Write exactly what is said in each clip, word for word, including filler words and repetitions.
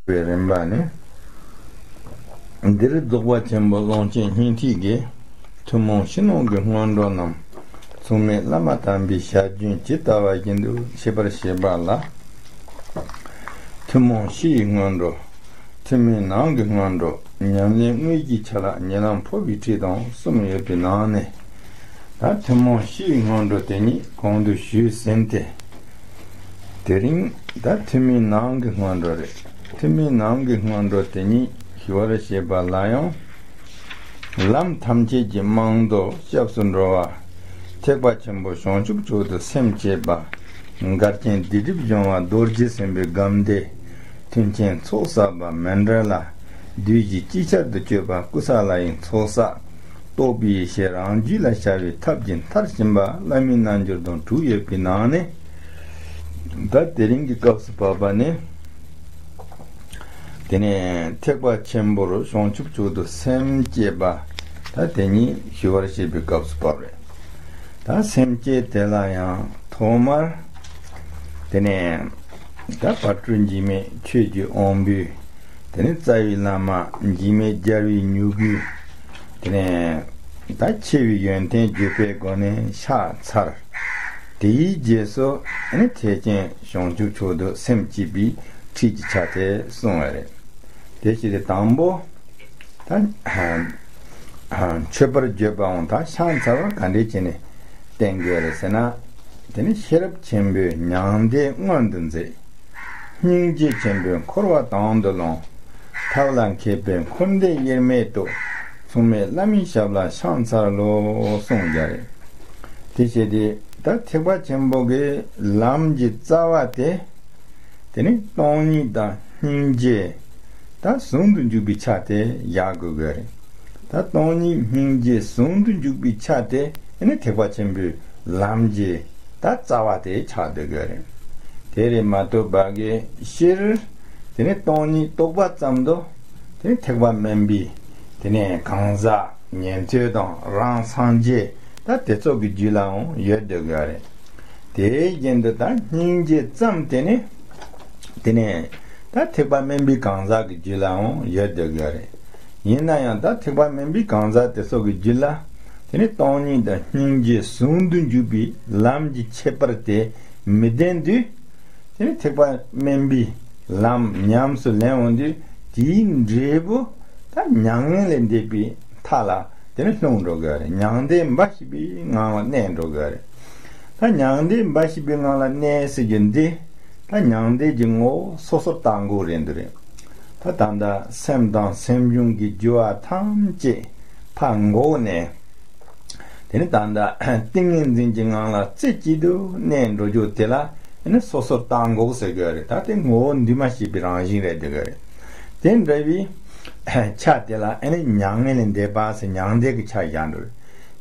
བའི་རིམ་པ་ནི། འདིར་རྫོགས་པ་ཆེན་པོ་ཀློང་ཆེན་སྙིང་ཐིག་གི་ཐུན་མོང་ཕྱི་ནང་གི་སྔོན་འགྲོ་རྣམས་མཚུངས་མེད་བླ་མ་དམ་པའི་ཞལ་རྒྱུན་ཇི་ལྟ་བ་བཞིན་དུ་ཤེས་པར་བྱེད་པ་ལ། ཐུན་མོང་ཕྱི་ཡི་སྔོན་འགྲོ། ཐུན་མིན་ནང་གི་སྔོན་འགྲོ། ཉམས་ལེན་དངོས་ཀྱི་ཆ་ལག་ཉེ་ལམ་འཕོ་བའི་ཁྲིད་དང་གསུམ་ཡོད་པའི་ནང་ནས། ད་ཐུན་མོང་ཕྱིའི་སྔོན་འགྲོ་དེ་ཉིད་གོང་དུ་ཞུས་ཟིན་ཏེ། དེ་རིང་ད་ཐུན་མིན་ནང་གི་སྔོན་འགྲོ་རེད། ཐུན་མིན་ནང་གི་སྔོན་འགྲོ་དེ་ཉིད་ཞུ་བར་བྱེད་པ་ལ་ཡང་། ལམ་ཐམས་ཅད་ཀྱི་རྨང་རྡོ་སྐྱབས་སུ་འགྲོ་བ། ཐེག་པ་ཆེན་པོ་བྱང་ཆུབ་མཆོག་ཏུ་སེམས་བསྐྱེད་པ། འགལ་རྐྱེན་སྡིག་སྒྲིབ་སྦྱོང་བ་རྡོ་རྗེ་སེམས་དཔའི་སྒོམ་བཟླས། མཐུན་རྐྱེན་ཚོགས་བསགས་པ་མཎྜལ། བདུད་བཞི་ཅིག་ཆར་དུ་གཅོད་པ་ཀུ་ས་ལ་ཡི་ཚོགས་བསགས། རྟོགས་པའི་ཡེ་ཤེས་རང་རྒྱུད་ལ་ཤར་བའི་ཐབས་ཀྱི་མཐར་ཕྱིན་པ་བླ་མའི་རྣལ་འབྱོར་དང་དྲུག་ཡོད་པའི་ནང་ནས། ད་དེ་རིང་གི་སྐབས་སུ་བབས་པ་ནི། དེ་ནས་ཐེག་པ་ཆེན་པོར་བྱང་ཆུབ་མཆོག་ཏུ་སེམས་བསྐྱེད་པ། ད་དེ་ཉིད་ཞུ་བར་བྱེད་པའི་སྐབས་སུ་བབས་རེད། ད་སེམས་བསྐྱེད་དེ་ལ་ཡང་ཐོག་མར། དེ་ནས་ད་བར་དྲུག་འཇིགས་མེད་ཆོས་ཀྱི་དབང་པོས། དེ་ནས་རྩ་བའི་བླ་མ་འཇིགས་མེད་རྒྱལ་བའི་མྱུ་གུས། དེ་ནས་ད་ཆེ་བའི་ཡོན་ཏན་བརྗོད་པའི་སྒོ་ནས་ཕྱག་འཚལ། དེའི་རྗེས་སུ་ཨ་ནི་ཐེག་ཆེན་བྱང་ཆུབ་མཆོག་ཏུ་སེམས་བསྐྱེད་པའི་ཁྲིད་ཀྱི་ཆ་དེ་གསུངས་པ་རེད། དེ་བཞིན་དུ་དང་པོ་ད་མཆོད་པར་བརྗོད་པའང་ད་ཕྱག་འཚལ་བ་ག་འདྲས་བྱས་ནས་བསྟན་དགོས་རེད་ཟེར་ན། དེ་ནི་ཤེས་རབ་ཆེན་པོས་མྱང་འདས་མངོན་དུ་མཛད། སྙིང་རྗེ་ཆེན་པོས་འཁོར་བ་དང་དུ་བླངས། ཐབས་ལ་མཁས་པས་འཁོར་འདས་དབྱེར་མེད་དུ། མཚུངས་མེད་བླ་མའི་ཞབས་ལ་ཕྱག་འཚལ་ལོ་གསུངས་པ་རེད། དེ་བྱས་ཏེ་ད་ཐེག་པ་ཆེན་པོ་གི་ལམ་གྱི་རྩ་བ་དེ། དེ་ནི་སྟོང་ཉིད་དང་སྙིང་རྗེ། ད་ཟུང་དུ་འཇུག་པའི་ཆ་དེ་བཞག་དགོས་ཀྱི་རེད། ད་སྟོང་ཉིད་སྙིང་རྗེ་ཟུང་དུ་འཇུག་པའི་ཆ་དེ་ཨ་ནི་ཐེག་པ་ཆེན་པོའི་ལམ་གྱི་ད་རྩ་བ་དེ་ཆགས་སྡོད་ཀྱི་རེད། དེ་རེད་མ་གཏོགས་བ་གི་སྤྱིར། དེ་ནི་སྟོང་ཉིད་རྟོགས་པ་ཙམ་དུ། དེ་ནི་ཐེག་པ་དམན་པའི། དེ་ནི་གང་ཟག་ཉན་ཐོས་དང་རང་སངས་རྒྱས་ད་དེ་ཚོ་གི་རྒྱུད་ལའང་ཡོད་སྡོད་ཀྱི་རེད། དེའི་རྒྱན་དུ་ད་སྙིང་རྗེ་ཙམ་དེ་ནི། དེ་ནས་ད་ཐེག་པ་དམན་པའི་གང་ཟག་གི་རྒྱུད་ལའང་ཡོད་སྡོད་ཀྱི་རེད། ཡིན་ན་ཡང་ད་ཐེག་པ་དམན་པའི་གང་ཟག་དེ་ཚོ་གི་རྒྱུད་ལ། དེ་ནི་སྟོང་ཉིད་དང་སྙིང་རྗེ་ཟུང་དུ་འཇུག་པའི་ལམ་གྱི་ཁྱད་པར་དེ་མི་ལྡན་དུས། དེ་ནི་ཐེག་པ་དམན་པའི་ལམ་ཉམས་སུ་ལེན་འོང་དུས་དེའི་འབྲས་བུ་ད་མྱ་ངན་ལས་འདས་པའི་མཐའ་ལ་དེ་ནི་ལྷུང་འགྲོ་གི་རེད། མྱང་འདས་འབའ་ཞིག་པའི་ངང་ལ་གནས་འགྲོ་གི་རེད། ད་མྱང་འདས་འབའ་ཞིག་པའི་ངང་ལ་གནས་ཟེར་རྒྱུ་འདི། ད་མྱང་འདས་ཀྱི་ངོ་བོ་སོ་སོར་བརྟགས་འགོག་རེད་འདུག་རེད། ད་ད་ལྟ་སེམས་དང་སེམས་བྱུང་གི་རྒྱུ་བ་ཐམས་ཅད་ཕར་འགོག་ནས། དེ་ནི་ད་ལྟ་ཏིང་ངེ་འཛིན་གྱི་ངང་ལ་རྩེ་གཅིག་ཏུ་གནས་འགྲོ་རྒྱུ་དེ་ལ་ནི་སོ་སོར་བརྟགས་འགོག་ཟེར་དགོས་རེད། ད་དེ་ངོ་བོ་འདུས་མ་བྱས་པའི་རང་བཞིན་རེད་འདུག་གི་རེད། དེ་འདྲ་བའི་ཆ་དེ་ལ་ཨ་ནི་མྱ་ངན་ལས་འདས་པ་ཟེར་མྱང་འདས་ཀྱི་ཆ་བཞག་འགྲོ་རེད།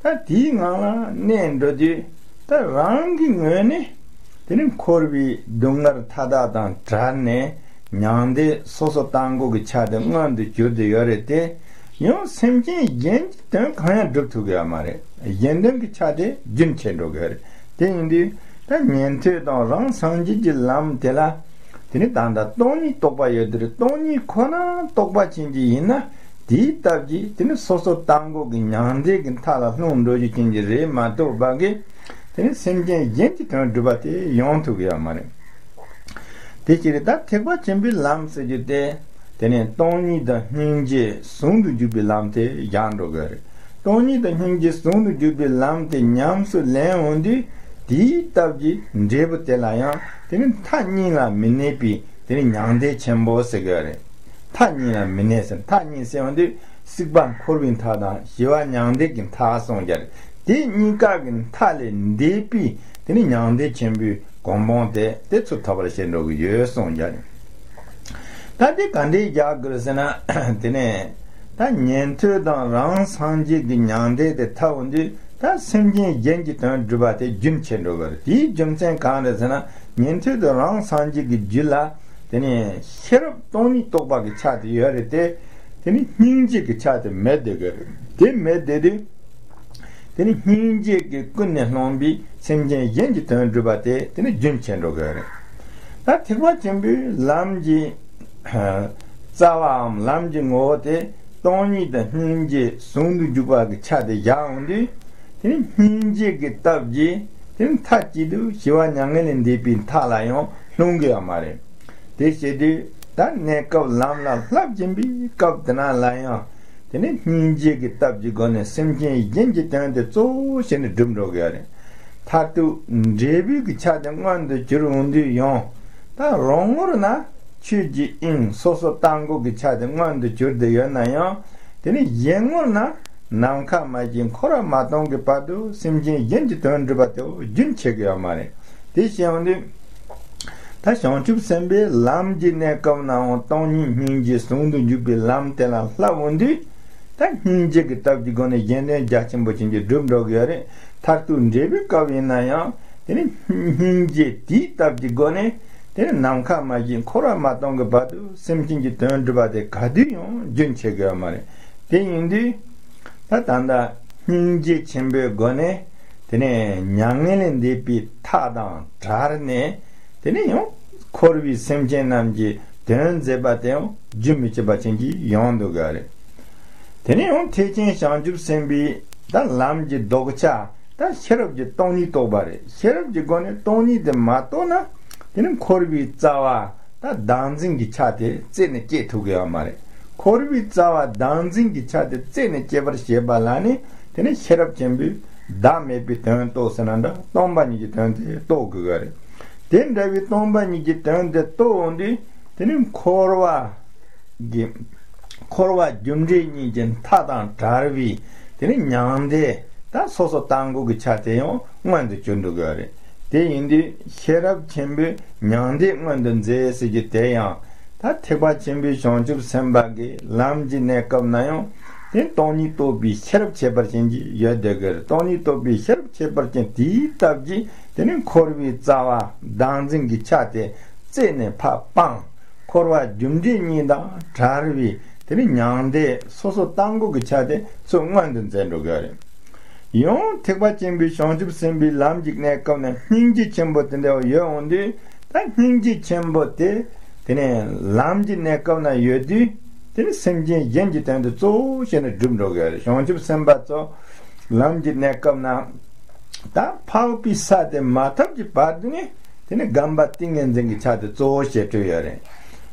ད་དེའི་ངང་ལ་གནས་འགྲོ་དུས་ད་རང་གི་ངོས་ནས། དེ་ནི་འཁོར་བའི་སྡུག་བསྔལ་མཐའ་དག་དང་བྲལ་ནས་མྱང་འདས་སོ་སོར་བརྟགས་འགོག་གི་ཆ་དེ་མངོན་དུ་གྱུར་ཏེ་ཡོད་རེད་དེ། ཡང་སེམས་ཅན་གཞན་གྱི་དོན་གང་ཡང་སྒྲུབ་ཐུབ་ཀྱི་ཡོད་མ་རེད། གཞན་དོན་གྱི་ཆ་དེ་རྒྱུན་ཆད་འགྲོ་གི་ཡོད་རེད། དེ་ཡིན་དུས་ད་ཉན་ཐོས་དང་རང་སངས་རྒྱས་ཀྱི་ལམ་དེ་ལ། དེ་ནི་ད་ལྟ་སྟོང་ཉིད་རྟོགས་པ་ཡོད་དེ་རེད། སྟོང་ཉིད་ཁོ་ན་རྟོགས་པ་ཅན་གྱི་ཡིན་ན། དེའི་སྟབས་ཀྱིས་དེ་ནི་སོ་སོར་བརྟགས་འགོག་གི་མྱང་འདས་ཀྱི་མཐའ་ལ་ལྷུང་འགྲོ་རྒྱུ་ཅན་གྱི་རེད་མ་གཏོགས་བ་གི། དེ་ནི་སེམས་ཅན་གཞན་གྱི་དོན་སྒྲུབ་པ་དེ་ཡོང་ཐུབ་ཀྱི་ཡོད་མ་རེད། དེ་ཕྱིར་ད་ཐེག་པ་ཆེན་པོའི་ལམ་ཟེར་རྒྱུ་དེ། དེ་ནི་སྟོང་ཉིད་དང་སྙིང་རྗེ་ཟུང་དུ་འཇུག་པའི་ལམ་དེ་བཞག་འགྲོ་གི་རེད། སྟོང་ཉིད་དང་སྙིང་རྗེ་ཟུང་དུ་འཇུག་པའི་ལམ་དེ་ཉམས་སུ་ལེན་འོང་དུས་དེའི་སྟབས་ཀྱིས་འབྲས་བུ་དེ་ལ་ཡང་དེ་ནི་མཐའ་གཉིས་ལ་མི་གནས་པའི་དེ་ནི་མྱང་འདས་ཆེན་པོ་ཟེར་གི་རེད། མཐའ་གཉིས་ལ་མི་གནས་ཟེར། མཐའ་གཉིས་ཟེར་བ་འདི་སྲིད་པ་འཁོར་བའི་མཐའ་དང་ཞི་བ་མྱང་འདས་ཀྱི་མཐའ་གསུངས་ཀྱི་རེད། དེ་གཉིས་ཀ་གི་མཐའ་ལས་འདས་པའི་དེ་ནི་མྱང་འདས་ཆེན་པོའི་གོ་འཕང་དེ་དེ་ཚུར་ཐོབ་པར་བྱེད་འགྲོ་གི་ཡོད་གསུངས་ཀྱི་རེད། ད་དེ་ག་འདྲས་རྒྱག་དགོས་ཟེར་ན། དེ་ནས་ད་ཉན་ཐོས་དང་རང་སངས་རྒྱས་ཀྱི་མྱང་འདས་དེ་ཐོབ་འོང་དུས་ད་སེམས་ཅན་གཞན་གྱི་དོན་སྒྲུབ་པ་དེ་རྒྱུན་ཆད་འགྲོ་གི་རེད། དེའི་རྒྱུ་མཚན་གང་རེད་ཟེར་ན། ཉན་ཐོས་དང་རང་སངས་རྒྱས་ཀྱི་རྒྱུད་ལ། དེ་ནས་ཤེས་རབ་སྟོང་ཉིད་རྟོགས་པ་གི་ཆ་དེ་ཡོད་རེད་དེ། དེ་ནས་སྙིང་རྗེ་གི་ཆ་དེ་མེད་བསྡད་ཀྱི་རེད། དེ་མེད་བསྡད་དུས། དེ་ནས་སྙིང་རྗེ་གིས་ཀུན་ནས་བསླངས་པའི་སེམས་ཅན་གཞན་གྱི་དོན་སྒྲུབ་པ་དེ་དེ་ནས་རྒྱུན་ཆད་འགྲོ་གི་རེད། ད་ཐེག་པ་ཆེན་པོའི་ལམ་གྱི་ རྩ་བའམ་ལམ་གྱི་ངོ་བོ་དེ་སྟོང་ཉིད་དང་སྙིང་རྗེ་ཟུང་དུ་འཇུག་པ་གི་ཆ་དེ་བཞག་འོང་དུས། དེ་ནི་སྙིང་རྗེ་གི་སྟབས་ཀྱིས་དེ་ནི་མཐའ་གཅིག་ཏུ་ཞི་བ་མྱ་ངན་ལས་འདས་པའི་མཐའ་ལ་ཡང་ལྷུང་གི་ཡོད་མ་རེད། དེ་བྱེད་དུས་ད་གནས་སྐབས་ལམ་ལ་བསླབ་བཞིན་པའི་སྐབས་དེ་ན་ལ་ཡང་དེ་ནི་སྙིང་རྗེ་གི་སྟབས་ཀྱི་སྒོ་ནས་སེམས་ཅན་གཞན་གྱི་དོན་དེ་གཙོ་བོ་བྱས་ནས་སྒྲུབ་འགྲོ་གི་ཡོད་རེད། མཐར་ཐུག་འབྲས་བུའི་གི་ཆ་དེ་མངོན་དུ་གྱུར་འོང་དུས་ཡང་ད་རང་ངོར་ན་ཆོས་ཀྱི་དབྱིངས་སོ་སོ་བཏང་སྒོ་གི་ཆ་དེ་མངོན་དུ་གྱུར་ཏེ་ཡོད་ན་ཡང་དེ་ནི་གཞན་ངོར་ན་ནམ་མཁའ་མ་བཞིན་འཁོར་བ་མ་སྟོངས་ཀྱི་བར་དུ་སེམས་ཅན་གཞན་གྱི་དོན་སྒྲུབ་པ་དེ་རྒྱུན་ཆད་ཀྱི་ཡོད་མ་རེད། དེ་བྱས་འོང་དུས། ད་བྱང་ཆུབ་སེམས་དཔའི་ལམ་གྱི་གནས་སྐབས་ནའང་སྟོང་ཉིད་སྙིང་རྗེ་ཟུང་དུ་འཇུག་པའི་ལམ་དེ་ལ་བསླབ་འོང་དུས། ད་སྙིང་རྗེ་གི་སྟབས་ཀྱི་སྒོ་ནས་གཞན་དོན་རྒྱ་ཆེན་པོ་ཅན་གྱི་སྒྲུབ་འགྲོ་གི་ཡོད་རེད། མཐར་ཐུག་འབྲས་བུའི་སྐབས་ཡིན་ན་ཡང་དེ་ནི་སྙིང་རྗེ་དེའི་སྟབས་ཀྱི་སྒོ་ནས་དེ་ནི་ནམ་མཁའ་མ་བཞིན་འཁོར་བ་མ་སྟོངས་ཀྱི་བར་དུ་སེམས་ཅན་གྱི་དོན་སྒྲུབ་པ་དེ་ག་དུས་ཡང་རྒྱུན་ཆད་ཀྱི་ཡོད་མ་རེད། དེ་ཡིན་དུས། ད་ད་ལྟ་སྙིང་རྗེ་ཆེན་པོའི་སྒོ་ནས་དེ་ནས་མྱ་ངན་ལས་འདས་པའི་མཐའ་དང་བྲལ་ནས་དེ་ནས་ཡང་འཁོར་བའི་སེམས་ཅན་རྣམས་ཀྱི་དོན་མཛད་པ་དེ་ཡང་རྒྱུན་མི་ཆད་པ་ཅན་གྱི་ཡོང་འདུག་ག་རེད། དེ་ནས་ཡང་ཐེག་ཆེན་བྱང་ཆུབ་སེམས་དཔའི་ད་ལམ་གྱི་ལྡོག་ཆ་ད་ཤེས་རབ་ཀྱིས་སྟོང་ཉིད་རྟོགས་པ་རེད། ཤེས་རབ་ཀྱི་སྒོ་ནས་སྟོང་ཉིད་དེ་མ་རྟོགས་ན་དེ་ནས་འཁོར་བའི་རྩ་བ། ད་བདག་འཛིན་གྱི་ཆ་དེ་རྩད་ནས་བཅད་ཐུབ་ཀྱི་ཡོད་མ་རེད། འཁོར་བའི་རྩ་བ་བདག་འཛིན་གྱི་ཆ་དེ་རྩད་ནས་བཅད་པར་བྱེད་པ་ལ་ནི་དེ་ནི་ཤེས་རབ་ཆེན་པོས་བདག་མེད་པའི་དོན་རྟོགས་ཟེར་ན་འདྲ། སྟོང་པ་ཉིད་ཀྱི་དོན་དེ་རྟོགས་དགོས་ཀྱི་རེད། དེ་འདྲ་བའི་སྟོང་པ་ཉིད་ཀྱི་དོན་དེ་རྟོགས་འོང་དུས་དེ་ནི་འཁོར་བ་གི་འཁོར་བ་རྒྱུ་འབྲས་གཉིས་ཀྱི་མཐའ་དང་བྲལ་བའི་དེ་ནི་མྱང་འདས་ད་སོ་སོ་བཏང་སྒོ་གི་ཆ་དེ་ཡང་མངོན་དུ་གྱུར་འགྲོ་གི་རེད། དེ་ཡིན་དུས་ཤེས་རབ་ཆེན་པོས་མྱང་འདས་མངོན་དུ་མཛད་ཟེར་རྒྱུ་དེ་ཡང་ད་ཐེག་པ་ཆེན་པོའི་བྱང་ཆུབ་སེམས་དཔའ་གི་ལམ་གྱི་གནས་སྐབས་ན་ཡང་དེ་སྟོང་ཉིད་རྟོགས་པའི་ཤེས་རབ་ཁྱད་པར་ཅན་གྱི་ཡོད་བསྡད་གི་རེད། སྟོང་ཉིད་རྟོགས་པའི་ཤེས་རབ་ཁྱད་པར་ཅན་དེའི་སྟབས་ཀྱིས་དེ་ནི་འཁོར་བའི་རྩ་བ་བདག་འཛིན་གྱི་ཆ་དེ་རྩད་ནས་ཕར་སྤངས། འཁོར་བ་རྒྱུ་འབྲས་གཉིས་དང་བྲལ་བའི་དེ་ནི་མྱང་འདས་སོ་སོ་བཏང་སྒོ་གི་ཆ་དེ་ཚུར་མངོན་དུ་མཛད་འགྲོ་གི་རེད། ཡང་ཐེག་པ་ཆེན་པོའི་བྱང་ཆུབ་སེམས་དཔའི་ལམ་གྱི་གནས་སྐབས་ནས་སྙིང་རྗེ་ཆེན་པོ་དེ་འདྲ་བ་ཡོད་འོང་དུས་ད་སྙིང་རྗེ་ཆེན་པོ་དེ་དེ་ནས་ལམ་གྱི་གནས་སྐབས་ན་ཡོད་དུས་དེ་ནི་སེམས་ཅན་གཞན་གྱི་དོན་དུ་གཙོ་བོ་བྱས་ནས་སྒྲུབ་འགྲོ་གི་རེད། བྱང་ཆུབ་སེམས་དཔའ་ཚོ་ལམ་གྱི་གནས་སྐབས་ན། ད་འཕགས་པའི་ས་དེ་མ་ཐོབ་ཀྱི་བར་དུ་ནི་དེ་ནི་སྒོམ་པ་ཏིང་ངེ་འཛིན་གྱི་ཆ་དེ་གཙོ་བོ་བྱས་སྤྲོས་ཡོད་རེད།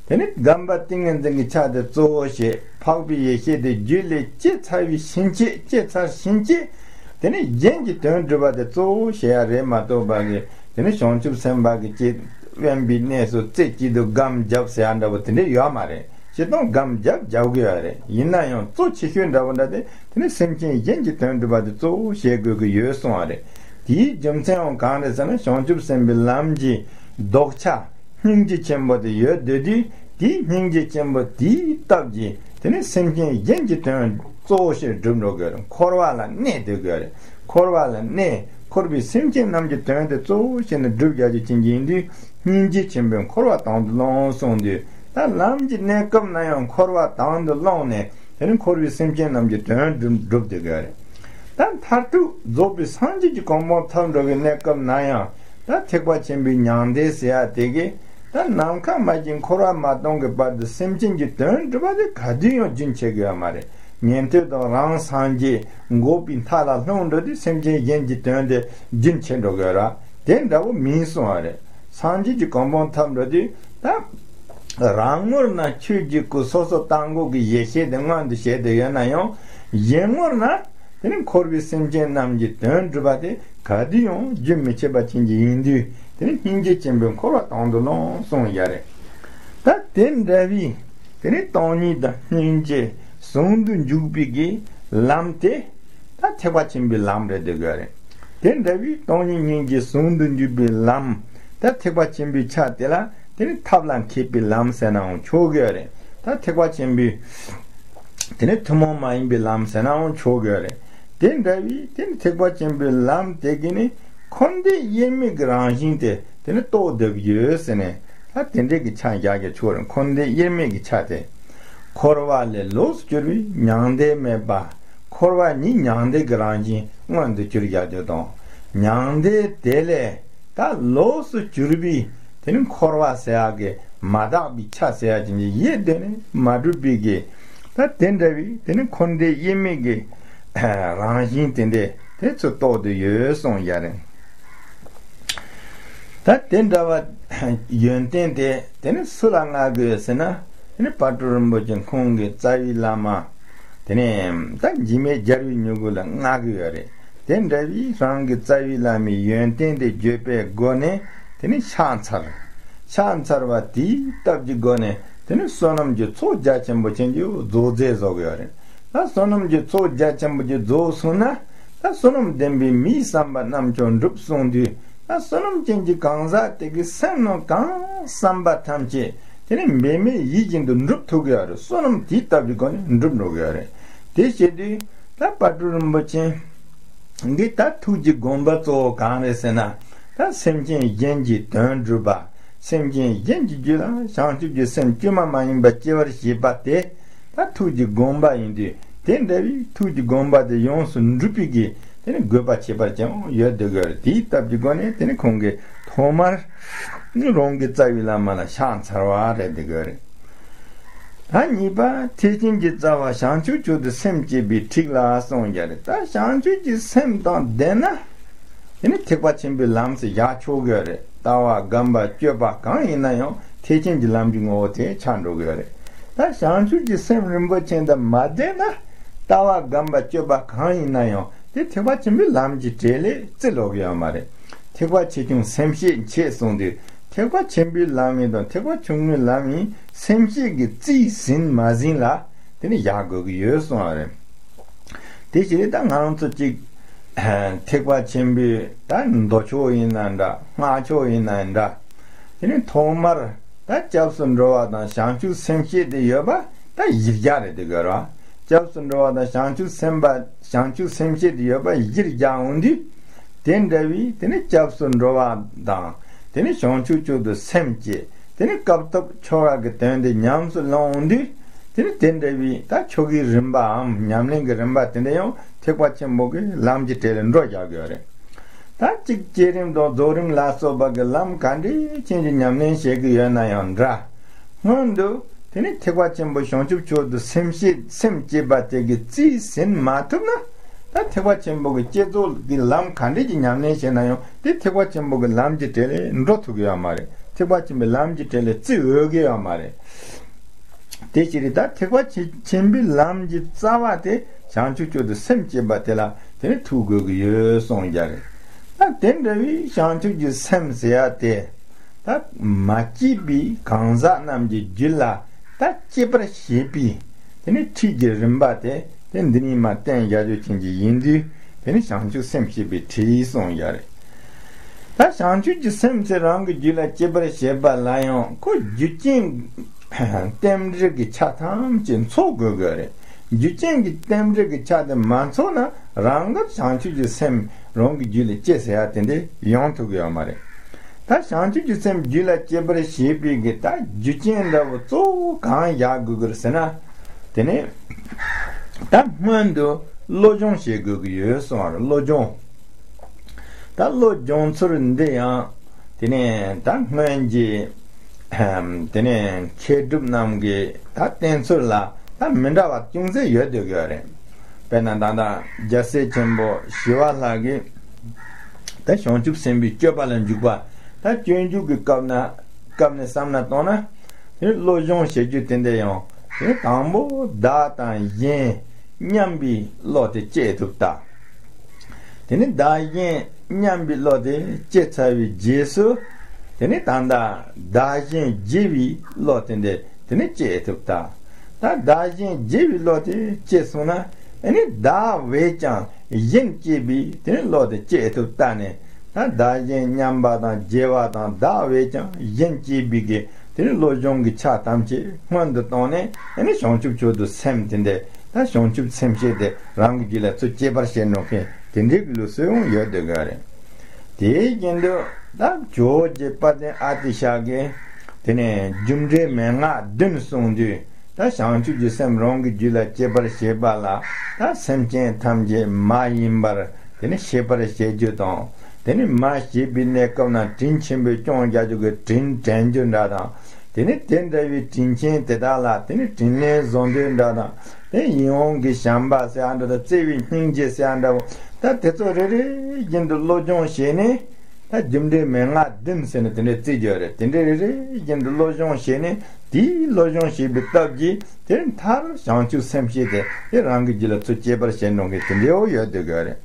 དེ་ནི་སྒོམ་པ་ཏིང་ངེ་འཛིན་གྱི་ཆ་དེ་གཙོ་བོ་བྱས་འཕགས་པའི་ཡེ་ཤེས་དེ་རྒྱུད་ལས་སྐྱེས་ཚར་བའི་ཕྱིན་ཆད་སྐྱེས་ཚར་ཕྱིན་ཆད་དེ་ནི་གཞན་གྱི་དོན་སྒྲུབ་པ་དེ་གཙོ་བོ་བྱེད་ཡ་རེད་མ་གཏོགས་པ་གི་དེ་ནི་བྱང་ཆུབ་སེམས་དཔའ་གི་སྐྱེས་དབེན་པའི་གནས་སུ་རྩེ་གཅིག་ཏུ་སྒོམ་རྒྱབ་ཟེར་ཡ་འདྲ་པོ་དེ་འདྲ་ཡོད་མ་རེད། སྤྱིར་བཏང་སྒོམ་རྒྱབ་རྒྱབ་དགོས་ཡ་རེད། ཡིན་ན་ཡང་གཙོ་ཆེ་ཤོས་འདྲ་བོ་འདྲ་དེ་དེ་ནི་སེམས་ཅན་གཞན་གྱི་དོན་སྒྲུབ་པ་དེ་གཙོ་བོ་བྱེད་དགོས་ཀྱི་ཡོད་གསུངས་པ་རེད། དེའི་རྒྱུ་མཚན་ཡང་གང་རེད་ཟེར་ན་བྱང་ཆུབ་སེམས་དཔའི་ལམ་གྱི་ལྡོག་ཆ་སྙིང་རྗེ་ཆེན་པོ་དེ་ཡོད་སྡོད་དུས་དེའི་སྙིང་རྗེ་ཆེན་པོ་དེའི་སྟབས་ཀྱིས་དེ་ནི་སེམས་ཅན་གཞན་གྱི་དོན་གཙོ་བོ་བྱས་སྒྲུབ་འགྲོ་དགོས་རེད། འཁོར་བ་ལ་གནས་སྡོད་དགོས་རེད། འཁོར་བ་ལ་གནས་འཁོར་བའི་སེམས་ཅན་རྣམས་ཀྱི་དོན་དེ་གཙོ་བོ་བྱས་ནས་སྒྲུབ་རྒྱག་རྒྱུ་ཅན་གྱི་ཡིན་དུས་སྙིང་རྗེ་ཆེན་པོས་འཁོར་བ་དང་དུ་བླངས་གསུངས་དུས། ད་ལམ་གྱི་གནས་སྐབས་ན་ཡང་འཁོར་བ་དང་དུ་བླངས་ནས་དེ་ནི་འཁོར་བའི་སེམས་ཅན་རྣམས་ཀྱི་དོན་སྒྲུབ་སྒྲུབ་སྡོད་དགོས་རེད། ད་མཐར་ཐུག་རྫོགས་པའི་སངས་རྒྱས་ཀྱི་གོ་འཕང་ཐོབ་འགྲོ་བའི་གནས་སྐབས་ན་ཡང་ད་ཐེག་པ་ཆེན་པོའི་མྱང་འདས་ཟེར་ཡ་དེ་གས་ད་ནམ་མཁའ་མ་བཞིན་འཁོར་བ་མ་སྟོངས་ཀྱི་བར་དུ་སེམས་ཅན་གྱི་དོན་སྒྲུབ་པ་དེ་ག་དུས་ཡང་རྒྱུན་ཆད་དགོས་ཡ་མ་རེད། ཉན་ཐོས་དང་རང་སངས་རྒྱས་འགོག་པའི་མཐའ་ལ་ལྷུང་འགྲོ་དུས་སེམས་ཅན་གཞན་གྱི་དོན་དེ་རྒྱུན་ཆད་འགྲོ་དགོས་ར། དེ་འདྲ་བོ་མིན་གསུང་བ་རེད། སངས་རྒྱས་ཀྱི་གོ་འཕང་ཐོབ་འགྲོ་དུས་ད། རང་ངོར་ན་ཆོས་ཀྱི་སྐུ་སོ་སོ་བཏང་སྒོ་གི་ཡེ་ཤེས་དེ་མངོན་དུ་བྱས་ཏེ་ཡོད་ན་ཡང་གཞན་ངོར་ན་དེ་ནི་འཁོར་བའི་སེམས་ཅན་རྣམས་ཀྱི་དོན་སྒྲུབ་པ་དེ་ག་དུས་ཡང་རྒྱུན་མི་ཆད་པ་ཅན་གྱི་ཡིན་དུས་དེ་ནི་སྙིང་རྗེ་ཆེན་པོས་འཁོར་བ་དང་དུ་བླངས་གསུངས་ཡ་རེད། ད་དེ་འདྲ་བའི་དེ་ནི་སྟོང་ཉིད་དང་སྙིང་རྗེ་ཟུང་དུ་འཇུག་པའི་གི་ལམ་དེ་ད་ཐེག་པ་ཆེན་པོའི་ལམ་རེད་འདོད་དགོས་རེད། དེ་འདྲ་བའི་སྟོང་ཉིད་སྙིང་རྗེ་ཟུང་དུ་འཇུག་པའི་ལམ་ད་ཐེག་པ་ཆེན་པོའི་ཆ་དེ་ལ་དེ་ནི་ཐབས་ལ་མཁས་པའི་ལམ་ཟེར་ནའང་ཆོག་གི་རེད། ད་ཐེག་པ་ཆེན་པོའི་དེ་ནི་ཐུན་མོང་མ་ཡིན་པའི་ལམ་ཟེར་ནའང་ཆོག་གི་རེད། དེ་འདྲ་བའི་དེ་ནི་ཐེག་པ་ཆེན་པོའི་ལམ་དེ་གི་ནི་འཁོར་འདས་དབྱེར་མེད་ཀྱི་རང་བཞིན་དེ་དེ་ནི་རྟོགས་བསྡད་ཡོད་ཟེར་ནས་ད་དེ་འདྲའི་གི་ཆ་བཞག་རྒྱུ་ཆོག་རེད། འཁོར་འདས་དབྱེར་མེད་ཀྱི་ཆ་དེ། འཁོར་བ་ལས་ལོགས་སུ་གྱུར་པའི་མྱང་འདས་མེད་པ། འཁོར་བ་ཉིད་མྱང་འདས་ཀྱི་རང་བཞིན་མངོན་དུ་གྱུར་བཞག་རྒྱུ་དང་། མྱང་འདས་དེ་ལས་ད་ལོགས་སུ་གྱུར་པའི་དེ་ནི་འཁོར་བ་ཟེར་ཡག་གི་ མ་དག་པའི་ཆ་ཟེར་ཡ་ཅན་གྱི་ཡེ་དེ་ནི་མ་གྲུབ་པའི་གི། ད་དེ་འདྲ་བའི་དེ་ནི་འཁོར་འདས་དབྱེར་མེད་ཀྱི་རང་བཞིན་དེ་འདྲ་དེ་ཚུར་རྟོགས་བསྡད་ཡོད་གསུངས་ཡ་རེད། ད་དེ་འདྲ་བ་ཡོན་ཏན་དེ་དེ་ནི་སུ་ལ་མངའ་དགོས་ཟེར་ན། དེ་ནི་དཔལ་སྤྲུལ་རིན་པོ་ཆེ་ཁོང་གི་རྩ་བའི་བླ་མ། དེ་ནས་ད་འཇིགས་མེད་རྒྱལ་བའི་མྱུ་གུ་ལ་མངའ་གི་ཡོད་རེད། དེ་འདྲ་བའི་རང་གི་རྩ་བའི་བླ་མའི་ཡོན་ཏན་དེ་བརྗོད་པའི་སྒོ་ནས་དེ་ནི་ཕྱག་འཚལ། ཕྱག་འཚལ་བ་དེའི་སྟབས་ཀྱི་སྒོ་ནས་དེ་ནི་བསོད་ནམས་ཀྱི་ཚོགས་རྒྱ་ཆེན་པོ་ཅན་གྱི་རྫོགས་རྫས་བཟོ་གི་ཡོད་རེད། ད་བསོད་ནམས་ཀྱི་ཚོགས་རྒྱ་ཆེན་པོ་ཅིག་རྫོགས་སོང་ན། ད་བསོད་ནམས་ལྡན་པའི་མིའི་བསམ་པ་རྣམ་ཅོག་འགྲུབ་སོང་དུས། ད་བསོད་ནམས་ཅན་གྱི་གང་ཟག་དེ་གི་སེམས་ནང་གང་བསམ་པ་ཐམས་ཅད་དེ་ནི་འབད་མེད་ཡིད་བཞིན་དུ་འགྲུབ་ཐུབ་ཀྱི་ཡོད་རེད། བསོད་ནམས་དེའི་སྟབས་ཀྱི་སྒོ་ནས་འགྲུབ་འགྲོ་གི་ཡོད་རེད། དེ་བྱེད་དུས་ད་དཔལ་སྤྲུལ་རིན་པོ་ཆེ་གི་ད་ཐུགས་ཀྱི་དགོངས་པ་གཙོ་བོ་གང་རེད་ཟེར་ན། ད་སེམས་ཅན་གཞན་གྱི་དོན་སྒྲུབ་པ། སེམས་ཅན་གཞན་གྱི་རྒྱུད་ལ་བྱང་ཆུབ་ཀྱི་སེམས་བཅོས་མ་མ་ཡིན་པ་སྐྱེ་བར་བྱེད་པ་དེ། ད་ཐུགས་ཀྱི་དགོངས་པ་ཡིན་དུས། དེ་འདྲ་བའི་ཐུགས་ཀྱི་དགོངས་པ་དེ་ཡོངས་སུ་འགྲུབ་པའི་གི་དེ་ནི་དགོས་པ་ཁྱད་པར་ཅན་ཡོད་དེ་དགོས་རེད། དེའི་སྟབས་ཀྱི་སྒོ་ནས་དེ་ནི་ཁོང་གིས་ཐོག་མར་རང་གི་རྩ་བའི་བླ་མ་ལ་ཕྱག་འཚལ་བ་རེད་དེ་དགོས་རེད། ད་གཉིས་པ་ཐེག་ཆེན་གྱི་རྩ་བ་བྱང་ཆུབ་མཆོག་ཏུ་སེམས་བསྐྱེད་པའི་ཁྲིད་ལ་གསུངས་ཡོད་རེད། ད་བྱང་ཆུབ་ཀྱི་སེམས་དང་ལྡན་ན། དེ་ནི་ཐེག་པ་ཆེན་པོའི་ལམ་ཟེར་བཞག་ཆོག་གི་རེད། ལྟ་བ་སྒོམ་པ་སྤྱོད་པ་གང་ཡིན་ན་ཡང་ཐེག་ཆེན་གྱི་ལམ་གྱི་ངོ་བོ་དེ་ཆགས་འགྲོ་གི་རེད། ད་བྱང་ཆུབ་ཀྱི་སེམས་རིན་པོ་ཆེ་དང་མ་ལྡན་ན། ལྟ་བ་སྒོམ་པ་སྤྱོད་པ་གང་ཡིན་ན་ཡང་དེ་ཐེག་པ་ཆེན་པོའི་ལམ་གྱི་གྲས་ལས་རྩི་ལོག་གི་ཡོད་མ་རེད། ཐེག་པ་ཆེ་ཆུང་སེམས་བསྐྱེད་འཆད་གསུངས་དུས། ཐེག་པ་ཆེན་པོའི་ལམ་ཡིན་དང་ཐེག་པ་ཆུང་ངུའི་ལམ་ཡིན་སེམས་བསྐྱེད་ཀྱི་རྩིས་ཟིན་མ་ཟིན་ལ་དེ་ནི་བཞག་དགོས་ཀྱི་ཡོད་གསུངས་པ་རེད། དེ་བྱས་ད་ང་རང་ཚོ་གཅིག་ཐེག་པ་ཆེན་པོའི་ད་མདོ་ཕྱོགས་ཡིན་ན་འདྲ། སྔགས་ཕྱོགས་ཡིན་ན་འདྲ། དེ་ནི་ཐོག་མར་ད་སྐྱབས་སུ་འགྲོ་བ་དང་བྱང་ཆུབ་སེམས་བསྐྱེད་དེ་ཡོད་པ་ད་གཞིར་བཞག་རེད་དེ་དགོས་ར། སྐྱབས་སུ་འགྲོ་བ་དང་བྱང་ཆུབ་སེམས་པ་བྱང་ཆུབ་སེམས་བསྐྱེད་དེ་ཡོད་པ་གཞིར་བཞག་འོང་དུས། དེ་འདྲ་བའི་དེ་ནི་སྐྱབས་སུ་འགྲོ་བ་དང་། དེ་ནི་བྱང་ཆུབ་མཆོག་ཏུ་སེམས་བསྐྱེད། དེ་ནི་སྐབས་ཐོབ་ཆོ་ག་གི་དོན་དེ་ཉམས་སུ་བླང་འོང་དུས། དེ་ནི་དེ་འདྲ་བའི་ད་ཆོ་གའི་རིམ་པའམ་ཉམས་ལེན་གྱི་རིམ་པ་དེ་འདྲ་ཡང་ཐེག་པ་ཆེན་པོ་གི་ལམ་གྱི་གྲས་ལ་འགྲོ་བཞག་གི་ཡོད་རེད། ད་གཅིག་བསྐྱེད་རིམ་དང་རྫོགས་རིམ་ལ་སོགས་པ་གི་ལམ་ག་འདྲའི་ཅན་གྱི་ཉམས་ལེན་བྱེད་ཀྱི་ཡོད་ན་ཡང་འདྲ། སྔོན་དུ་དེ་ནི་ཐེག་པ་ཆེན་པོ་བྱང་ཆུབ་མཆོག་ཏུ་སེམས་བསྐྱེད་སེམས་བསྐྱེད་པ་དེ་གི་རྩིས་ཟིན་མ་ཐུབ་ན། ད་ཐེག་པ་ཆེན་པོ་གི་བསྐྱེད་རྫོགས་ཀྱི་ལམ་ག་འདྲས་ཀྱི་ཉམས་ལེན་བྱས་ན་ཡང་དེ་ཐེག་པ་ཆེན་པོ་གི་ལམ་གྱི་གྲས་ལས་འགྲོ་ཐུབ་ཀྱི་ཡོད་མ་རེད། ཐེག་པ་ཆེན་པོའི་ལམ་གྱི་གྲས་ལས་རྩིས་འོས་ཀྱི་ཡོད་མ་རེད། དེ་ཕྱིར་ད་ཐེག་པ་ཆེ་ཆེན་པོའི་ལམ་གྱི་རྩ་བ་དེ་བྱང་ཆུབ་མཆོག་ཏུ་སེམས་བསྐྱེད་པ་དེ་ལ་དེ་ནི་ཐུག་དགོས་ཀྱི་ཡོད་གསུངས་ཀྱང་རེད། ད་དེ་འདྲ་བའི་བྱང་ཆུབ་ཀྱི་སེམས་ཟེར་ཡ་དེ། ད་མ་སྐྱེས་པའི་གང་ཟག་རྣམས་ཀྱི་རྒྱུད་ལ་ད་སྐྱེད་པར་བྱེད་པའི་དེ་ནི་ཁྲིད་ཀྱི་རིམ་པ་དེ་དེ་འདི་ནས་མར་བསྟན་བཞག་རྒྱུ་ཅན་གྱི་ཡིན་དུས། དེ་ནི་བྱང་ཆུབ་སེམས་བསྐྱེད་པའི་ཁྲིད་གསུངས་ཀྱང་རེད། ད་བྱང་ཆུབ་ཀྱི་སེམས་དེ་རང་གི་རྒྱུད་ལ་སྐྱེད་པར་བྱེད་པ་ལ་ཡང་ཁོ་རྒྱུ་རྐྱེན་རྟེན་འབྲེལ་གྱི་ཆ་ཐམས་ཅད་འཚོགས་དགོས་དགོས་རེད། རྒྱུ་རྐྱེན་གྱི་རྟེན་འབྲེལ་གྱི་ཆ་དེ་མ་འཚོགས་ན་རང་གི་བྱང་ཆུབ་ཀྱི་སེམས་རང་གི་རྒྱུད་ལ་སྐྱེ་ཟེར་ཡ་དེ་འདྲ་ཡོང་ཐུབ་ཀྱི་ཡོད་མ་རེད། ད་བྱང་ཆུབ་ཀྱི་སེམས་རྒྱུད་ལ་སྐྱེ་བར་བྱེད་པའི་གི་ད་རྒྱུ་རྐྱེན་འདྲ་བོ་གཙོ་བོ་གང་བཞག་དགོས་ཀྱི་རེད་ཟེར་ན། དེ་ནས་ད་སྔོན་དུ་བློ་སྦྱོང་བྱེད་དགོས་ཀྱི་ཡོད་གསུངས་པ་རེད། བློ་སྦྱོང་། ད་བློ་སྦྱོང་ཚུལ་འདི་ཡང་དེ་ནས་ད་སྔོན་གྱི་དེ་ནས་མཁས་གྲུབ་རྣམས་ཀྱི་ད་བསྟན་ཚུལ་ལ་ད་མི་འདྲ་བ་ཅུང་ཟད་ཡོད་སྡོད་ཀྱི་ཡོད་རེད། དཔེར་ན་ད་ལྟ་རྒྱལ་སྲས་ཆེན་པོ་ཞི་བ་ལྷ་གིས་ད་བྱང་ཆུབ་སེམས་དཔའི་སྤྱོད་པ་ལ་འཇུག་པ། ད་སྤྱོད་འཇུག་གི་སྐབས་ན་སྐབས་ནས་བསམ་ན་བཏང་ན། དེ་བློ་སྦྱོང་བྱེད་རྒྱུ་དེ་འདྲ་ཡང་དེ་དང་པོ་བདག་དང་གཞན་མཉམ་པའི་བློ་དེ་སྐྱེ་ཐུབ་ད། དེ་ནི་བདག་གཞན་མཉམ་པའི་བློ་དེ་སྐྱེ་ཚར་བའི་རྗེས་སུ། དེ་ནི་ད་ལྟ་བདག་གཞན་བརྗེ་བའི་བློ་དེ་འདྲ་དེ་ནི་སྐྱེ་ཐུབ་ད། ད་བདག་གཞན་བརྗེ་བའི་བློ་དེ་སྐྱེས་སོང་ན། ཨ་ནི་བདག་བས་ཀྱང་གཞན་བརྗེ་བའི་དེ་ནི་བློ་དེ་སྐྱེ་ཐུབ་ད་ནས། ད་བདག་གཞན་མཉམ་པ་དང་བརྗེ་བ་དང་བདག་བས་ཀྱང་གཞན་བརྗེ་བའི་གི་དེ་ནི་བློ་སྦྱོང་གི་ཆ་ཐམས་ཅད་སྔོན་དུ་བཏང་ནས། ཨ་ནི་བྱང་ཆུབ་མཆོག་ཏུ་སེམས་དེ་འདྲ་ད་བྱང་ཆུབ་སེམས་བསྐྱེད་དེ་རང་གི་རྒྱུད་ལ་ཚུར་སྐྱེ་བར་བྱེད་ནོ་མཁན་དེ་འདྲའི་གི་ལུགས་སྲོལ་ཡང་ཡོད་སྡོད་ཀྱི་རེད། དེའི་རྐྱེན་དུ་ད་ཇོ་བོ་རྗེ་དཔལ་ལྡན་ཨ་ཏི་ཤ་གིས་དེ་ནས་རྒྱུ་འབྲས་མན་ངག་བདུན་གསུངས་དུས། ད་བྱང་ཆུབ་ཀྱི་སེམས་རང་གི་རྒྱུད་ལ་སྐྱེ་བར་བྱེད་པ་ལ། ད་སེམས་ཅན་ཐམས་ཅད་མ་ཡིན་པར་དེ་ནི་ཤེས་པར་བྱེད་རྒྱུ་དང་། དེ་ནི་མ་ཤེས་པའི་གནས་སྐབས་ན་དྲིན་ཆེན་པོས་སྐྱོང་རྒྱག་རྒྱུ་གི་དྲིན་དྲན་རྒྱུ་འདྲ་དང་། དེ་ནས་དེ་འདྲ་བའི་དྲིན་ཆེན་དེ་དག་ལ་དེ་ནས་དྲིན་ལན་གཟོ་འདོད་འདྲ་དང་། དེ་ཡིད་འོང་གི་བྱམས་པ་ཟེར་ཡ་འདྲ་དང་བརྩེ་བའི་སྙིང་རྗེ་ཟེར་ཡ་འདྲ་བོ། ད་དེ་ཚོ་རེ་རེ་བཞིན་དུ་བློ་སྦྱོང་བྱས་ནས། ད་རྒྱུ་འབྲས་མན་ངག་བདུན་ཟེར་ནས་དེ་འདྲའི་བརྩི་རྒྱུ་རེད། དེ་འདྲའི་རེ་རེ་བཞིན་དུ་བློ་སྦྱོང་བྱས་ནས། དེའི་བློ་སྦྱོང་བྱས་པའི་སྟབས་ཀྱིས་དེ་མཐར་བྱང་ཆུབ་སེམས་བསྐྱེད་དེ་དེ་རང་གི་རྒྱུད་ལ་ཚུར་སྐྱེ་བར་བྱེད་འགྲོ་གི་དེ་འདྲའི་ཡོད་དེ་ག་རེད།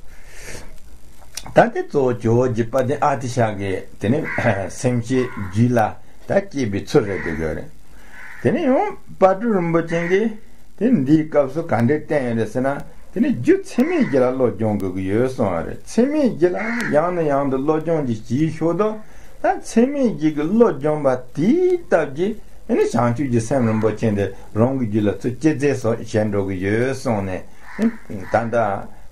ད་དེ་གཙོ་བོ་ཇོ་བོ་རྗེ་དཔལ་ལྡན་ཨ་ཏི་ཤ་གི་དེ་ནི་སེམས་བསྐྱེད་རྒྱུད་ལ་ད་སྐྱེས་པའི་ཚུལ་རེད་དེ་ག་རེད། དེ་ནས་ཡང་དཔལ་སྤྲུལ་རིན་པོ་ཆེ་གིས་དེ་འདིའི་སྐབས་སུ་ག་འདྲའི་བསྟན་ཡོད་རེད་ཟེར་ན། དེ་ནས་རྒྱུ་ཚད་མེད་བརྒྱད་ལ་བློ་སྦྱོང་དགོས་ཀྱི་ཡོད་གསུངས་པ་རེད། ཚད་མེད་བརྒྱད་ལ་ཡང་ནས་ཡང་དུ་བློ་སྦྱོང་གྱི་བྱེད་ཤོག་དང་། ད་ཚད་མེད་བརྒྱད་ཀྱི་བློ་སྦྱོང་བ་དེའི་སྟབས་ཀྱིས་དེ་ནས་བྱང་ཆུབ་ཀྱི་སེམས་རིན་པོ་ཆེ་འདི་རང་གི་རྒྱུད་ལ་ཚུར་སྐྱེ་མཛད་སོགས་བྱེད་འགྲོ་གི་ཡོད་གསུངས་ནས། ད་ལྟ་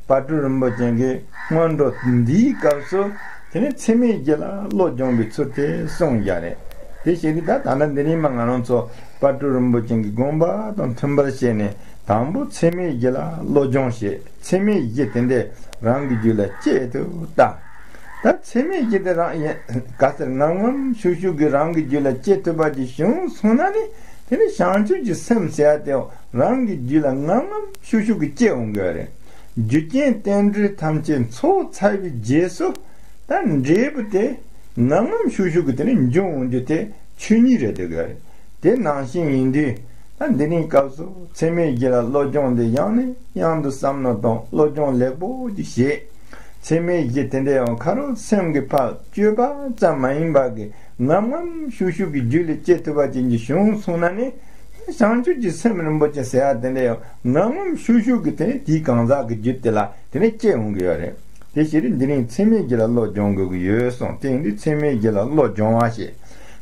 དཔལ་སྤྲུལ་རིན་པོ་ཆེ་གིས་སྔོན་འགྲོ་འདིའི་སྐབས་སུ་དེ་ནས་ཚད་མེད་བརྒྱད་ལ་བློ་སྦྱོང་བའི་ཚུལ་དེ་གསུངས་བཞག་རེད། དེ་བྱས་ཏེ་ད་ད་ལྟ་འདི་ནས་མ་ང་རང་ཚོ་དཔལ་སྤྲུལ་རིན་པོ་ཆེ་གི་དགོངས་པ་དང་མཐུན་པར་བྱས་ནས། དང་པོ་ཚད་མེད་བརྒྱད་ལ་བློ་སྦྱོང་བྱེད། ཚད་མེད་བརྒྱད་དེ་འདྲས་རང་གི་རྒྱུད་ལ་སྐྱེ་ཐུབ་ལྟ། ད་ཚད་མེད་བརྒྱད་དེ་རང་ཡིན་ག་ཟེར་ངམ་ངམ་ཤུགས་ཤུགས་ཀྱིས་རང་གི་རྒྱུད་ལ་སྐྱེ་ཐུབ་པ་ཅིག་བྱུང་སོང་ན་ནི། དེ་ནི་བྱང་ཆུབ་ཀྱི་སེམས་ཟེར་ཡ་དེ་རང་གི་རྒྱུད་ལ་ངམ་ངམ་ཤུགས་ཤུགས་ཀྱིས་སྐྱེ་འོང་གི་རེད། རྒྱུ་རྐྱེན་རྟེན་འབྲེལ་ཐམས་ཅད་ཚོགས་ཚར་བའི་རྗེས་སུ། ད་འབྲས་བུ་དེ་ངམ་ངམ་ཤུགས་ཤུགས་ཀྱིས་དེ་ནི་འབྱུང་འོང་རྒྱུ་དེ་ཆོས་ཉིད་རེད་འདུག་གི་རེད། དེ་ནང་བཞིན་ཡིན་དུས། ད་འདི་ནས་སྐབས་སུ་ཚད་མེད་བརྒྱད་ལ་བློ་སྦྱོང་འདི་ཡང་ནས་ཡང་དུ་བསམ་མནོ་དང་བློ་སྦྱོང་ལེགས་པོ་ཅིག་བྱེད། ཚད་མེད་བརྒྱད་དེ་འདྲ་ཡང་ཁ་རོག་སེམས་ཀྱི་ཕར་སྤྱོད་པ་ཙམ་མ་ཡིན་པ་གི་ངམ་ངམ་ཤུགས་ཤུགས་ཀྱི་རྒྱུད་ལ་སྐྱེ་ཐུབ་པ་ཅན་གྱི་བྱུང་སོང་ན་ནི། བྱང་ཆུབ་ཀྱི་སེམས་རིན་པོ་ཆེ་ཟེར་ཡ་དེ་འདྲ་ཡང་ངམ་ངམ་ཤུགས་ཤུགས་ཀྱིས་དེ་ནི་དེའི་གང་ཟག་གི་རྒྱུད་དེ་ལ་དེ་ནི་སྐྱེ་འོང་གི་ཡོད་རེད། དེ་ཕྱིར་འདི་ནི་ཚད་མེད་བརྒྱད་ལ་བློ་སྦྱོང་དགོས་ཀྱི་ཡོད་གསུངས། དེ་ཡིན་དུས་ཚད་མེད་བརྒྱད་ལ་བློ་སྦྱོང་བ་ཞེས།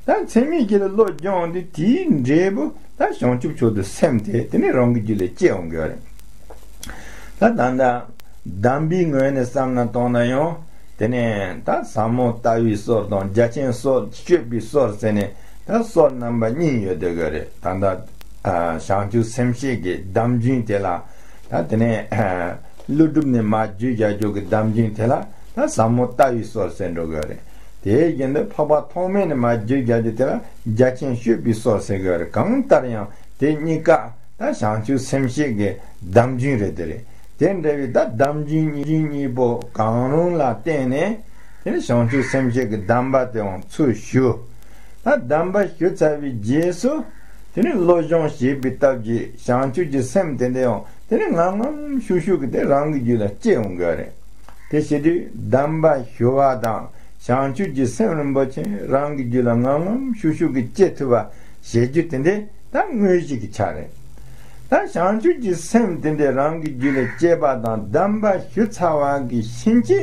ད་ཚད་མེད་བརྒྱད་ལ་བློ་སྦྱོང་དུས་དེའི་འབྲས་བུ་ད་བྱང་ཆུབ་མཆོག་ཏུ་སེམས་དེ་དེ་ནི་རང་གི་རྒྱུད་ལ་སྐྱེ་འོང་གི་ཡོད་རེད། ད་ད་ལྟ་གདམས་པའི་ངོས་ནས་བསམ་ན་གཏོང་ན་ཡང་། དེ་ནས་ད་ཟབ་མོ་ལྟ་བའི་སྲོལ་དང་རྒྱ་ཆེན་སྲོལ་སྤྱོད་པའི་སྲོལ་ཟེར་ནས་ད་སྲོལ་རྣམ་པ་གཉིས་ཡོད་དེ་གི་རེད། ད་ལྟ་བྱང་ཆུབ་སེམས་བསྐྱེད་ཀྱི་གདམས་རྒྱུན་དེ་ལ། ད་དེ་ནས་ཀླུ་སྒྲུབ་ནས་མར་བརྒྱུད་རྒྱག་རྒྱུ་གི་གདམས་རྒྱུན་དེ་ལ་ད་ཟབ་མོ་ལྟ་བའི་སྲོལ་ཟེར་འགྲོ་གི་རེད། དེའི་རྒྱུན་དུ་འཕགས་པ་ཐོགས་མེད་ནས་མར་བརྒྱུད་རྒྱག་རྒྱུ་དེ་ལ་རྒྱ་ཆེན་སྤྱོད་པའི་སྲོལ་ཟེར་གི་རེད། གང་ལྟར་ཡང་དེ་གཉིས་ཀ་ད་བྱང་ཆུབ་སེམས་བསྐྱེད་ཀྱི་གདམས་རྒྱུན་རེད་དེ་རེད། དེ་འདྲ་བའི་ད་གདམས་རྒྱུན་གཉིས་གཉིས་པོ་གང་རུང་ལ་བརྟེན་ནས་དེ་ནི་བྱང་ཆུབ་སེམས་བསྐྱེད་ཀྱི་གདམས་པ་དེའང་ཚུར་ཞུ། ད་གདམས་པ་ཞུ་ཚར་བའི་རྗེས་སུ་དེ་ནི་བློ་སྦྱོང་བྱེད་པའི་སྟབས་ཀྱིས་བྱང་ཆུབ་ཀྱི་སེམས་དེ་འདྲའང་དེ་ནི་ངམ་ངམ་ཤུགས་ཤུགས་ཀྱིས་དེ་རང་གི་རྒྱུད་ལ་སྐྱེ་འོང་གི་རེད། དེ་བྱེད་དུས་གདམས་པ་ཞུ་བ་དང་བྱང་ཆུབ་ཀྱི་སེམས་རིན་པོ་ཆེ་རང་གི་རྒྱུད་ལ་ངམ་ངམ་ཤུགས་ཤུགས་ཀྱིས་སྐྱེ་ཐུབ་པ་བྱེད་རྒྱུ་དེ་འདྲའི་ད་དངོས་གཞི་གི་ཆ་རེད། ད་བྱང་ཆུབ་ཀྱི་སེམས་དེ་འདྲའི་རང་གི་རྒྱུད་ལ་སྐྱེས་པ་དང་གདམས་པ་ཞུ་ཚར་བ་གི་ཕྱིན་ཆད་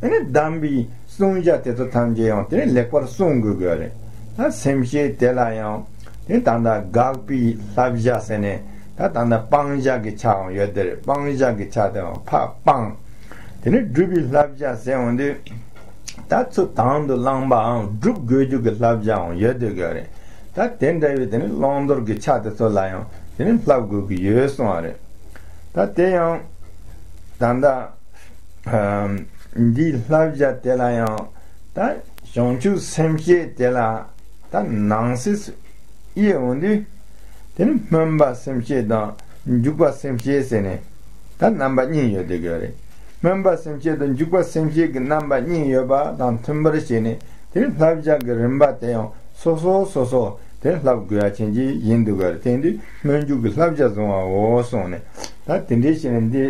ཨ་ནི་གདམས་པའི་གསུང་བྱ་དེ་ཚོ་ཐམས་ཅད་ཡང་དེ་ནི་ལེགས་པར་གསུང་དགོས་དགོས་རེད། ད་སེམས་བསྐྱེད་དེ་ལ་ཡང་དེ་ད་ལྟ་དགག་པའི་བསླབ་བྱ་ཟེར་ནས་ད་ད་ལྟ་སྤང་བྱ་གི་ཆའང་ཡོད་དེ་རེད། སྤང་བྱ་གི་ཆ་དེའང་ཕར་སྤང་། དེ་ནི་སྒྲུབ་པའི་བསླབ་བྱ་ཟེར་འོང་དུས། ད་ཚུར་དང་དུ་བླངས་པའང་སྒྲུབ་དགོས་རྒྱུ་གི་བསླབ་བྱའང་ཡོད་དེ་ག་རེད། ད་དེ་འདྲ་བའི་དེ་ནི་བླང་དོར་གྱི་ཆ་དེ་ཚོ་ལ་ཡང་དེ་ནི་བསླབ་དགོས་ཀྱི་ཡོད་གསུངས་པ་རེད། ད་དེ་ཡང་ད་ལྟ་འདིའི་བསླབ་བྱ་དེ་ལ་ཡང་ད་བྱང་ཆུབ་སེམས་བསྐྱེད་དེ་ལ་ད་ནང་གསེས་སུ་དབྱེ་འོང་དུས། དེ་ནི་སྨོན་པ་སེམས་བསྐྱེད་དང་འཇུག་པ་སེམས་བསྐྱེད་ཟེར་ནས་ད་རྣམ་པ་གཉིས་ཡོད་དེ་ག་རེད། སྨོན་པ་སེམས་བསྐྱེད་དང་འཇུག་པ་སེམས་བསྐྱེད་ཀྱི་རྣམ་པ་གཉིས་ཡོད་པ་དང་མཐུན་པར་བྱས་ནས་དེ་ནི་བསླབ་བྱ་གི་རིམ་པ་དེ་ཡང་སོ་སོ་སོ་སོ་དེ་བསླབ་དགོས་ཡ་ཅན་གྱི་ཡིན་འདུག་ག་རེད། དེ་འདི་སྨོན་འཇུག་གི་བསླབ་བྱ་བཟུང་བའོ་གསུངས་ནས། ད་དེ་འདྲའི་བྱས་ནས་འདི་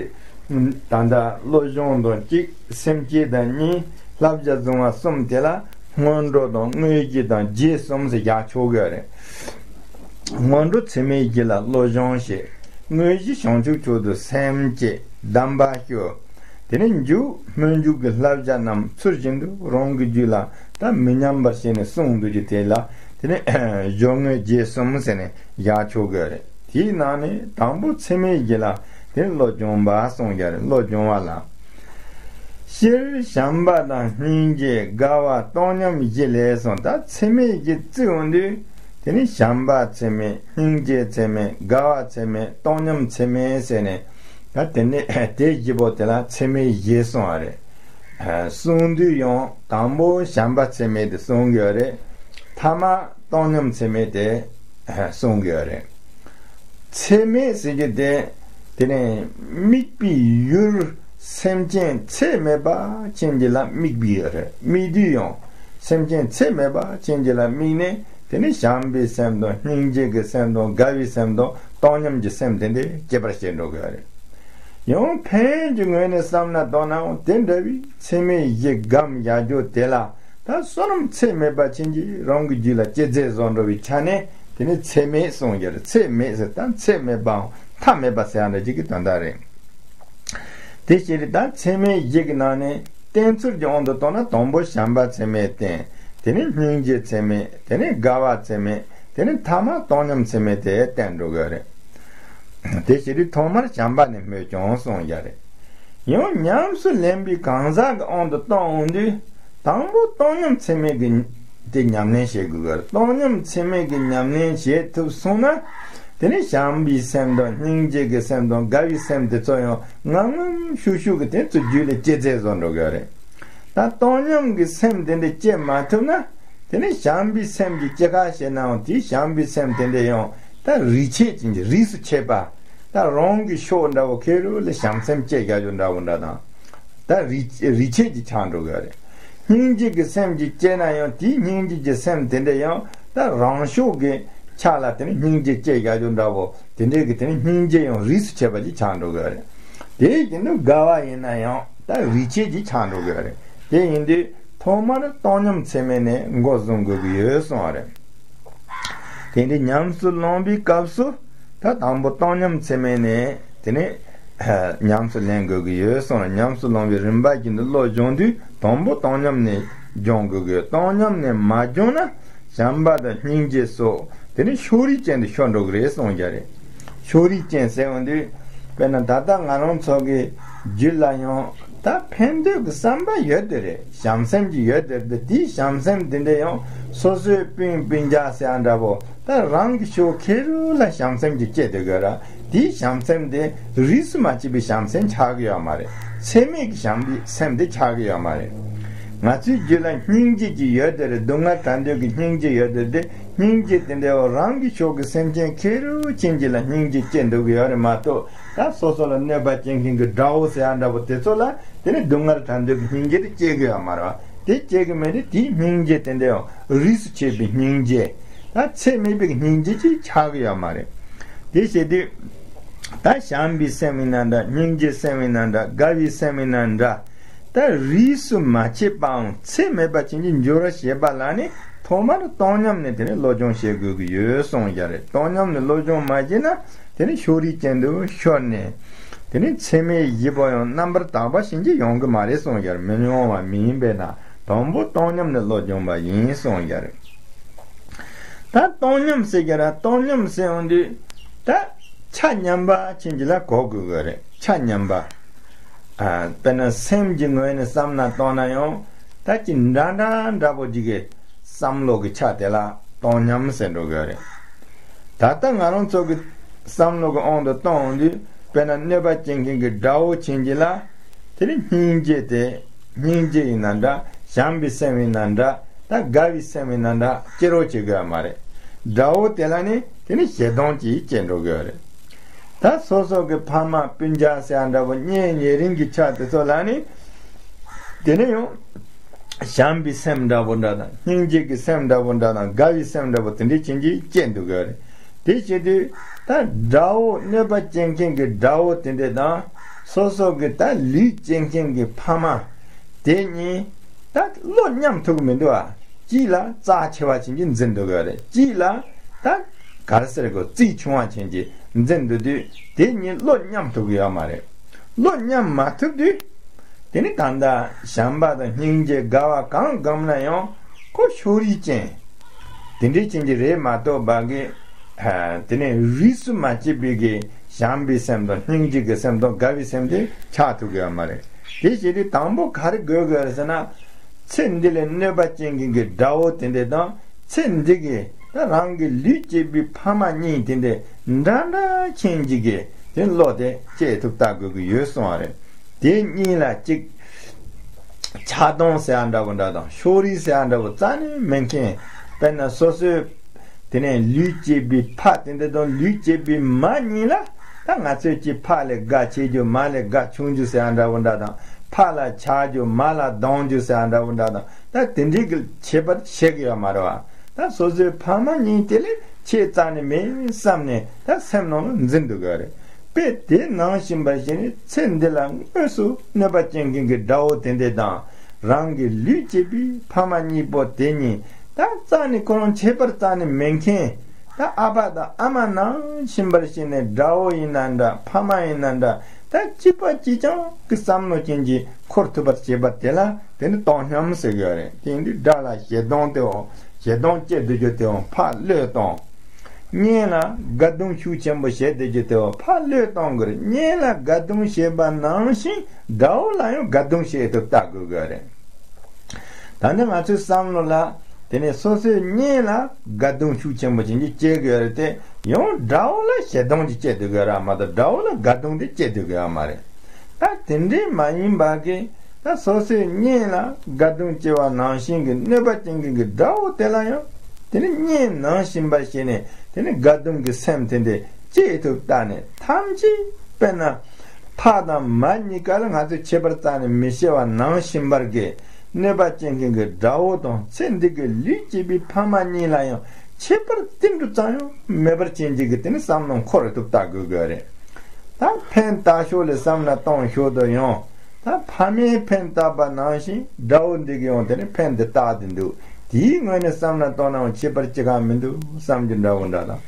ད་ལྟ་བློ་སྦྱོང་དང་གཅིག་སེམས་བསྐྱེད་དང་གཉིས་བསླབ་བྱ་བཟུང་བ་གསུམ་དེ་ལ་སྔོན་འགྲོ་དང་དངོས་གཞི་དང་རྗེས་གསུམ་ཟེར་རྒྱག་ཆོག་གི་རེད། སྔོན་འགྲོ་ཚད་མེད་བརྒྱད་ལ་བློ་སྦྱོང་བྱེད། དངོས་གཞི་བྱང་ཆུབ་མཆོག་ཏུ་སེམས་བསྐྱེད་གདམས་པ་ཞུ། དེ་ནས་འཇུག་སྨོན་འཇུག་གི་བསླབ་བྱ་རྣམས་ཚུལ་བཞིན་དུ་རང་གི་རྒྱུད་ལ་ད་མི་ཉམས་པར་བྱས་ནས་གསུངས་འདུག་རྒྱུ་དེ་ལ་དེ་ནས་སྦྱོར་དངོས་རྗེས་གསུམ་ཟེར་ནས་རྒྱག་ཆོག་གི་རེད། དེའི་ནང་ནས་དང་པོ་ཚད་མེད་བརྒྱད་ལ་དེ་ནས་བློ་སྦྱོང་བ་གསུངས་ཡ་རེད། བློ་སྦྱོང་བ་ལ། སྤྱིར་བྱམས་པ་དང་སྙིང་རྗེ་དགའ་བ་བཏང་སྙོམས་བཞི་ལས་གསུངས། ད་ཚད་མེད་བཞི་བརྩི་འོང་དུས་དེ་ནི་བྱམས་པ་ཚད་མེད་སྙིང་རྗེ་ཚད་མེད་དགའ་བ་ཚད་མེད་བཏང་སྙོམས་ཚད་མེད་ཟེར་ནས་ད་དེ་ནི་དེ་བཞི་པོ་དེ་ལ་ཚད་མེད་བཞི་གསུངས་པ་རེད། གསུང་དུས་ཡང་དང་པོ་བྱམས་པ་ཚད་མེད་དེ་གསུང་གི་ཡོད་རེད། ཐ་མ་ བཏང་སྙོམས་ཚད་མེད་དེ་གསུང་གི་ཡོད་རེད། ཚད་མེད་ཟེར་རྒྱུ་དེ། དེ་ནས་དམིགས་པའི་ཡུལ་སེམས་ཅན་ཚད་མེད་པ་ཅན་གྱི་ལ་དམིགས་པའི་ཡུལ་རེད། དམིགས་དུས་ཡང་སེམས་ཅན་ཚད་མེད་པ་ཅན་གྱི་ལ་དམིགས་ནས། དེ་ནས་བྱམས་པའི་སེམས་དང་སྙིང་རྗེ་གི་སེམས་དང་དགའ་བའི་སེམས་དང་བཏང་སྙོམས་ཀྱི་སེམས་དེ་འདྲ་སྐྱེད་པར་བྱེད་འགྲོ་གི་ཡོད་རེད། ཡང་ཕན་གྱི་ངོས་ནས་བསམ་ན་དང་ནའང་དེ་འདྲ་བའི་ཚད་མེད་བཞི་སྒོམ་བཞག་རྒྱུ་དེ་ལ། ད་བསོད་ནམས་ཚད་མེད་པ་ཅན་གྱིས་རང་གི་རྒྱུད་ལ་སྐྱེད་མཛད་བཟོ་འགྲོ་བའི་ཆ་ནས། དེ་ནི་ཚད་མེད་གསུངས་ཡོད་རེད། ཚད་མེད་ཟེར་ད་ཚད་མེད་པའམ་མཐའ་མེད་པ་ཟེར་ཡ་འདྲ་ཅིག་གི་དོན་དག་རེད། དེ་ཕྱིར་ད་ཚད་མེད་བཞི་གི་ནང་ནས་བསྟེན་ཚུལ་གྱི་དབང་དུ་བཏང་ན། དང་པོ་བྱམས་པ་ཚད་མེད་བསྟེན། དེ་ནས་སྙིང་རྗེ་ཚད་མེད། དེ་ནས་དགའ་བ་ཚད་མེད། དེ་ནས་ཐ་མ་བཏང་སྙོམས་ཚད་མེད་དེ་བསྟེན་འགྲོ་གི་རེད། དེ་ཕྱིར་ཐོག་མར་བྱམས་པ་ནི་སྨོས་ཀྱང་གསུངས་ཡོད་རེད། ཡང་ཉམས་སུ་ལེན་པའི་གང་ཟག་གི་དབང་དུ་བཏང་འོང་དུས། དང་པོ་བཏང་སྙོམས་ཚད་མེད་ཀྱི་དེ་ཉམས་ལེན་བྱེད་དགོས་གི་རེད། བཏང་སྙོམས་ཚད་མེད་ཀྱི་ཉམས་ལེན་བྱེད་ཐུབ་སོང་ན། དེ་ནས་བྱམས་པའི་སེམས་དང་སྙིང་རྗེ་གི་སེམས་དང་དགའ་བའི་སེམས་དེ་ཚོ་ཡང་ངམ་ངམ་ཤུགས་ཤུགས་ཀྱིས་དེ་ཚོ་རྒྱུད་ལ་སྐྱེད་མཛད་བཟོ་འགྲོ་གི་རེད། ད་བཏང་སྙོམས་ཀྱི་སེམས་དེ་འདྲ་སྐྱེད་མ་ཐུབ་ན། དེ་ནས་བྱམས་པའི་སེམས་ཀྱི་སྐྱེ་ཁ་བྱས་ནའང་དེའི་བྱམས་པའི་སེམས་དེ་འདྲ་ཡང་ད་རིས་ཆད་ཅན་གྱི་རིས་སུ་ཆད་པ། ད་རང་གི་ཕྱོགས་འདྲ་བོ་ཁེ་རུ་ལ་བྱམས་སེམས་སྐྱེ་རྒྱ་ཡོད་འདྲ་བོ་འདྲ་དང་། ད་རིས་རིས་ཆད་ཀྱི་ཆགས་འགྲོ་གི་རེད། སྙིང་རྗེ་གི་སེམས་ཀྱི་སྐྱེ་ན་ཡང་དེའི་སྙིང་རྗེ་གི་སེམས་དེ་འདྲ་ཡང་ད་རང་ཕྱོགས་ཀྱི་ཆ་ལ་དེ་ནི་སྙིང་རྗེ་སྐྱེ་རྒྱ་ཡོད་འདྲ་བོ་དེ་འདྲའི་གི་དེ་ནི་སྙིང་རྗེ་ཡང་རིས་སུ་ཆད་པ་ཅིག་ཆགས་འགྲོ་གི་རེད། དེའི་རྒྱུན་དུ་དགའ་བ་ཡིན་ན་ཡང་ད་རིས་ཆད་ཀྱི་ཆགས་འགྲོ་གི་རེད། དེ་ཡིན་དུས་ཐོག་མར་བཏང་སྙོམས་ཚད་མེད་ནས་འགོ་བཟུང་དགོས་ཀྱི་ཡོད་གསུངས་པ་རེད། དེ་འདྲའི་ཉམས་སུ་བླང་བའི་སྐབས་སུ་ད་དང་པོ་བཏང་སྙོམས་ཚད་མེད་ནས་དེ་ནས་ཉམས་སུ་ལེན་དགོས་ཀྱི་ཡོད་གསུངས་ལ། ཉམས་སུ་བླང་བའི་རིམ་པ་རྒྱུན་དུ་བློ་སྦྱོང་དུས་དང་པོ་བཏང་སྙོམས་ནས་སྦྱོང་དགོས་ཀྱི་ཡོད། བཏང་སྙོམས་ནས་མ་སྦྱོང་ན་བྱམས་པ་དང་སྙིང་རྗེ་སོགས་དེ་ནི་ཕྱོགས་རིས་ཅན་དུ་ཤོར་འགྲོ་གི་རེད་གསུངས་ཀྱི་རེད། ཕྱོགས་རིས་ཅན་ཟེར་འོང་དུས། དཔེར་ན་ད་ལྟ་ང་རང་ཚོ་གི་རྒྱུད་ལ་ཡང་ད་ཕན་འདོད་ཀྱི་བསམ་པ་ཡོད་དེ་རེད། བྱམས་སེམས་ཀྱི་ཡོད་དེ་རེད། དེའི་བྱམས་སེམས་དེ་འདྲ་ཡང་སོ་སོའི་སྤུན་སྤུན་ཀྱག་ཟེར་ཡ་འདྲ་བོ་ད་རང་གི་ཕྱོགས་ཁེ་རུ་ལ་བྱམས་སེམས་ཀྱི་སྐྱེ་དེ་དགོས་ར། དེའི་བྱམས་སེམས་དེ་རིས་སུ་མ་ཆད་པའི་བྱམས་སེམས་ཆགས་ཀྱི་ཡོད་མ་རེད། ཚད་མེད་ཀྱི་བྱམས་པའི་སེམས་དེ་ཆགས་ཀྱི་ཡོད་མ་རེད། ང་ཚོའི་རྒྱུད་ལ་སྙིང་རྗེ་ཅིག་ཡོད་དེ་རེད། སྡུག་བསྔལ་དྲག་འདོད་ཀྱི་སྙིང་རྗེ་ཡོད་དེ་རེད། སྙིང་རྗེ་དེ་འདྲ་བོ་རང་གི་ཕྱོགས་ཀྱི་སེམས་ཅན་ཁེ་རུ་ཅན་གྱི་ལ་སྙིང་རྗེ་སྐྱེ་འདུག་གི་ཡོད་རེད་མ་གཏོགས། ད་སོ་སོ་ལ་གནོད་པ་སྐྱེལ་མཁན་གྱི་དགྲ་བོ་ཟེར་ཡ་འདྲ་བོ་དེ་ཚོ་ལ་དེ་ནི་སྡུག་བསྔལ་དྲག་འདོད་ཀྱི་སྙིང་རྗེ་དེ་སྐྱེ་གི་ཡོད་མ་རེད་བ། དེ་སྐྱེ་གི་མེད་དེ། དེའི་སྙིང་རྗེ་དེ་འདྲ་ཡང་རིས་སུ་ཆད་པའི་སྙིང་རྗེ། ད་ཚད་མེད་པའི་སྙིང་རྗེ་ཅིག་ཆགས་གི་ཡོད་མ་རེད། དེ་བྱེད་དུས་ད་བྱམས་པའི་སེམས་ཡིན་ན་འདྲ། སྙིང་རྗེའི་སེམས་ཡིན་ན་འདྲ། དགའ་བའི་སེམས་ཡིན་ན་འདྲ། ད་རིས་སུ་མ་ཆད་པའམ་ཚད་མེད་པ་ཅན་གྱི་འགྱུར་བར་བྱེད་པ་ལ་ནི་ཐོག་མར་བཏང་སྙོམས་ནས་དེ་ནི་བློ་སྦྱོང་བྱེད་དགོས་ཀྱི་ཡོད་གསུངས་ཀྱི་རེད། བཏང་སྙོམས་ནས་བློ་སྦྱོང་མ་བྱས་ན་དེ་ནི་ཕྱོགས་རིས་ཅན་དུ་ཤོར་ནས། དེ་ནི་ཚད་མེད་བཞི་པོ་ཡང་རྣམ་པར་དག་པ་ཞིག་ཅིག་ཡོང་གི་མ་རེད་གསུངས་ཀྱི་རེད། མི་ཡོང་བ་མིན་པས་ན་དང་པོ་བཏང་སྙོམས་ནས་བློ་སྦྱོང་པ་ཡིན་གསུངས་ཀྱི་རེད། ད་བཏང་སྙོམས་ཟེར་གྱི་ར། བཏང་སྙོམས་ཟེར་འོང་དུས་ད་ཆ་མཉམ་པ་ཅན་གྱི་ལ་གོ་དགོས་ཀྱི་རེད། ཆ་མཉམ་པ། ཨ། དཔེར་ན་སེམས་ཀྱི་ངོས་ནས་བསམ་ན་བཏང་ན་ཡང་ད་ཅི་འདྲ་འདྲ་འདྲ་པོ་ཅིག་གི་བསམ་བློ་གི་ཆ་དེ་ལ་བཏང་སྙོམས་ཟེར་འགྲོ་གི་རེད། ད་ལྟ་ང་རང་ཚོ་གི་བསམ་བློ་གི་དབང་དུ་བཏང་འོང་དུས། དཔེར་ན་གནོད་པ་སྐྱེལ་མཁན་གྱི་དགྲ་བོ་ཅན་གྱི་ལ་དེ་ནི་སྙིང་རྗེ་དེ། སྙིང་རྗེ་ཡིན་ན་འདྲ། བྱམས་པའི་སེམས་ཡིན་ན་འདྲ། ད་དགའ་བའི་སེམས་ཡིན་ན་འདྲ། སྐྱེ་རོགས་བྱེད་དགོས་ཡ་མ་རེད། དགྲ་བོ་དེ་ལ་ནི་དེ་ནི་ཞེ་སྡང་གྱིས་སྐྱེ་འགྲོ་གི་ཡོད་རེད། ད་སོ་སོ་གི་ཕ་མ་སྤུན་ཀྱག་ཟེར་ཡ་འདྲ་བོ་གཉེན་ཉེ་རིང་གི་ཆ་དེ་ཚོ་ལ་ནི་དེ་ནི་ཡང་བྱམས་པའི་སེམས་འདྲ་བོ་འདྲ་དང་། སྙིང་རྗེ་གི་སེམས་འདྲ་བོ་འདྲ་དང་། དགའ་བའི་སེམས་འདྲ་བོ་དེ་འདྲའི་ཅན་གྱིས་སྐྱེ་འདུག་གི་ཡོད་རེད། དེ་བྱེད་དུས་ད་དགྲ་བོ། གནོད་པ་སྐྱེལ་མཁན་གྱི་དགྲ་བོ་དེ་འདྲ་དང་། སོ་སོ་གི་ད་ལུས་སྐྱེལ་མཁན་གྱི་ཕ་མ་དེ་གཉིས་ད་བློ་མཉམ་ཐུབ་ཀྱི་མི་འདུག་ཨ། གཅིག་ལ་རྩ་ཆེ་བ་ཅན་གྱིས་འཛིན་འདུག་གི་རེད། གཅིག་ལ་ད་ག་རེ་ཟེར་དགོས། རྩིས་ཆུང་བ་ཅན་གྱིས་འཛིན་འདུག་དུས་དེ་གཉིས་བློ་མཉམ་ཐུབ་ཀྱི་ཡོད་མ་རེད། བློ་མཉམ་མ་ཐུབ་དུས་དེ་ནི་ད་ལྟ་བྱམས་པ་དང་སྙིང་རྗེ་དགའ་བ་གང་བསྒོམས་ན་ཡང་ཁོ་ཕྱོགས་རིས་ཅན། དེ་འདྲའི་ཅན་གྱི་རེད་མ་གཏོགས་པ་གི། ཨ། དེ་ནས་རིས་སུ་མ་ཆད་པའི་གི་བྱམས་པའི་སེམས་དང་སྙིང་རྗེ་གི་སེམས་དང་དགའ་བའི་སེམས་དེ་ཆགས་ཐུབ་ཀྱི་ཡོད་མ་རེད། དེ་བྱེད་དུས་དང་པོ་ག་རེ་དགོས་དགོས་རེད་ཟེར་ན། ཚེ་འདི་ལ་གནོད་པ་སྐྱེལ་མཁན་གྱི་དགྲ་བོ་དེ་འདྲ་དང་། ཚེ་འདི་གི་ད་རང་གི་ལུས་སྐྱེས་པའི་ཕ་མ་གཉིས་དེ་འདྲ་འདྲ་འདྲ་ཅན་གྱི་གི་དེ་བློ་དེ་སྐྱེ་ཐུབ་ལྟ་དགོས་ཀྱི་ཡོད་གསུངས་པ་རེད། དེ་གཉིས་ལ་གཅིག་ཆགས་སྡང་ཟེར་ཡ་འདྲ་བོ་འདྲ་དང་ཕྱོགས་རིས་ཟེར་ཡ་འདྲ་བོ་རྩ་ནས་མེད་མཁན། དཔེར་ན་སོ་སོའི་ དེ་ནས་ལུས་བསྐྱེད་པའི་ཕ་དེ་འདྲ་དང་ལུས་བསྐྱེད་པའི་མ་གཉིས་ལ། ད་ང་ཚོས་ཀྱི་ཕ་ལས་དགའ་ཆེ་རྒྱུ་མ་ལས་དགའ་ཆུང་རྒྱུ་ཟེར་ཡ་འདྲ་བོ་འདྲ་དང་། ཕ་ལ་ཆགས་རྒྱུ་མ་ལ་སྡང་རྒྱུ་ཟེར་ཡ་འདྲ་བོ་འདྲ་དང་། ད་དེ་འདྲའི་གི་ཁྱད་པར་ཤེས་ཀྱི་ཡོད་མ་རེད་བ། ད་སོ་སོའི་ཕ་མ་གཉིས་དེ་ལས་ཆེ་རྩ་ནས་མེད་བསམ་ནས་ད་སེམས་ནང་ལ་འཛིན་འདུག་གི་རེད། དཔེ་དེ་ནང་བཞིན་པ་ཞིག་ནི་ཚེ་འདི་ལ་དངོས་སུ་གནོད་པ་བྱེད་མཁན་གྱི་དགྲ་བོ་དེ་འདྲ་དང་། རང་གི་ལུས་བསྐྱེད་པའི་ཕ་མ་གཉིས་པོ་དེ་གཉིས་ད་རྩ་ནས་ཁོ་རང་ཁྱད་པར་རྩ་ནས་མེད་མཁན། ད་ཨ་ཕ་དང་ཨ་མ་ནང་བཞིན་པར་བྱས་ནས་དགྲ་བོ་ཡིན་ན་འདྲ་ཕ་མ་ཡིན་ན་འདྲ། ད་གཅིག་པ་གཅིག་རྐྱང་གི་བསམ་བློ་ཅན་གྱིས་འཁོར་ཐུབ་པར་བྱེད་པ་དེ་ལ་དེ་ནི་སྟོང་སྙོམས་ཟེར་གྱི་ཡོད་རེད། དེ་ཡིན་དུས་དགྲ་ལ་ཞེ་སྡང་དེའོ། ཞེ་སྡང་སྐྱེ་སྡོད་རྒྱུ་དེའོ་ཕར་བློས་གཏོང་། གཉེན་ལ་དགའ་གདུང་ཤུགས་ཆེན་པོ་བྱེད་སྡོད་རྒྱུ་དེའོ་ཕར་བློས་གཏོང་དགོས་རེད། གཉེན་ལ་དགའ་གདུང་བྱེད་པ་ནང་བཞིན་དགྲ་བོ་ལ་ཡང་དགའ་གདུང་བྱེད་དུ་ལྟ་དགོས་ཀྱི་རེད། ད་ནི་ང་ཚོའི་བསམ་བློ་ལ། དེ་ནས་སོ་སོའི་གཉེན་ལ་དགའ་གདུང་ཤུགས་ཆེན་པོ་ཅན་གྱི་སྐྱེ་དགོས་རེད་དེ། ཡང་དགྲ་བོ་ལ་ཞེ་སྡང་གི་སྐྱེ་སྡོད་དགོས་ར་མ་གཏོགས་དགྲ་བོ་ལ་དགའ་གདུང་དེ་སྐྱེ་སྡོད་དགོས་ཡ་མ་རེད། ད་དེ་འདྲའི་མ་ཡིན་པ་གི། ད་སོ་སོའི་གཉེན་ལ་དགའ་གདུང་སྐྱེ་བ་ནང་བཞིན་གྱི་གནོད་པ་ཅན་གྱི་དགྲ་བོ་དེ་ལ་ཡང་དེ་ནི་གཉེན་ནང་བཞིན་པ་བྱས་ནས་དེ་ནི་དགའ་གདུང་གི་སེམས་དེ་འདྲ་སྐྱེ་ཐུབ་ལྟ་ནས་ཐམས་ཅད་དཔེར་ན། ཕ་དང་མ་གཉིས་ཀ་ལ་ང་ཚོས་ཁྱད་པར་རྩ་ནས་མི་ཤེས་པ་ནང་བཞིན་པར་གྱི་གནོད་པ་ཅན་གྱི་དགྲ་བོ་དང་ཚེ་འདི་གི་ལུས་བསྐྱེད་པའི་ཕ་མ་གཉིས་ལ་ཡང་ཁྱད་པར་ཏིལ་འབྲུ་ཙམ་ཡང་མེད་པར་བྱེད་ཀྱི་དེ་ནི་བསམ་བློ་འཁོར་ཐུབ་ལྟ་དགོས་དགོས་རེད། ད་ཕན་བཏགས་ཕྱོགས་ལ་བསམ་ན་གཏོང་ཞོར་དུ་ཡང་། ད་ཕ་མས་ཕན་བཏགས་པ་ནང་བཞིན་དགྲ་བོ་འདི་གིས་ཡང་དེ་ནི་ཕན་དེ་བཏགས་ཏེ་འདུག་དེའི་ངོས་ནས་བསམ་ན་གཏོང་ནའང་ཁྱད་པར་ཅི་གང་མི་འདུག་བསམ་རྒྱུ་འདྲ་བོ་འདྲ་དང་།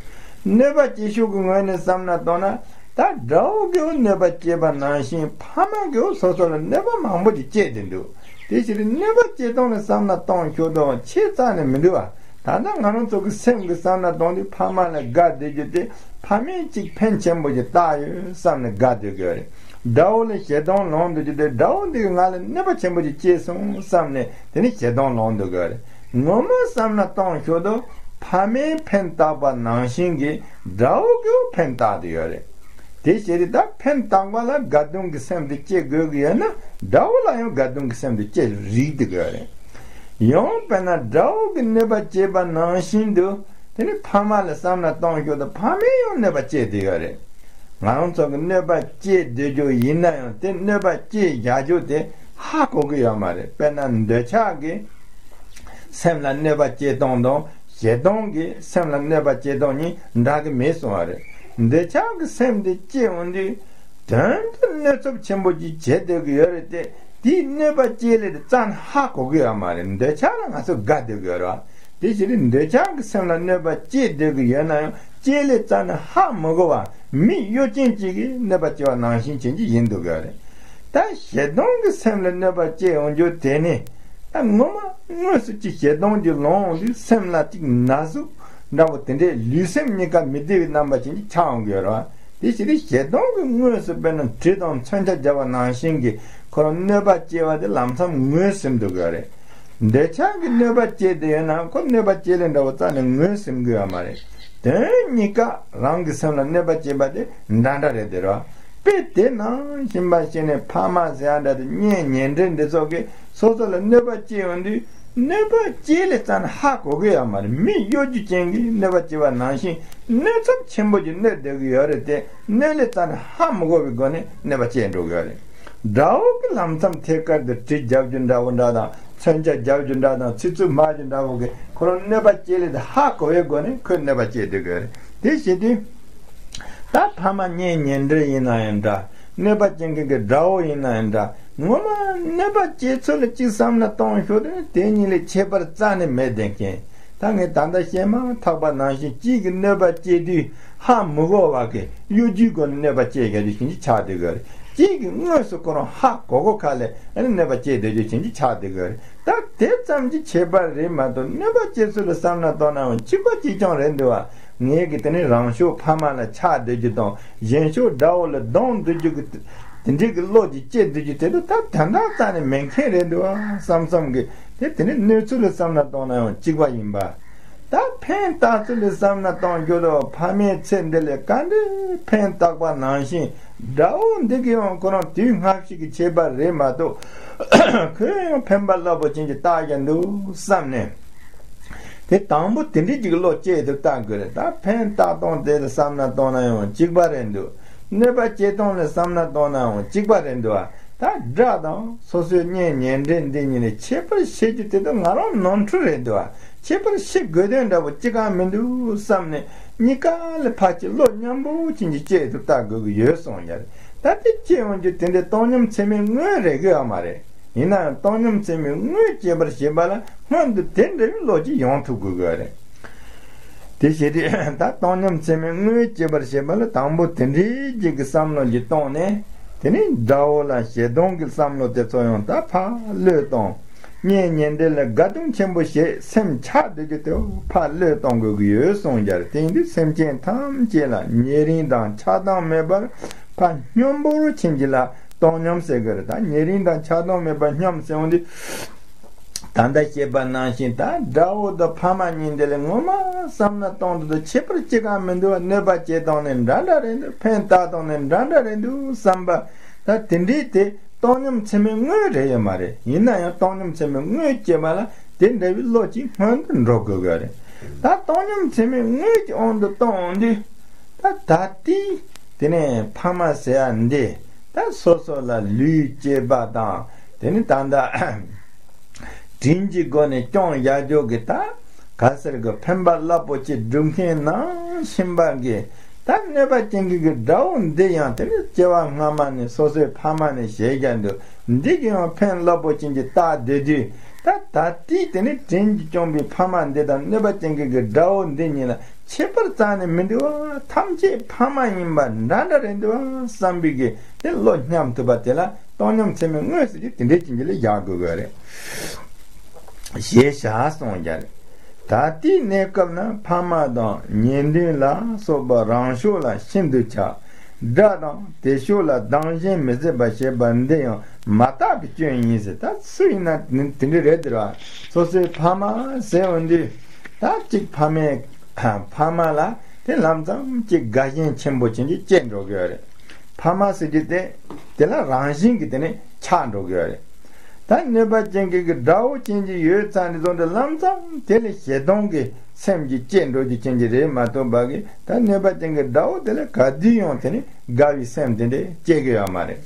གནོད་པ་སྐྱེལ་ཕྱོགས་ཀྱི་ངོས་ནས་བསམ་ན་གཏོང་ན། ད་དགྲ་བོ་གིས་གནོད་པ་སྐྱེལ་བ་ནང་བཞིན་ཕ་མ་གིས་སོ་སོ་ལ་གནོད་པ་མང་པོ་ཞིག་སྐྱེལ་ཏེ་འདུག་དེ་ཕྱིར་གནོད་པ་སྐྱེལ་སྟངས་ལ་བསམ་ན་གཏོང་ཞོར་དུ་ཆེ་རྩ་ནས་མི་འདུག་བ། ད་ལྟ་ང་རང་ཚོ་གི་སེམས་ཀྱི་བསམ་ན་གཏོང་དུས་ཕ་མ་ལ་དགའ་བསྡད་རྒྱུ་དེ་ཕ་མས་ཅིག་ཕན་ཆེན་པོ་ཞིག་བཏགས་ཡོད་བསམ་ནས་དགའ་བསྡད་དགོས་རེད། དགྲ་བོ་ལ་ཞེ་སྡང་ལངས་བསྡད་རྒྱུ་དེ་དགྲ་བོ་འདི་གིས་ང་ལ་གནོད་པ་ཆེན་པོ་ཞིག་སྐྱེལ་སོང་བསམ་ནས་དེ་ནི་ཞེ་སྡང་ལངས་བསྡད་དགོས་རེད། ངོ་མ་བསམ་ན་གཏོང་ཞོར་དུ་ཕ་མས་ཕན་བཏགས་པ་ནང་བཞིན་གྱི་དགྲ་བོ་གིས་ཕན་བཏགས་བསྡད་ཡོད་རེད། དེ་བྱས་ཏེ་ད་ཕན་བཏགས་པ་ལ་དགའ་གདུང་གི་སེམས་དེ་སྐྱེ་དགོས་ཀྱི་ཡོད་ན་དགྲ་བོ་ལ་ཡང་དགའ་གདུང་གི་སེམས་དེ་སྐྱེ་རིགས་དེ་དགོས་རེད། ཡང་དཔེར་ན་དགྲ་བོ་གིས་གནོད་པ་བྱས་པ་ནང་བཞིན་དུ་དེ་ནི་ཕ་མ་ལ་བསམ་ན་གཏོང་ཞོར་དུ་ཕ་མས་ཡང་གནོད་པ་སྐྱེལ་བསྡད་ཡོད་རེད། ང་རང་ཚོ་གིས་གནོད་པ་སྐྱེལ་བསྡད་རྒྱུ་ཡིན་ན་ཡང་དེ་གནོད་པ་སྐྱེལ་བཞག་རྒྱུ་དེ་ཧ་གོ་གི་ཡོད་མ་རེད། དཔེར་ན་འདོད་ཆགས་ཀྱིས་སེམས་ལ་གནོད་པ་སྐྱེལ་སྟངས་དང་། ཞེ་སྡང་གིས་སེམས་ལ་གནོད་པ་སྐྱེལ་སྟངས་གཉིས་འདྲ་གི་མེད་གསུངས་པ་རེད། འདོད་ཆགས་ཀྱི་སེམས་དེ་སྐྱེ་འོང་དུས་དོན་དུ་གནོད་ཚབས་ཆེན་པོ་ཅིག་བྱེད་སྡོད་ཀྱི་ཡོད་རེད་དེ། དེའི་གནོད་པ་སྐྱེལ་ལེ་རྩ་ནས་ཧ་གོ་གི་ཡོད་མ་རེད། འདོད་ཆགས་ལ་ང་ཚོ་དགའ་སྡོད་ཀྱི་ཡོད་རེད་བ། དེ་བྱས་ཏེ་འདོད་ཆགས་ཀྱི་སེམས་ལ་གནོད་པ་སྐྱེལ་སྡོད་ཀྱི་ཡོད་ན་ཡང་སྐྱེལ་ལེ་རྩ་ནས་ཧ་མི་གོ་བ་མི་གཡོ་ཅན་ཅིག་གིས་གནོད་པ་སྐྱེལ་བ་ནང་བཞིན་བྱེད་ཀྱི་ཡིན་འདུག་གི་རེད། ད་ཞེ་སྡང་གི་སེམས་ལ་གནོད་པ་སྐྱེལ་འོང་རྒྱུ་དེ་ནི། ད་ངོ་མ་དངོས་སུ་ཅིག་ཞེ་སྡང་གི་ལངས་འོང་དུས་སེམས་ལ་ཅིག་ན་ཟུག་འདྲ་བོ་དེ་འདྲའི་ལུས་སེམས་གཉིས་ཀ་མི་བདེ་བའི་རྣམ་པ་ཅན་གྱི་ཆགས་འོང་གི་ཡོད་རེད་བ། དེ་བྱས་ཏེ་ཞེ་སྡང་གི་དངོས་སུ་དཔེར་ན་གྲི་དང་མཚོན་ཆ་བརྒྱབ་པ་ནང་བཞིན་གྱི་ཁོ་རང་གནོད་པ་སྐྱེལ་བ་དེ་ལམ་སང་ངོས་ཟིན་འདུག་གི་རེད། འདོད་ཆགས་ཀྱི་གནོད་པ་སྐྱེལ་དེ་ཡོད་ན་ཁོ་གནོད་པ་སྐྱེལ་ལེ་འདྲ་བོ་རྩ་ནས་ངོས་ཟིན་གི་ཡོད་མ་རེད། དོན་གཉིས་ཀ་རང་གི་སེམས་ལ་གནོད་པ་སྐྱེལ་བ་དེ་འདྲ་འདྲ་རེད་དེ་རེད་བ། དཔེ་དེ་ནང་བཞིན་པ་བྱས་ནས་ཕ་མ་ཟེར་ཡ་འདྲ་དེ་གཉེན་ཉེ་འབྲེལ་འདི་ཚོ་གིས་སོ་སོ་ལ་གནོད་པ་སྐྱེལ་ཡོང་དུས་གནོད་པ་སྐྱེལ་ལེ་རྩ་ནས་ཧ་གོ་གི་ཡོད་མ་རེད། མི་གཡོ་སྒྱུ་ཅན་གྱིས་གནོད་པ་སྐྱེལ་བ་ནང་བཞིན་གནོད་ཚབས་ཆེན་པོ་ཅིག་གནོད་བསྡད་ཀྱི་ཡོད་རེད་དེ། གནོད་ལེ་རྩ་ནས་ཧ་མི་གོ་བའི་སྒོ་ནས་གནོད་པ་སྐྱེལ་འགྲོ་གི་ཡོད་རེད། དགྲ་བོ་གིས་ལམ་མཚམས་ཐད་ཀར་དུ་གྲི་རྒྱག་རྒྱུ་འདྲ་བོ་འདྲ་དང་མཚོན་ཆ་རྒྱག་རྒྱུ་འདྲ་དང་ཚིག་རྩུབ་སྨྲ་རྒྱུ་འདྲ་བོ་གིས་ཁོ་རང་གནོད་པ་སྐྱེལ་ལེ་དེ་ཧ་གོ་བའི་སྒོ་ནས་ཁོས་གནོད་པ་སྐྱེལ་སྡོད་ཀྱི་ཡོད་རེད། དེ་བྱེད་དུས། ད་ཕ་མ་གཉེན་ཉེ་འབྲེལ་ཡིན་ན་ཡང་འདྲ། གནོད་པ་སྐྱེལ་མཁན་གྱི་དགྲ་བོ་ཡིན་ན་ཡང་འདྲ། ངོ་མ་གནོད་པ་སྐྱེལ་ཚུལ་ལ་གཅིག་བསམ་ན་གཏོང་ཞོར་དུ་དེ་གཉིས་ལས་ཁྱད་པར་རྩ་ནས་མེད་བསྡད་མཁན། ད་ངས་ད་ལྟ་བཤད་མ་ཐག་པ་ནང་བཞིན་གཅིག་གིས་གནོད་པ་སྐྱེལ་དུས་ཧ་མི་གོ་བ་གི་གཡོ་སྒྱུའི་སྒོ་ནས་གནོད་པ་སྐྱེལ་བཞག་རྒྱུ་ཞིག་ཆགས་བསྡད་ཀྱི་ཡོད་རེད། གཅིག་གིས་དངོས་སུ་ཁོ་རང་ཧ་གོ་གོ་ཁ་ལས་ཨ་ནི་གནོད་པ་སྐྱེལ་བསྡད་རྒྱུ་ཞིག་ཆགས་བསྡད་ཀྱི་ཡོད་རེད། ད་དེ་ཙམ་གྱི་ཁྱད་པར་རེད་མ་གཏོགས་གནོད་པ་སྐྱེལ་ཚུལ་ལ་བསམ་ན་གཏོང་ནའང་གཅིག་པ་གཅིག་རྐྱང་རེད་འདུག་བ། ངེད་ཀྱིས་དེ་ནི་རང་ཕྱོགས་ཕ་མ་ལ་ཆགས་སྡོད་རྒྱུ་དང་གཞན་ཕྱོགས་དགྲ་བོ་ལ་སྡང་སྡོད་རྒྱུ་གི་དེ་འདྲའི་གི་བློ་ཅིག་སྐྱེ་སྡོད་རྒྱུ་དེ་ཚོ་ད་དོན་དག་རྩ་ནས་མེད་མཁན་རེད་འདུག་བསམ་བསམ་གི་དེ་དེ་ནི་གནོད་ཚུལ་ལ་བསམ་ན་གཏོང་ནའང་གཅིག་པ་ཡིན་པ། ད་ཕན་བཏགས་ཚུལ་ལ་བསམ་ན་གཏོང་རྒྱུ་དང་ཕ་མས་ཚེ་འདི་ལ་ག་འདྲའི་ཕན་བཏགས་པ་ནང་བཞིན་དགྲ་བོ་འདི་གིས་ཡང་ཁོ་རང་དུས་སྔ་ཕྱི་གི་ཁྱད་པར་རེད་མ་གཏོགས་ཁོས་ཡང་ཕན་པ་རླབས་པོ་ཆེན་གྱི་རྟགས་ཀྱང་འདུག་བསམ་ནས། དེ་དང་པོ་དེ་འདྲའི་ཅིག་བློ་སྐྱེས་དུ་བལྟ་དགོས་རེད། ད་ཕན་བཏགས་སྟངས་དེ་ལ་བསམ་ན་གཏོང་ན་ཡང་གཅིག་པ་རེད་འདུག་གནོད་པ་སྐྱེལ་སྟངས་ལ་བསམ་ན་གཏོང་ན་ཡང་གཅིག་པ་རེད་འདུག་ད་དགྲ་དང་སོ་སོའི་གཉེན་ཉེ་འབྲེལ་འདི་གཉིས་ལ་ཁྱད་པར་ཕྱེ་རྒྱུ་དེ་དག་ང་རང་ནོར་འཁྲུལ་རེད་འདུག་ཁྱད་པར་ཕྱེ་དགོས་དོན་འདྲ་པོ་གཅིག་ཀྱང་མི་འདུག་བསམ་ནས་གཉིས་ཀ་ལ་ཕར་ཅིག་བློ་མཉམ་པོ་ཅན་གྱི་སྐྱེས་དུ་བལྟ་དགོས་ཀྱི་ཡོད་གསུངས་ཡ། ད་དེ་སྐྱེ་ཡོང་རྒྱུ་དེ་འདྲའི་བཏང་སྙོམས་ཚད་མའི་དངོས་རེག་གི་ཡོད་མ་རེད། ཡིན་ནའང་བཏང་སྙོམས་ཚད་མའི་དངོས་སྐྱེ་བར་བྱེད་པ་ལ་སྔོན་དུ་དེ་འདྲ་བའི་བློ་ཅིག་ཡོང་ཐུབ་དགོས་ཀྱི་རེད། དེ་བྱས་ཏེ་ད་བཏང་སྙོམས་ཚད་མའི་དངོས་སྐྱེ་བར་བྱེད་པ་ལ་དང་པོ་དེ་འདྲའི་རྒྱུ་གི་བསམ་བློ་ཅིག་བཏང་ནས། དེ་ནས་དགྲ་བོ་ལ་ཞེ་སྡང་གི་བསམ་བློ་དེ་ཚོ་ཡང་ད་ཕར་བློས་བཏང་། གཉེན་ཉེ་འབྲེལ་ལ་དགའ་སྡུག་ཆེན་པོ་བྱེད་སེམས་ཆགས་བསྡད་རྒྱུ་དེ་ཕར་བློས་གཏོང་དགོས་ཀྱི་ཡོད་གསུངས་རྒྱུ་རེད། དེ་ཡིན་དུས་སེམས་ཅན་ཐམས་ཅད་ལ་ཉེ་རིང་དང་ཆགས་སྡང་མེད་པར་ཕར་སྙོམས་པོར་ཕྱིན་གྱི་ལ་བཏང་སྙོམས་ཟེར་གི་རེད། ད་ཉེ་རིང་དང་ཆགས་སྡང་མེད་པར་སྙོམས་ཟེར་འོང་དུས། ད་ལྟ་བཤད་པ་ནང་བཞིན་ད་དགྲ་བོ་དང་ཕ་མ་གཉིས་འདི་ལ་ངོ་མ་བསམ་ན་གཏོང་དུ་ཁྱད་པར་ཅི་གང་མི་འདུག་གནོད་པ་བྱེད་སྟངས་ནི་འདྲ་འདྲ་རེད་འདུག་ཕན་བཏགས་སྟངས་ནི་འདྲ་འདྲ་རེད་འདུག་བསམ་པ། ད་དེ་འདྲའི་དེ་བཏང་སྙོམས་ཚད་མའི་དངོས་རེད་ཡོད་མ་རེད། ཡིན་ན་ཡང་བཏང་སྙོམས་ཚད་མའི་དངོས་སྐྱེས་པ་ལ་དེ་འདྲ་བའི་བློ་གཅིག་སྔོན་དུ་འགྲོ་དགོས་ཀྱི་རེད། ད་བཏང་སྙོམས་ཚད་མའི་དངོས་ཀྱི་དབང་དུ་བཏང་འོང་དུས། ད་ད་ལྟའི་དེ་ནས་ཕ་མ་ཟེར་ཡ་འདི་ད་སོ་སོ་ལ་ལུས་སྐྱེས་པ་དང་དེ་ནི་ད་ལྟ་དྲིན་གྱི་སྒོ་ནས་སྐྱོང་ཡག་རྒྱུ་གི་ད་ག་ཟེར་གི་ཕན་པ་རླབས་པོ་ཆེ་སྒྲུབ་མཁན་ནང་ཤིང་པ་གི་ད་གནོད་པ་ཅན་གྱི་གི་དགྲ་བོ་འདི་ཡང་དེ་ནི་སྐྱེ་བ་སྔ་མ་ནས་སོ་སོའི་ཕ་མ་ནས་བྱེད་རྒྱ་འདུག་འདི་གི་ཡང་ཕན་རླབས་པོ་ཆེན་གྱི་རྟགས་བསྡུས་དུས། ད་ད་ལྟའི་དེ་ནི་དྲིན་གྱིས་སྐྱོང་བའི་ཕ་མ་འདི་དང་གནོད་པ་ཅན་གྱི་གི་དགྲ་བོ་འདི་གཉིས་ལ་ཁྱད་པར་རྩ་ནས་མི་འདུག་བ། ཐམས་ཅད་ཕ་མ་ཡིན་པ་འདྲ་འདྲ་རེད་འདུག་བ་བསམ་པའི་གི་དེ་བློ་སྙམ་ཐུབ་པ་དེ་ལ་བཏང་སྙོམས་ཚད་མའི་དངོས་ཟེར་གྱི་དེ་འདྲའི་ཅན་གྱི་ལ་བཞག་དགོས་དགོས་རེད། ཞེས་བྱ་གསུངས་ཀྱང་། ད་ལྟའི་གནས་སྐབས་ན་ཕ་མ་དང་ཉེ་འབྲེལ་ལ་སོགས་པ་རང་ཕྱོགས་ལ་ཤིན་ཏུ་ཆགས། དགྲ་དང་དེ་ཕྱོགས་ལ་སྡང་ཞེན་མི་བཟད་པ་བྱེད་པ་འདི་ཡང་མ་དག་པའི་སྐྱོན་ཡིན་ཟེར། ད་སུ་ཡིན་ན་དེ་འདྲ་རེད་དེ་ར། སོ་སོའི་ཕ་མ་ཟེར་འོང་དུས་ད་གཅིག་ཕ་མའི་ཕ་མ་ལ་དེ་ལམ་ཙམ་གཅིག་དགའ་ཞེན་ཆེན་པོ་ཅན་གྱི་སྐྱེ་འགྲོ་གི་ཡོད་རེད། ཕ་མ་ཟེར་རྒྱུ་དེ་དེ་ལ་རང་བཞིན་གྱི་དེ་ནི་ཆགས་འགྲོ་གི་ཡོད་རེད། ད་གནོད་པ་ཅན་གྱི་གི་དགྲ་བོ་ཅན་གྱི་ཡོད་ཙང་ནི་ཚོ་འདི་ལམ་ཙམ་དེ་ལས་ཞེ་སྡང་གི་སེམས་ཀྱི་སྐྱེ་འགྲོ་རྒྱུ་ཅན་གྱི་རེད་མ་གཏོགས་པ་གི་ད་གནོད་པ་ཅན་གྱི་དགྲ་བོ་དེ་ལ་ག་དུས་ཡང་དེ་ནི་དགའ་བའི་སེམས་དེ་འདྲས་སྐྱེ་གི་ཡོད་མ་རེད།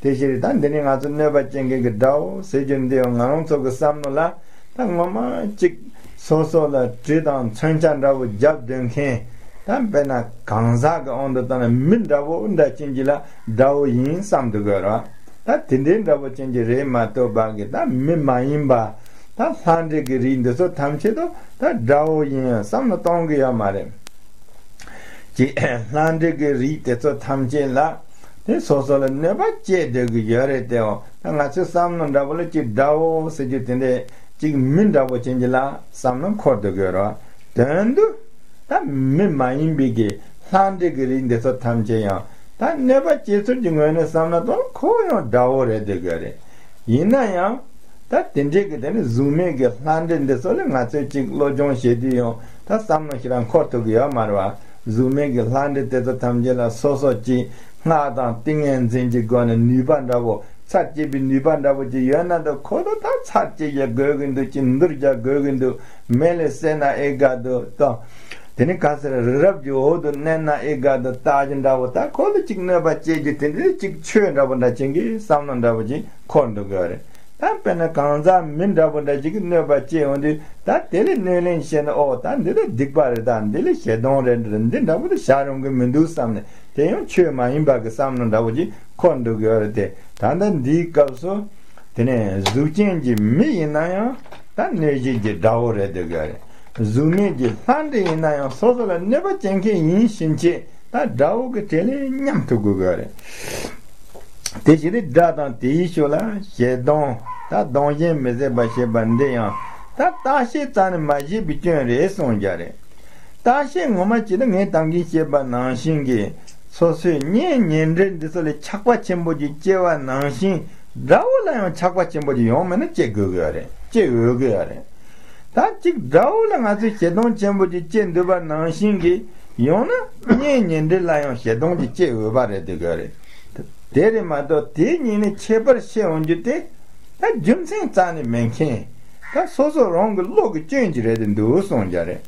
དེ་ཕྱིར་ད་འདི་ནི་ང་ཚོ་གནོད་པ་ཅན་གྱི་གི་དགྲ་བོ་ཟེར་རྒྱུ་འདི་ཡང་ང་རང་ཚོ་གི་བསམ་བློ་ལ་ད་ངོ་མ་གཅིག་སོ་སོ་ལ་གྲི་དང་མཚོན་ཆ་འདྲ་བོ་རྒྱབ་སྡོད་མཁན། ད་དཔེར་ན་གང་ཟག་གི་དབང་དུ་བཏང་ན་མི་འདྲ་བོ་འདྲ་ཅན་གྱི་ལ་དགྲ་བོ་ཡིན་བསམ་དུ་དགོས་ར། ད་དེ་འདྲའི་འདྲ་བོ་ཅན་གྱི་རེད་མ་གཏོགས་པ་གི་ད་མི་མ་ཡིན་པ། ད་ལྷ་འདྲེ་གི་རིགས་འདི་ཚོ་ཐམས་ཅད་དུ་ད་དགྲ་བོ་ཡིན་བསམ་བློ་གཏོང་གི་ཡོད་མ་རེད། ཅེས་ལྷ་འདྲེ་གི་རིགས་དེ་ཚོ་ཐམས་ཅད་ལ་དེ་སོ་སོ་ལ་གནོད་པ་སྐྱེལ་སྡོད་ཀྱི་ཡོད་རེད་དེའོ། ད་ང་ཚོའི་བསམ་བློ་འདྲ་བོ་ལ་ཅིག་དགྲ་བོ་ཟེར་རྒྱུ་དེ་འདྲས་ཅིག་མི་འདྲ་བོ་ཅན་གྱི་ལ་བསམ་བློ་འཁོར་སྡོད་ཀྱི་ཡོད་རེད། དོན་དུ་ད་མི་མ་ཡིན་པའི་གི་ལྷ་འདྲེ་གི་རིགས་འདི་ཚོ་ཐམས་ཅད་ཡང་ད་གནོད་པ་སྐྱེལ་ཚུལ་གྱི་ངོས་ནས་བསམ་ན་དོན་ཁོ་ཡང་དགྲ་བོ་རེད་སྡོད་ཀྱི་ཡོད་རེད། ཡིན་ན་ཡང་། ད་དེ་འདྲའི་གི་དེ་ནི་གཟུགས་མེད་ཀྱི་ལྷ་འདྲེ་འདི་ཚོ་ལ་ང་ཚོས་ཅིག་བློ་སྦྱོང་བྱེད་དུས་ཡང་ད་བསམ་བློ་ཞེ་དྲག་འཁོར་ཐུབ་ཀྱི་ཡོད་མ་རེད་བ། གཟུགས་མེད་ཀྱི་ལྷ་འདྲེ་དེ་ཚོ་ཐམས་ཅད་ལ་སོ་སོ་ཅིག་སྔགས་དང་ཏིང་ངེ་འཛིན་གྱི་སྒོ་ནས་ནུས་པ་འདྲ་བོ་ཚར་བཅད་པའི་ནུས་པ་འདྲ་བོ་ཅིག་ཡོད་ན་ད་ཁོ་ཚོ་ད་ཚར་བཅད་རྒྱག་དགོས་ཀྱི་འདུག་ཅིག་འདུར་རྒྱག་དགོས་ཀྱི་འདུག་མེ་ལ་བསྲེགས་ན་ཨེ་དགའ་འདུག་དང་། དེ་ནི་ག་ཟེར་རི་རབ་ཀྱི་འོག་ཏུ་མནན་ན་ཨེ་དགའ་འདུག་རྟགས་ཅིག་འདྲ་བོ་ད་ཁོ་ལ་ཅིག་གནོད་པ་སྐྱེལ་རྒྱུ་དེ་འདྲའི་ཅིག་ཆོས་འདྲ་བོ་འདྲ་ཅན་གྱི་བསམ་བློ་འདྲ་བོ་ཅིག་འཁོར་འདུག་གི་རེད། ད་དཔེར་ན་གང་ཟག་མི་འདྲ་པོ་འདྲ་ཅིག་གིས་གནོད་པ་སྐྱེལ་ཡོང་དུས་ད་དེ་ལས་གནོད་ལན་བྱས་ན་ཨོ་ད་འདི་ལ་སྡིག་པ་རེད། ད་འདི་ལ་ཞེ་སྡང་རེད། འདི་འདྲ་པོ་དེ་བྱ་རུང་གི་མི་འདུག་བསམ་ནས་དེ་ཡང་ཆོས་མ་ཡིན་པ་གི་བསམ་བློ་འདྲ་པོ་ཅིག་འཁོར་འདུག་གི་ཡོད་རེད་དེ། ད་ལྟ་འདིའི་སྐབས་སུ་དེ་ནས་གཟུགས་ཅན་གྱི་མི་ཡིན་ན་ཡང་ད་གནོད་བྱེད་ཀྱི་དགྲ་བོ་རེད་འདུག་གི་ཡོད་རེད། གཟུགས་མེད་ཀྱི་ལྷ་འདྲེ་ཡིན་ན་ཡང་སོ་སོ་ལ་གནོད་པ་སྐྱེལ་མཁན་ཡིན་ཕྱིན་ཆད་ད་དགྲ་བོ་གི་གྲལ་ལས་མཉམ་ཐུབ་དགོས་གི་ཡོད་རེད། དེ་བཞིན་དུ་དགྲ་དང་དེའི་ཕྱོགས་ལ་ཞེ་སྡང་ད་སྡང་ཞེན་མི་བཟད་པ་བྱེད་པ་འདི་ཡང་ད་བརྟག་ཤེས་རྩ་ནས་མ་བྱས་པའི་སྐྱོན་རེད་གསུངས་རྒྱུ་རེད། བརྟག་ཤེས་ངོ་མ་བྱས་ན་ངས་ད་གིན་བཤད་པ་ནང་བཞིན་གྱི་སོ་སོའི་གཉེན་ཉེ་འབྲེལ་འདི་ཚོ་ལ་ཆགས་པ་ཆེན་པོ་ཅིག་སྐྱེ་བ་ནང་བཞིན་དགྲ་བོ་ལ་ཡང་ཆགས་པ་ཆེན་པོ་ཅིག་ཡོང་མེད་ན་སྐྱེ་དགོས་ཀྱི་ཡོད་རེད། སྐྱེ་འོས་ཀྱི་ཡོད་རེད། ད་གཅིག་དགྲ་བོ་ལ་ང་ཚོས་ཞེ་སྡང་ཆེན་པོ་ཅིག་སྐྱེས་འདུག་པ་ནང་བཞིན་གྱི་ཡང་ན་གཉེན་ཉེ་འབྲེལ་ལ་ཡང་ཞེ་སྡང་ཅིག་སྐྱེ་འོས་པ་རེད་འདུག་གི་རེད། དེ་རེད་མ་གཏོགས་དེ་གཉིས་ནི་ཁྱད་པར་ཕྱེ་འོང་རྒྱུ་དེ་ད་རྒྱུ་མཚན་རྩ་ནས་མེད་མཁན། ད་སོ་སོ་རང་གི་བློ་གི་སྐྱོན་གྱི་རེད་དེ་འདུག་གསུངས་ཀྱི་རེད།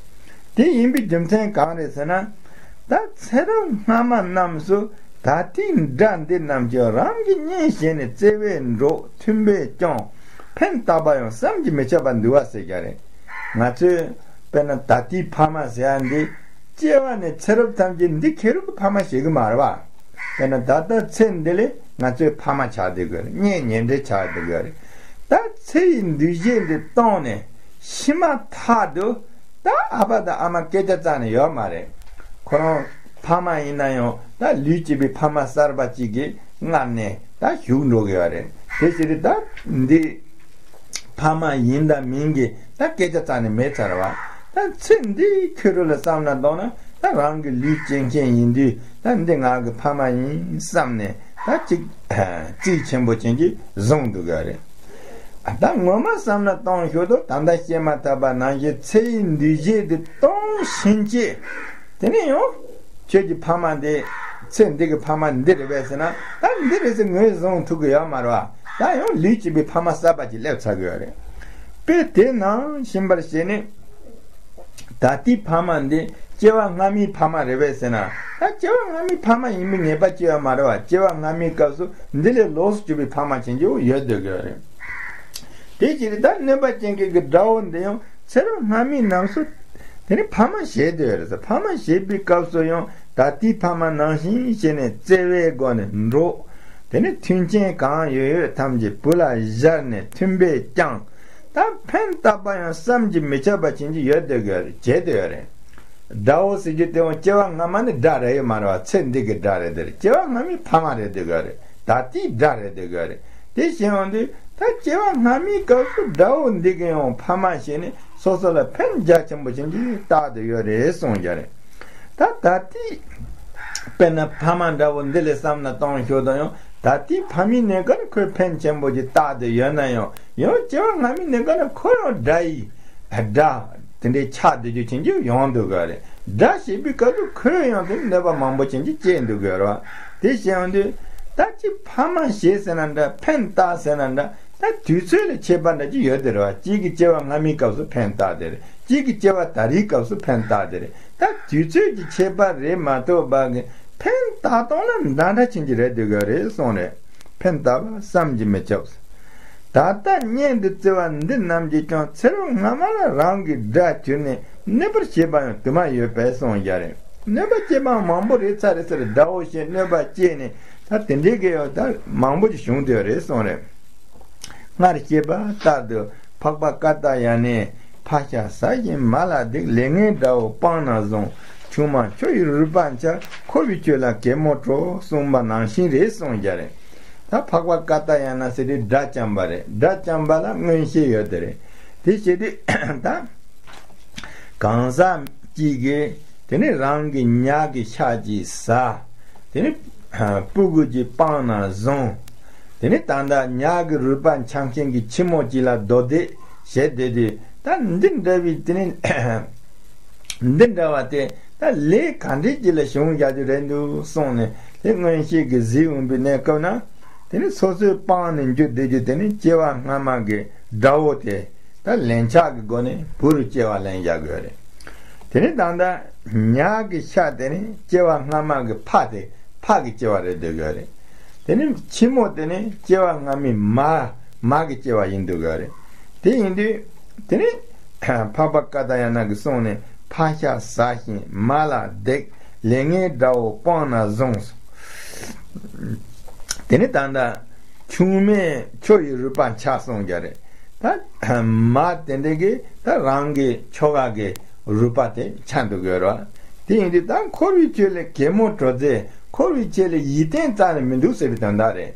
དེ་ཡིན་པའི་རྒྱུ་མཚན་གང་རེད་ཟེར་ན། ད་ཚེ་རབས་སྔ་མ་རྣམས་སུ་ད་ལྟའི་དགྲ་འདི་རྣམས་ཀྱང་རང་གི་གཉེན་བྱས་ནས་བརྩེ་བས་འགྲོགས་མཐུན་པས་སྐྱོང་ཕན་བཏགས་པ་ཡང་བསམ་གྱིས་མི་ཁྱབ་པ་འདུག་བ་ཟེར་ཀྱི་རེད། ང་ཚོས་དཔེར་ན་ད་ལྟའི་ཕ་མ་ཟེར་ཡ་འདི་སྐྱེ་བ་ནས་ཚེ་རབས་ཐམས་ཅད་འདི་ཁེར་རོ་གི་ཕ་མ་ཞིག་གི་མ་རེད་བ། དཔེར་ན་ད་ལྟ་ཚེ་འདི་ལས་ང་ཚོའི་ཕ་མ་ཆགས་བསྡད་དགོས་རེད། གཉེན་ཉེ་འབྲེལ་ཆགས་བསྡད་དགོས་རེད། ད་ཚེ་ཡི་འདུས་བྱས་འདི་བཏང་ནས་ཤི་མ་ཐག་ཏུ་ད་ཨ་ཕ་དང་ཨ་མ་སྐད་ཆ་རྩ་ནས་ཡོད་མ་རེད། ཁོ་རང་ཕ་མ་ཡིན་ན་ཡང་ད་ལུས་སྐྱེས་པའི་ཕ་མ་གསར་པ་གཅིག་གིས་མངགས་ནས་ད་བཞུགས་འགྲོ་གི་ཡོད་རེད། དེ་ཕྱིར་ད་འདི། ཕ་མ་ཡིན་དང་མིན་གྱི་ད་སྐད་ཆ་རྩ་ནས་མེད་ཚར་བ། ད་ཚེ་འདིའི་ཁེ་རོ་ལ་བསམ་བློ་གཏོང་ན་ད་རང་གི་ལུས་སྐྱེས་མཁན་ཡིན་དུས་ད་འདི་ང་གི་ཕ་མ་ཡིན་བསམ་ནས་ད་ཅིག་རྩིས་ཆེན་པོ་ཅན་གྱིས་བཟུང་འདུག་ག་རེད། ད་ངོ་མ་བསམ་བློ་གཏོང་ཞོར་དུ་ད་ལྟ་བཤད་མ་ཐག་པ་ནང་བཞིན་ཚེ་ཡི་འདུས་བྱས་འདི་གཏོང་ཕྱིན་ཆད་དེ་ནས་ཡང་། ཁྱོད་ཀྱི་ཕ་མ་འདི། ཚེ་འདི་གི་ཕ་མ་འདི་རེད་པས་ཟེར་ན། ད་འདི་རེད་ཟེར་ངོས་བཟུང་ཐུབ་ཀྱི་ཡོད་མ་རེད་བ། ད་ཡང་ལུས་སྐྱེས་པའི་ཕ་མ་གསར་པ་ཅིག་སླེབས་ཚར་གི་ཡོད་རེད། དཔེ་དེ་ནང་བཞིན་པར་བྱས་ནས། ད་ལྟའི་ཕ་མ་འདི་སྐྱེ་བ་སྔ་མའི་ཕ་མ་རེད་པས་ཟེར་ན། ད་སྐྱེ་བ་སྔ་མའི་ཕ་མ་ཡིན་པའི་ངེས་པ་ཅི་ཡོད་མ་རེད་བ། སྐྱེ་བ་སྔ་མའི་སྐབས་སུ་འདི་ལས་ལོགས་སུ་གྱུར་པའི་ཕ་མ་ཅན་གྱི་ཡོད་སྡོད་ཀྱི་ཡོད་རེད། དེ་ཕྱིར་ད་གནོད་པ་ཅན་གྱི་གི་དགྲ་བོ་འདི་ཡང་ཚེ་རབས་སྔ་མའི་རྣམས་སུ། དེ་ནི་ཕ་མ་བྱེད་དེ་ཡོད་རེད་ཟེར། ཕ་མ་བྱེད་པའི་སྐབས་སུ་ཡང་ད་ལྟའི་ཕ་མ་ནང་བཞིན་བྱས་ནས་བརྩེ་བའི་སྒོ་ནས་འགྲོགས། དེ་ནི་མཐུན་རྐྱེན་གང་ཡོད་ཡོད་ཐམས་ཅད་བུ་ལ་སྦྱར་ནས་མཐུན་པས་བསྐྱངས། ད་ཕན་བཏགས་པ་ཡང་བསམ་གྱིས་མི་ཁྱབ་པ་ཅན་གྱི་ཡོད་དེ་ཡོད་རེད། བྱེད་དེ་ཡོད་རེད། དགྲ་བོ་ཟེར་རྒྱུ་དེ་ཡང་སྐྱེ་བ་སྔ་མ་ནི་དགྲ་རེད་ཡོད་མ་རེད་བ། ཚེ་འདི་གི་དགྲ་རེད་དེ་རེད། སྐྱེ་བ་སྔ་མའི་ཕ་མ་རེད་དེ་ཡོད་རེད། ད་ལྟའི་དགྲ་རེད་དེ་ཡོད་རེད། དེ་བཞིན་ཡང་དུས་ད་སྐྱེ་བ་སྔ་མའི་སྐབས་སུ་དགྲ་བོ་འདི་གི་ཡང་ཕ་མ་བྱས་ནས་སོ་སོ་ལ་ཕན་རྒྱ་ཆེན་པོ་ཅན་གྱི་བཏགས་ཏེ་ཡོད་རེད་གསུངས་ཀྱི་རེད། ད་ད་ལྟའི་དཔེར་ན་ཕ་མ་འདྲ་བོ་འདི་ལས་བསམ་ན་གཏོང་ཞོར་དུ་ཡང་ད་ལྟའི་ཕ་མའི་གནས་སྐབས་ཁོས་ཕན་ཆེན་པོ་ཅིག་བཏགས་ཏེ་ཡོད་ན་ཡང་ཡང་སྐྱེ་བ་སྔ་མའི་གནས་སྐབས་ན་ཁོ་ཡང་དགྲ་ཡི་དགྲ། དེ་འདྲའི་ཆགས་བསྡད་རྒྱུ་ཅན་གྱི་ཡོང་འདུག་ག་རེད། དགྲ་ཞེས་པའི་སྐབས་སུ་ཁོས་ཡང་དེ་གནོད་པ་མང་པོ་ཅན་གྱི་སྐྱེལ་འདུག་ག་རེད་བ། དེ་བྱས་ཡོང་དུས་ད་ཅི་ཕ་མ་ཞེས་ཟེར་ན་འདྲ། ཕན་བཏགས་ཟེར་ན་འདྲ། ད་དུས་ཚོད་ལ་ཁྱད་པར་འདྲ་ཅིག་ཡོད་དེ་རེད་བ། གཅིག་གི་སྐྱེ་བ་སྔ་མའི་སྐབས་སུ་ཕན་བཏགས་དེ་རེད། གཅིག་གི་སྐྱེ་བ་ད་རེས་སྐབས་སུ་ཕན་བཏགས་དེ་རེད། ད་དུས་ཚོད་ཀྱི་ཁྱད་པར་རེད་མ་གཏོགས་པ་གི་ཕན་བཏགས་སྟངས་ལ་འདྲ་འདྲ་ཅན་གྱི་རེད་འདུག་ག་རེད་གསུངས་རེད། ཕན་བཏགས་པ་བསམ་གྱིས་མི་ཁྱབ། ད་ལྟ་གཉེན་དུ་བརྩི་བ་འདི་རྣམས་ཀྱིས་ཀྱང་ཚེ་རབས་སྔ་མ་ལ་རང་གི་དགྲ་གྱུར་ནས་གནོད་པར་བྱེད་པ་ཡང་དུ་མ་ཡོད་པས་གསུངས་ཀྱང་རེད། གནོད་པ་སྐྱེལ་པ་མང་པོ་རེད་ཚར་རེད་ཚར་རེད། དགྲ་བོ་ཞེས་གནོད་པ་སྐྱེལ་ནས་ད་དེ་འདྲའི་གི་ཡང་ད་མང་པོ་ཅིག་བྱུང་བསྡད་རེད་གསུངས་རེད། སྔར་བཤད་པ་ལྟར་དུ་འཕགས་པ་ཀ་ཏ་ཡ་ནས། ཕ་ཤ་ཟ་ཞིང་མ་ལ་བརྡེག་ལས་ངན་དགྲ་བོ་སྤངས་ན་བཟང་། ཆུང་མ་ཁྱོ་ཡི་རུས་པ་འཆའ། འཁོར་བའི་ཆོས་ལ་གད་མོ་བྲོ་གསུངས་པ་ནང་བཞིན་རེད་གསུངས་ཀྱང་རེད། ད་འཕགས་པ་ཀ་ཏ་ཡ་ན་ཟེར་དུས་དགྲ་བཅོམ་པ་རེད། དགྲ་བཅོམ་པ་ལ་མངོན་ཤེས་ཡོད་དེ་རེད། དེ་བྱེད་དུས་ད་གང་ཟག་གཅིག་གིས་དེ་ནི་རང་གི་ཉ་གི་ཤ་ཅིག་ཟ། དེ་ནི་སྤུ་གུ་ཅིག་སྤངས་ན་བཟང་། དེ་ནི་ད་ལྟ་ཉ་གི་རུས་པ་འཆའ་མཁན་གྱི་ཁྱི་མོ་ཅིག་ལ་མདོ་སྡེ་བྱས་བསྡད་དུས་ད་འདི་འདྲ་བའི་དེ་ནི་འདི་འདྲ་བ་དེ་ད་ལས་ག་འདྲས་ཅིག་ལ་བྱུང་བཞག་རྒྱུ་རེད་འདུག་གསུངས་ནས་དེ་མངོན་ཤེས་ཀྱིས་གཟིགས་འོང་པའི་གནས་སྐབས་ན་དེ་ནི་སོ་སོས་སྤངས་ནས་འགྱོ་བསྡད་རྒྱུ་དེ་ནི་སྐྱེ་བ་སྔ་མ་གི་དགྲ་བོ་དེ། ད་ལན་ཆགས་ཀྱི་སྒོ་ནས་བུ་རུ་སྐྱེ་བ་ལེན་བཞག་དགོས་རེད། དེ་ནས་ད་ལྟ་ཉ་གི་ཤ་དེ་ནི་སྐྱེ་བ་སྔ་མ་གི་ཕ་དེ་ཕ་གི་སྐྱེ་བ་རེད་སྡོད་དགོས་རེད། དེ་ནས་ཁྱི་མོ་དེ་ནི་སྐྱེ་བ་སྔ་མའི་མ་མ་གི་སྐྱེ་བ་ཡིན་སྡོད་དགོས་རེད། དེ་ཡིན་དུས་དེ་ནི་འཕགས་པ་ཀ་ཏ་ཡ་ན་གི་གསུང་ནས་ཕ་ཤ་ཟ་ཞིང་མ་ལ་བརྡེག་ལས་ངན་དགྲ་བོ་སྤངས་ན་བཟང་། དེ་ནི་ད་ལྟ་ཆུང་མས་ཁྱོ་ཡི་རུས་པ་འཆའ་གསུངས་ཀྱང་རེད། ད་མ་དེ་འདྲ་གིས་ད་རང་གི་ཁྱོ་ག་གི་རུས་པ་དེ་འཆའ་འདུག་ཡོད་རེད། དེ་ཡིན་དུས་ད་འཁོར་བའི་ཆོས་ལས་གད་མོ་བྲོ་ཚེ་འཁོར་བའི་ཆོས་ལས་ཡིད་བརྟན་རྩ་ནས་མི་འདུག་ཟེར་བའི་དོན་དག་རེད།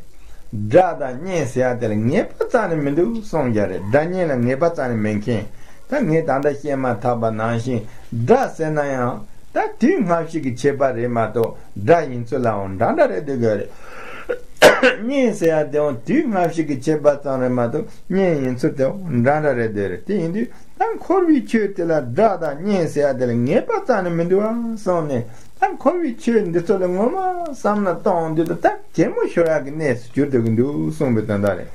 དགྲ་དང་གཉེན་ཟེར་ཡ་དེ་ལ་ངེས་པ་རྩ་ནས་མི་འདུག་གསུངས་ཀྱང་རེད། དགྲ་གཉེན་ལ་ངེས་པ་རྩ་ནས་མེད་མཁན། ད་ངས་ད་ལྟ་བཤད་མ་ཐག་པ་ནང་བཞིན་དགྲ་ཟེར་ན་ཡང་ད་དུས་སྔ་ཕྱི་གི་ཁྱད་པར་རེད་མ་གཏོགས་དགྲ་ཡིན་ཚུལ་ལའང་འདྲ་འདྲ་རེད་འདུག་གི་རེད། གཉེན་ཟེར་ཡ་དེའང་དུས་སྔ་ཕྱི་གི་ཁྱད་པར་ཙམ་རེད་མ་གཏོགས་གཉེན་ཡིན་ཚུལ་དེའང་འདྲ་འདྲ་རེད་འདུག་རེད། དེ་ཡིན་དུས་ད་འཁོར་བའི་ཆོས་དེ་ལ་དགྲ་དང་གཉེན་ཟེར་ཡ་དེ་ལ་ངེས་པ་རྩ་ནས་མི་འདུག་ཨ་གསུངས་ནས། ད་འཁོར་བའི་ཆོས་འདི་ཚོ་ལ་ངོ་མ་བསམ་བློ་གཏོང་དུས་ད་གད་མོ་ཤོར་ཡག་གི་གནས་སུ་གྱུར་འགྲོ་གི་འདུག་གསུངས་པའི་དོན་དག་རེད།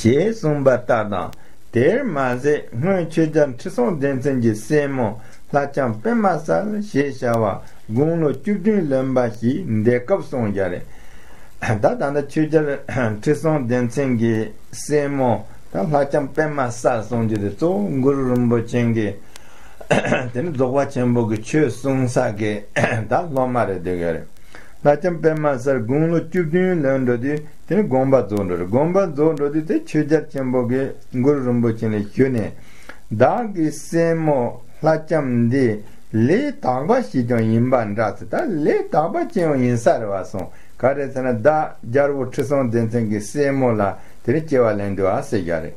ཞེས་གསུངས་པ་ལྟར་དང་ དེར་མ་ཟད་སྔོན་ཆོས་རྒྱལ་ཁྲི་སྲོང་ལྡེ་བཙན་གྱི་སྲས་མོ་ལྷ་ལྕམ་པདྨ་གསལ་ཞེས་བྱ་བ་དགུང་ལོ་བཅུ་བདུན་ལོན་པ་ཞིག་འདས་སྐབས་གསུངས་ཀྱང་རེད། ད་ད་ལྟ་ཆོས་རྒྱལ་ཁྲི་སྲོང་ལྡེ་བཙན་གྱི་སྲས་མོ་ད་ལྷ་ལྕམ་པདྨ་གསལ་གསུངས་རྒྱུ་དེ་གཙོ་བོ་གུ་རུ་རིན་པོ་ཆེ་གིས་དེ་ནི་རྫོགས་པ་ཆེན་པོ་གི་ཆོས་གསུང་ས་གི་ད་སློབ་མ་རེད་འདོད་ཀྱི་རེད། ལྷ་ལྕམ་པདྨ་གསལ་དགུང་ལོ་བཅུ་བདུན་ལོན་འགྲོ་དུས་དེ་ནི་དགོངས་པ་རྫོགས་འགྲོ་རེད། དགོངས་པ་རྫོགས་འགྲོ་དུས་དེ་ཆོས་རྒྱལ་ཆེན་པོ་གིས་གུ་རུ་རིན་པོ་ཆེ་ལ་ཞུས་ནས། བདག་གི་སྲས་མོ་ལྷ་ལྕམ་འདི་ལས་དག་པ་ཞིག་ཀྱང་ཡིན་པ་འདྲ་ཟེར། ད་ལས་དག་པ་ཅན་ཡང་ཡིན་ས་རེད་བ་གསུངས། ག་རེ་ཟེར་ན་བདག་རྒྱལ་པོ་ཁྲི་སྲོང་ལྡེ་བཙན་གྱི་སྲས་མོ་ལ་དེ་ནི་སྐྱེ་བ་ལེན་འདུག་ཨ་ཟེར་ཀྱང་རེད།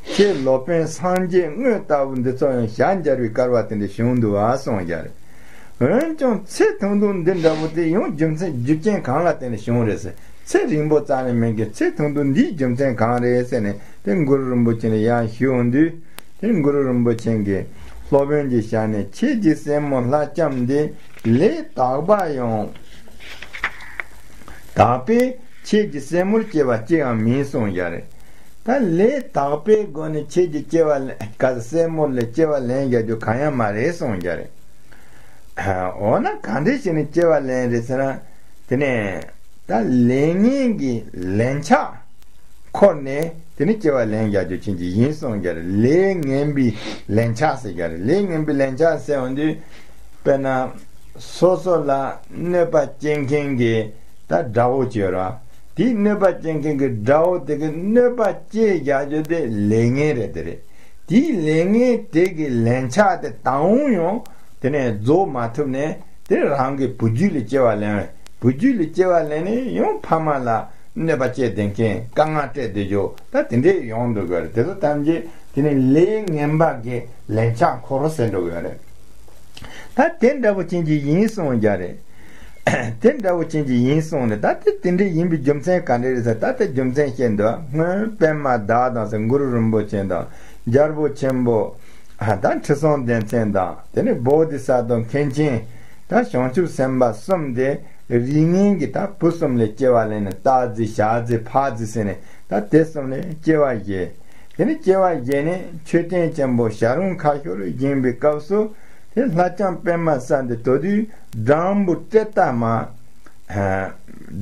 ཁྱེད་སློབ་དཔོན་སངས་རྒྱས་དངོས་ལྟ་བུ་འདི་ཚོ་ཡང་ཞལ་མཇལ་བའི་སྐལ་བ་དེ་འདྲ་བྱུང་འདུག་ཨ་གསུངས་ཀྱང་རེད། འོན་ཀྱང་ཚེ་ཐུང་ཐུང་འདི་འདྲ་བོ་དེ་ཡང་རྒྱུ་མཚན་རྒྱུ་རྐྱེན་གང་ལ་བརྟེན་ནས་བྱུང་རེད་ཟེར། ཚེ་རིང་པོ་རྩ་ནས་མེད་མཁན་ཚེ་ཐུང་ཐུང་འདིའི་རྒྱུ་མཚན་གང་རེད་ཟེར་ནས་དེ་གུ་རུ་རིན་པོ་ཆེ་ལ་ཡང་ཞུ་འོང་དུས། དེ་གུ་རུ་རིན་པོ་ཆེ་གིས་སློབ་དཔོན་གྱི་ཞལ་ནས་ཁྱེད་ཀྱི་སྲས་མོ་ལྷ་ལྕམ་འདི་ལས་དག་པ་ཡང་དག་པས་ཁྱེད་ཀྱི་སྲས་མོར་སྐྱེ་བ་ཅི་ཡང་མིན་གསུངས་ཀྱང་རེད། ད་ལས་དག་པའི་སྒོ་ནས་ཁྱེད་ཀྱི་སྐྱེ་བ་ལེན་ག་སྲས་མོ་ལ་སྐྱེ་བ་ལེན་རྒྱག་རྒྱུ་གང་ཡང་མ་རེད་གསུངས་ཀྱང་རེད། འོ་ན་ག་འདྲ་བྱས་ནས་སྐྱེ་བ་ལེན་རེད་ཟེར་ན། དེ་ནས་ད་ལས་ངན་གྱི་ལན་ཆགས་འཁོར་ནས་དེ་ནས་སྐྱེ་བ་ལེན་རྒྱག་རྒྱུ་ཅན་གྱི་ཡིན་གསུངས་ཀྱང་རེད། ལས་ངན་པའི་ལན་ཆགས་ཟེར་ཀྱང་རེད། ལས་ངན་པའི་ལན་ཆགས་ཟེར་འོང་དུས། དཔེར་ན། སོ་སོ་ལ་གནོད་པ་སྐྱེལ་མཁན་གྱི་ད་དགྲ་བོ་ཅིག་ཡོད་རེད་བ། དེའི་གནོད་པ་སྐྱེལ་མཁན་གྱི་དགྲ་བོ་དེ་གི་གནོད་པ་སྐྱེལ་རྒྱག་རྒྱུ་དེ་ལས་ངན་རེད་དེ་རེད། དེའི་ལས་ངན་དེ་གི་ལན་ཆགས་དེ་དང་པོ་ཡང་དེ་ནས་རྫོགས་མ་ཐུབ་ནས་དེ་རང་གི་བུ་རྒྱུད་ལ་སྐྱེ་བ་ལེན། བུ་རྒྱུད་ལ་སྐྱེ་བ་ལེན་ནས་ཡང་ཕ་མ་ལ་གནོད་པ་སྐྱེལ་བསྡད་མཁན་དཀའ་ངལ་སྤྲད་བསྡད་རྒྱུ་ད་དེ་འདྲས་ཡོང་འདུག་གི་རེད། དེ་ཚོ་ཐམས་ཅད་དེ་ནས་ལས་ངན་པ་གི་ལན་ཆགས་འཁོར་ཟེར་འགྲོ་གི་རེད། ད་དེ་འདྲ་བོ་ཅན་གྱི་ཡིན་གསུངས་ཀྱང་རེད། དེ་འདྲ་བོ་ཅན་གྱི་ཡིན་གསུངས་ནས་ད་དེ་དེ་འདྲ་ཡིན་པའི་རྒྱུ་མཚན་ག་འདྲ་རེད་ཟེར། ད་དེ་རྒྱུ་མཚན་བཤད་འདུག་སྔོན་པདྨ་བདག་དང་ཟེར་གུ་རུ་རིན་པོ་ཆེ་དང་རྒྱལ་པོ་ཆེན་པོ་ད་ཁྲི་སྲོང་ལྡེ་བཙན་དང་དེ་ནས་བོ་དྷི་ས་ཏྭ་མཁན་ཆེན་ད་བྱང་ཆུབ་སེམས་དཔའ་གསུམ་དེ་རིགས་ངན་གྱི་ད་བུ་གསུམ་ལས་སྐྱེ་བ་ལེན་ནས་སྟག་རྫི་བྱ་རྫི་ཕག་རྫི་ཟེར་ནས་ད་དེ་གསུམ་ལས་སྐྱེ་བ་བཞེས། དེ་ནས་སྐྱེ་བ་བཞེས་ནས་མཆོད་རྟེན་ཆེན་པོ་བྱ་རུང་ཁ་ཤོར་བཞེངས་པའི་སྐབས་སུ་དེ་ལྷ་ལྕམ་པདྨ་གསལ་འདི་དོ་དུས་སྦྲང་བུ་ཏྲེ་ཏ་མ།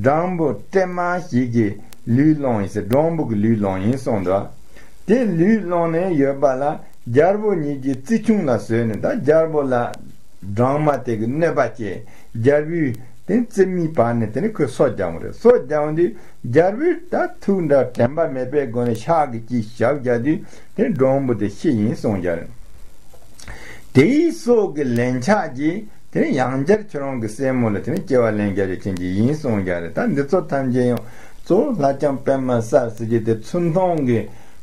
སྦྲང་བུ་ཏྲེ་མ་ཞིག་གི་ལུས་བླངས་ཡིན་ཟེར། སྦྲང་བུ་གི་ལུས་བླངས་ཡིན་གསུངས་འདུག་དེ་ལུས་བླངས་ནས་ཡོད་པ་ལ་རྒྱལ་པོ་ཉིད་ཀྱིས་རྩིས་ཆུང་ལ་བཟོས་ནས་ད་རྒྱལ་པོ་ལ་སྦྲང་མ་དེ་གི་གནོད་པ་བྱས། རྒྱལ་པོའི་དེ་རྩིས་མི་བར་ནས་དེ་ནི་ཁོས་སོ་བརྒྱབ་པ་རེད། སོ་བརྒྱབ་དུས་རྒྱལ་པོས་ད་ཐུགས་འདྲ་དྲན་པ་མེད་པའི་སྒོ་ནས་ཕྱག་གིས་ཅིག་ཞབས་བརྒྱབ་དུས་དེ་སྦྲང་བུ་དེ་ཤི་ཡིན་གསུངས་ཀྱང་རེད། དེའི་སྲོག་གི་ལན་ཆགས་ཀྱིས་དེ་ནི་ཡང་བསྐྱར་ཁྱོད་རང་གི་སྲས་མོ་ལ་དེ་ནི་སྐྱེ་བ་ལེན་རྒྱག་རྒྱུ་ཅན་གྱི་ཡིན་གསུངས་ཀྱང་རེད། ད་འདི་ཚོ་ཐམས་ཅད་ཡང་གཙོ་བོ་ལྷ་ལྕམ་པདྨ་གསལ་ཟེར་རྒྱུ་དེ་ཚུར་མཐོང་གི་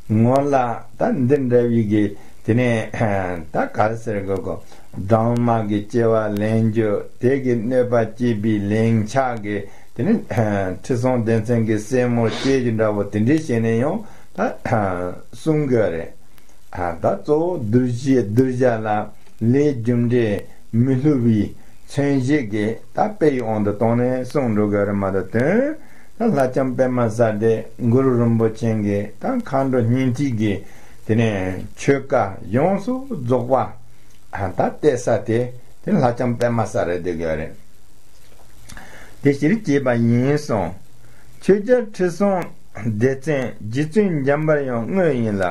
ངོ་ལ་ད་འདི་འདྲ་བའི་གི་དེ་ནས་ད་ག་རེ་ཟེར་དགོས་གོ་སྦྲང་མ་གི་སྐྱེ་བ་ལེན་རྒྱུ་དེ་གི་གནོད་པ་སྐྱེལ་བའི་ལན་ཆགས་གི་དེ་ནི་ཁྲི་སྲོང་ལྡེ་བཙན་གི་སྲས་མོར་སྐྱེལ་རྒྱུ་འདྲ་བོ་དེ་འདྲས་བྱས་ནས་ཡང་ད་གསུང་གི་རེད། ད་གཙོ་བོ་གདུལ་བྱའི་གདུལ་བྱ་ལ་ལས་རྒྱུ་འབྲས་མི་བསླུ་བའི་མཚོན་བྱེད་ཀྱི་ད་དཔེ་ཡི་དབང་དུ་བཏང་ནས་གསུང་འགྲོ་གི་རེད་མ་གཏོགས་དོན་ད་ལྷ་ལྕམ་པདྨ་གསལ་དེ་གུ་རུ་རིན་པོ་ཆེ་གི་ད་མཁའ་འགྲོ་སྙིང་ཐིག་གི་དེ་ནས་ཆོས་བཀའ་ཡོངས་སུ་རྫོགས་པ་ད་གཏད་ས་དེ་དེ་ལྷ་ལྕམ་པདྨ་གསལ་རེད་བསྡད་གི་རེད། དེ་ཕྱིར་སྐྱེས་པ་ཡིན་གསུངས། ཆོས་རྒྱལ་ཁྲི་སྲོང་ལྡེ་བཙན་རྗེ་བཙུན་འཇམ་དཔལ་ཡང་དངོས་ཡིན་ལ།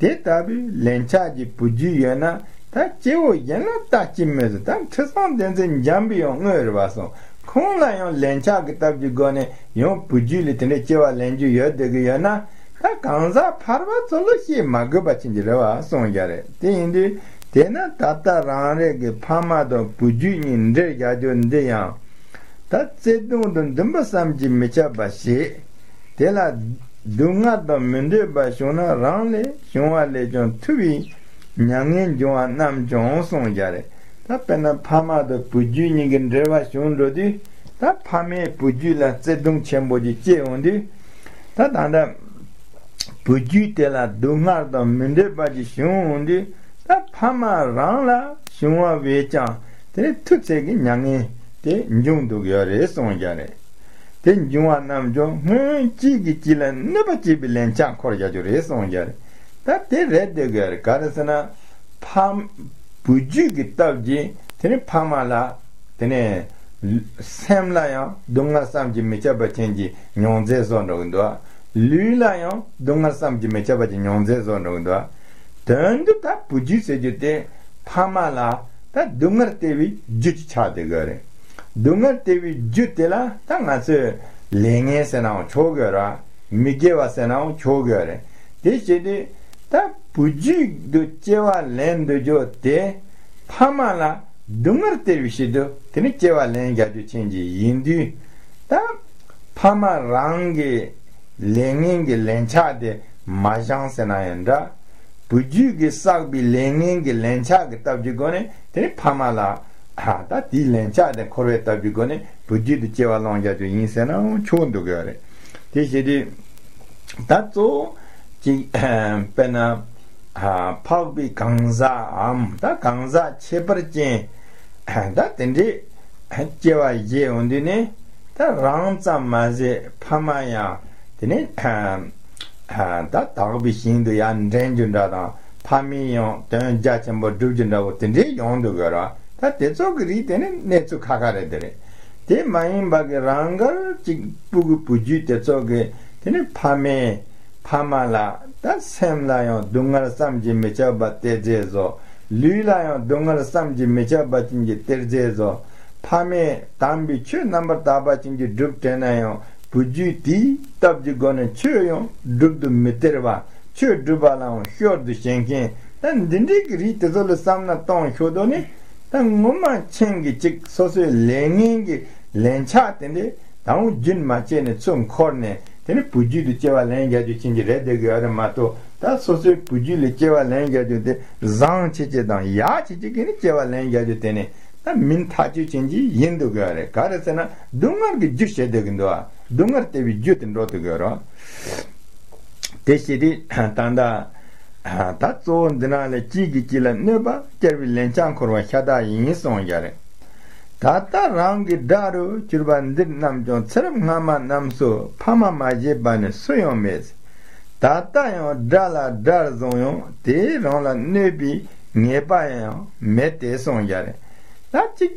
དེ་ལྟ་བུའི་ལན་ཆགས་ཀྱི་བུ་རྒྱུད་ཡོད་ན་ད་སྐྱེ་བོ་གཞན་ལ་ལྟ་ཅི་སྨོས་ཟེར། ད་ཁྲི་སྲོང་ལྡེ་བཙན་འཇམ་པའི་ཡང་དངོས་རེད་བ་གསུངས། ཁོང་ལ་ཡང་ལན་ཆགས་ཀྱི་སྟབས་ཀྱི་སྒོ་ནས་ཡང་བུ་རྒྱུད་ལ་དེ་འདྲའི་སྐྱེ་བ་ལེན་རྒྱུ་ཡོད་བསྡད་ཀྱི་ཡོད་ན། ད་གང་ཟག་ཕལ་པ་ཚོ་ལ་བཤད་མ་དགོས་པ་ཅན་གྱི་རེད་བ་གསུངས་ཀྱང་རེད། དེ་ཡིན་དུས་དེས་ན་ད་ལྟ་རང་རེ་གི་ཕ་མ་དང་བུ་རྒྱུད་གཉིས་འབྲེལ་རྒྱག་རྒྱུ་འདི་ཡང་ད་བརྩེ་གདུང་དང་འདུན་པ་བསམ་གྱིས་མི་ཁྱབ་པ་ཞིག་དེ་ལ་སྡུག་བསྔལ་དང་མི་འདོད་པ་བྱུང་ན་རང་ལས་བྱུང་བ་ལས་ཀྱང་ཐུ་བའི་མྱ་ངན་འབྱུང་བ་རྣམས་ཀྱང་གསུངས་ཀྱང་རེད། ད་དཔེར་ན་ཕ་མ་དང་བུ་རྒྱུད་གཉིས་ཀྱི་འབྲེལ་བ་བྱུང་འགྲོ་དུས་ད་ཕ་མས་བུ་རྒྱུད་ལ་བརྩེ་གདུང་ཆེན་པོ་ཅིག་སྐྱེ་འོང་དུས་ད་ད་ལྟ་བུ་རྒྱུད་དེ་ལ་སྡུག་བསྔལ་དང་མི་འདོད་པ་ཅིག་བྱུང་འོང་དུས་ད་ཕ་མ་རང་ལ་བྱུང་བ་བས་ཀྱང་དེ་ཐུ་ཚད་ཀྱི་མྱ་ངན་དེ་འབྱུང་འདུག་ཡོད་རེད་གསུངས་ཀྱང་རེད། དེ་འབྱུང་བ་རྣམས་ཀྱང་སྔོན་གཅིག་གིས་གཅིག་ལ་གནོད་པ་བྱེད་པའི་ལན་ཆགས་འཁོར་བཞག་རྒྱུ་རེད་གསུངས་ཀྱང་རེད། ད་དེ་རེད་བསྡད་དགོས་རེད། ག་རེ་ཟེར་ན། ཕ། བུ་རྒྱུད་ཀྱི་སྟོབས་ཀྱིས་དེ་ནི་ཕ་མ་ལ། དེ་ནས་སེམས་ལ་ཡང་སྡུག་བསྔལ་བསམ་གྱིས་མི་ཁྱབ་པ་ཅན་གྱི་མྱོང་རྫས་བཟོ་འགྲོ་གི་འདུག། ལུས་ལ་ཡང་སྡུག་བསྔལ་བསམ་གྱིས་མི་ཁྱབ་པ་ཅན་མྱོང་རྫས་བཟོ་འགྲོ་གི་འདུག། དོན་དུ་ད་བུ་རྒྱུད་ཟེར་རྒྱུ་དེ་ཕ་མ་ལ་ད་སྡུག་བསྔལ་སྟེར་བའི་རྒྱུ་ཅིག་ཆགས་བསྡད་དགོས་རེད། སྡུག་བསྔལ་སྟེར་བའི་རྒྱུ་དེ་ལ་ད་ང་ཚོས་ལས་ངན་ཟེར་ནའང་ཆོག་གི་རེད། མི་དགེ་བ་ཟེར་ནའང་ཆོག་གི་རེད། དེ་བྱས་དུས་ད་བུ་རྒྱུད་དུ་སྐྱེ་བ་ལེན་འདོད་རྒྱུ་དེ་ཕ་མ་ལ་སྡུག་བསྔལ་སྟེར་བའི་ཕྱིར་དུ་དེ་ནི་སྐྱེ་བ་ལེན་རྒྱག་རྒྱུ་ཅན་གྱི་ཡིན་དུས། ད་ཕ་མ་རང་གི་ལས་ངན་གྱི་ལན་ཆགས་དེ་མ་བཞེངས་ཟེར་ན་ཡང་འདྲ། བུ་རྒྱུད་ཀྱིས་བསགས་པའི་ལས་ངན་གྱི་ལན་ཆགས་ཀྱི་སྟབས་ཀྱི་སྒོ་ནས་དེ་ནི་ཕ་མ་ལ། ད་དེའི་ལན་ཆགས་དེ་འཁོར་བའི་སྟབས་ཀྱི་སྒོ་ནས་བུ་རྒྱུད་དུ་སྐྱེ་བ་བླང་རྒྱག་རྒྱུ་ཡིན་ཟེར་ནའང་ཆོག་འདུག་གི་རེད། དེ་བྱེད་དུས་ད་གཙོ་བོ་གཅིག་དཔེར་ན། འཕགས་པའི་གང་ཟག་འམ་ད་གང་ཟག་ཁྱད་པར་ཅན་ད་དེ་འདྲའི་སྐྱེ་བ་བཞེས་འོང་དུས་ནི། ད་རང་ཙམ་མ་ཟད་ཕ་མ་ཡང་དེ་ནི་ད་དག་པའི་ཞིང་དུ་ཡར་འདྲེན་རྒྱུ་འདྲ་དང་། ཕ་མས་ཡང་དོན་རྒྱ་ཆེན་པོ་སྒྲུབ་རྒྱུ་འདྲ་བོ་དེ་འདྲའི་ཡོང་འདུག་གི་ར། ད་དེ་ཚོ་གི་རིགས་དེ་ནི་གནས་ཚུལ་ཁ་ཁ་རེད། དེ་རེད། དེ་མ་ཡིན་པ་གི་རང་དགར་གཅིག་པུ་གི་བུ་རྒྱུད་དེ་ཚོ་གི་དེ་ནི་ཕ་མས་ཕ་མ་ལ་ད་སེམས་ལ་ཡང་སྡུག་བསྔལ་བསམ་གྱིས་མི་ཁྱབ་པ་སྟེར་རྫས་བཟོ། ལུས་ལ་ཡང་སྡུག་བསྔལ་བསམ་གྱིས་མི་ཁྱབ་པ་ཅན་གྱི་སྟེར་རྫས་བཟོ། ཕ་མས་དམ་པའི་ཆོས་རྣམ་པར་དག་པ་ཅན་གྱི་སྒྲུབ་དྲན་ན་ཡང་བུ་རྒྱུད་དེའི་སྟབས་ཀྱི་སྒོ་ནས་ཆོས་ཡང་སྒྲུབ་ཏུ་མི་སྟེར་བ། ཆོས་སྒྲུབ་པ་ལའང་ཤོར་དུ་ཞེན་མཁན། ད་འདི་འདྲའི་གི་རིགས་དེ་ཚོ་ལ་བསམ་ན་གཏོང་ཤོར་དོ་ནི། ད་ངོ་མ་མཁྱེན་གི་གཅིག་སོ་སོའི་ལས་ངན་གྱི་ལན་ཆགས་དེ་འདྲའི་དང་རྒྱུན་མ་བཅད་ནས་ཚུར་འཁོར་ནས་དེ་ནི་བུ་རྒྱུད་དུ་སྐྱེ་བ་ལེན་རྒྱག་རྒྱུ་ཅན་གྱི་རེད་བསྡད་དགོས་ཡ་རེད་མ་གཏོགས། ད་སོ་སོའི་བུ་རྒྱུད་ལ་སྐྱེ་བ་ལེན་རྒྱག་རྒྱུ་དེ་བཟང་ཆེ་ཆེ་དང་ཡག་ཆེ་ཆེ་གི་ནི་སྐྱེ་བ་ལེན་རྒྱག་རྒྱུ་དེ་ནི་ད་མིན་ཐག་ཆོད་ཅན་གྱི་ཡིན་འདུག་གི་ཡ་རེད། ག་རེ་ཟེར་ན་སྡུག་བསྔལ་གྱི་རྒྱུ་བྱེད་བསྡད་གི་འདུག་ཨ། སྡུག་བསྔལ་སྟེར་བའི་རྒྱུ་དེ་འགྲོ་ཐུབ་ཀྱི་ཡོད་རེད། དེ་བྱས་དུས་ད་ལྟ་ད་གཙོ་བོ་འདི་ནང་ལ་གཅིག་གིས་གཅིག་ལ་གནོད་པ་བསྐྱལ་བའི་ལན་ཆགས་འཁོར་བ་ཤ་སྟག་ཡིན་གསུངས་ཀྱི་རེད། ད་ལྟ་རང་གི་དགྲ་རུ་གྱུར་པ་འདི་རྣམས་ཀྱང་ཚེ་རབས་སྔ་མ་རྣམས་སུ་ཕ་མ་མ་བྱས་པ་ནི་སུ་ཡང་མེད། ད་ལྟ་ཡང་དགྲ་ལ་དགྲར་བཟུང་ཡང་དེས་རང་ལ་གནོད་པའི་ངེས་པ་ཡང་མེད་དེ་གསུངས་ཀྱི་རེད། ད་གཅིག་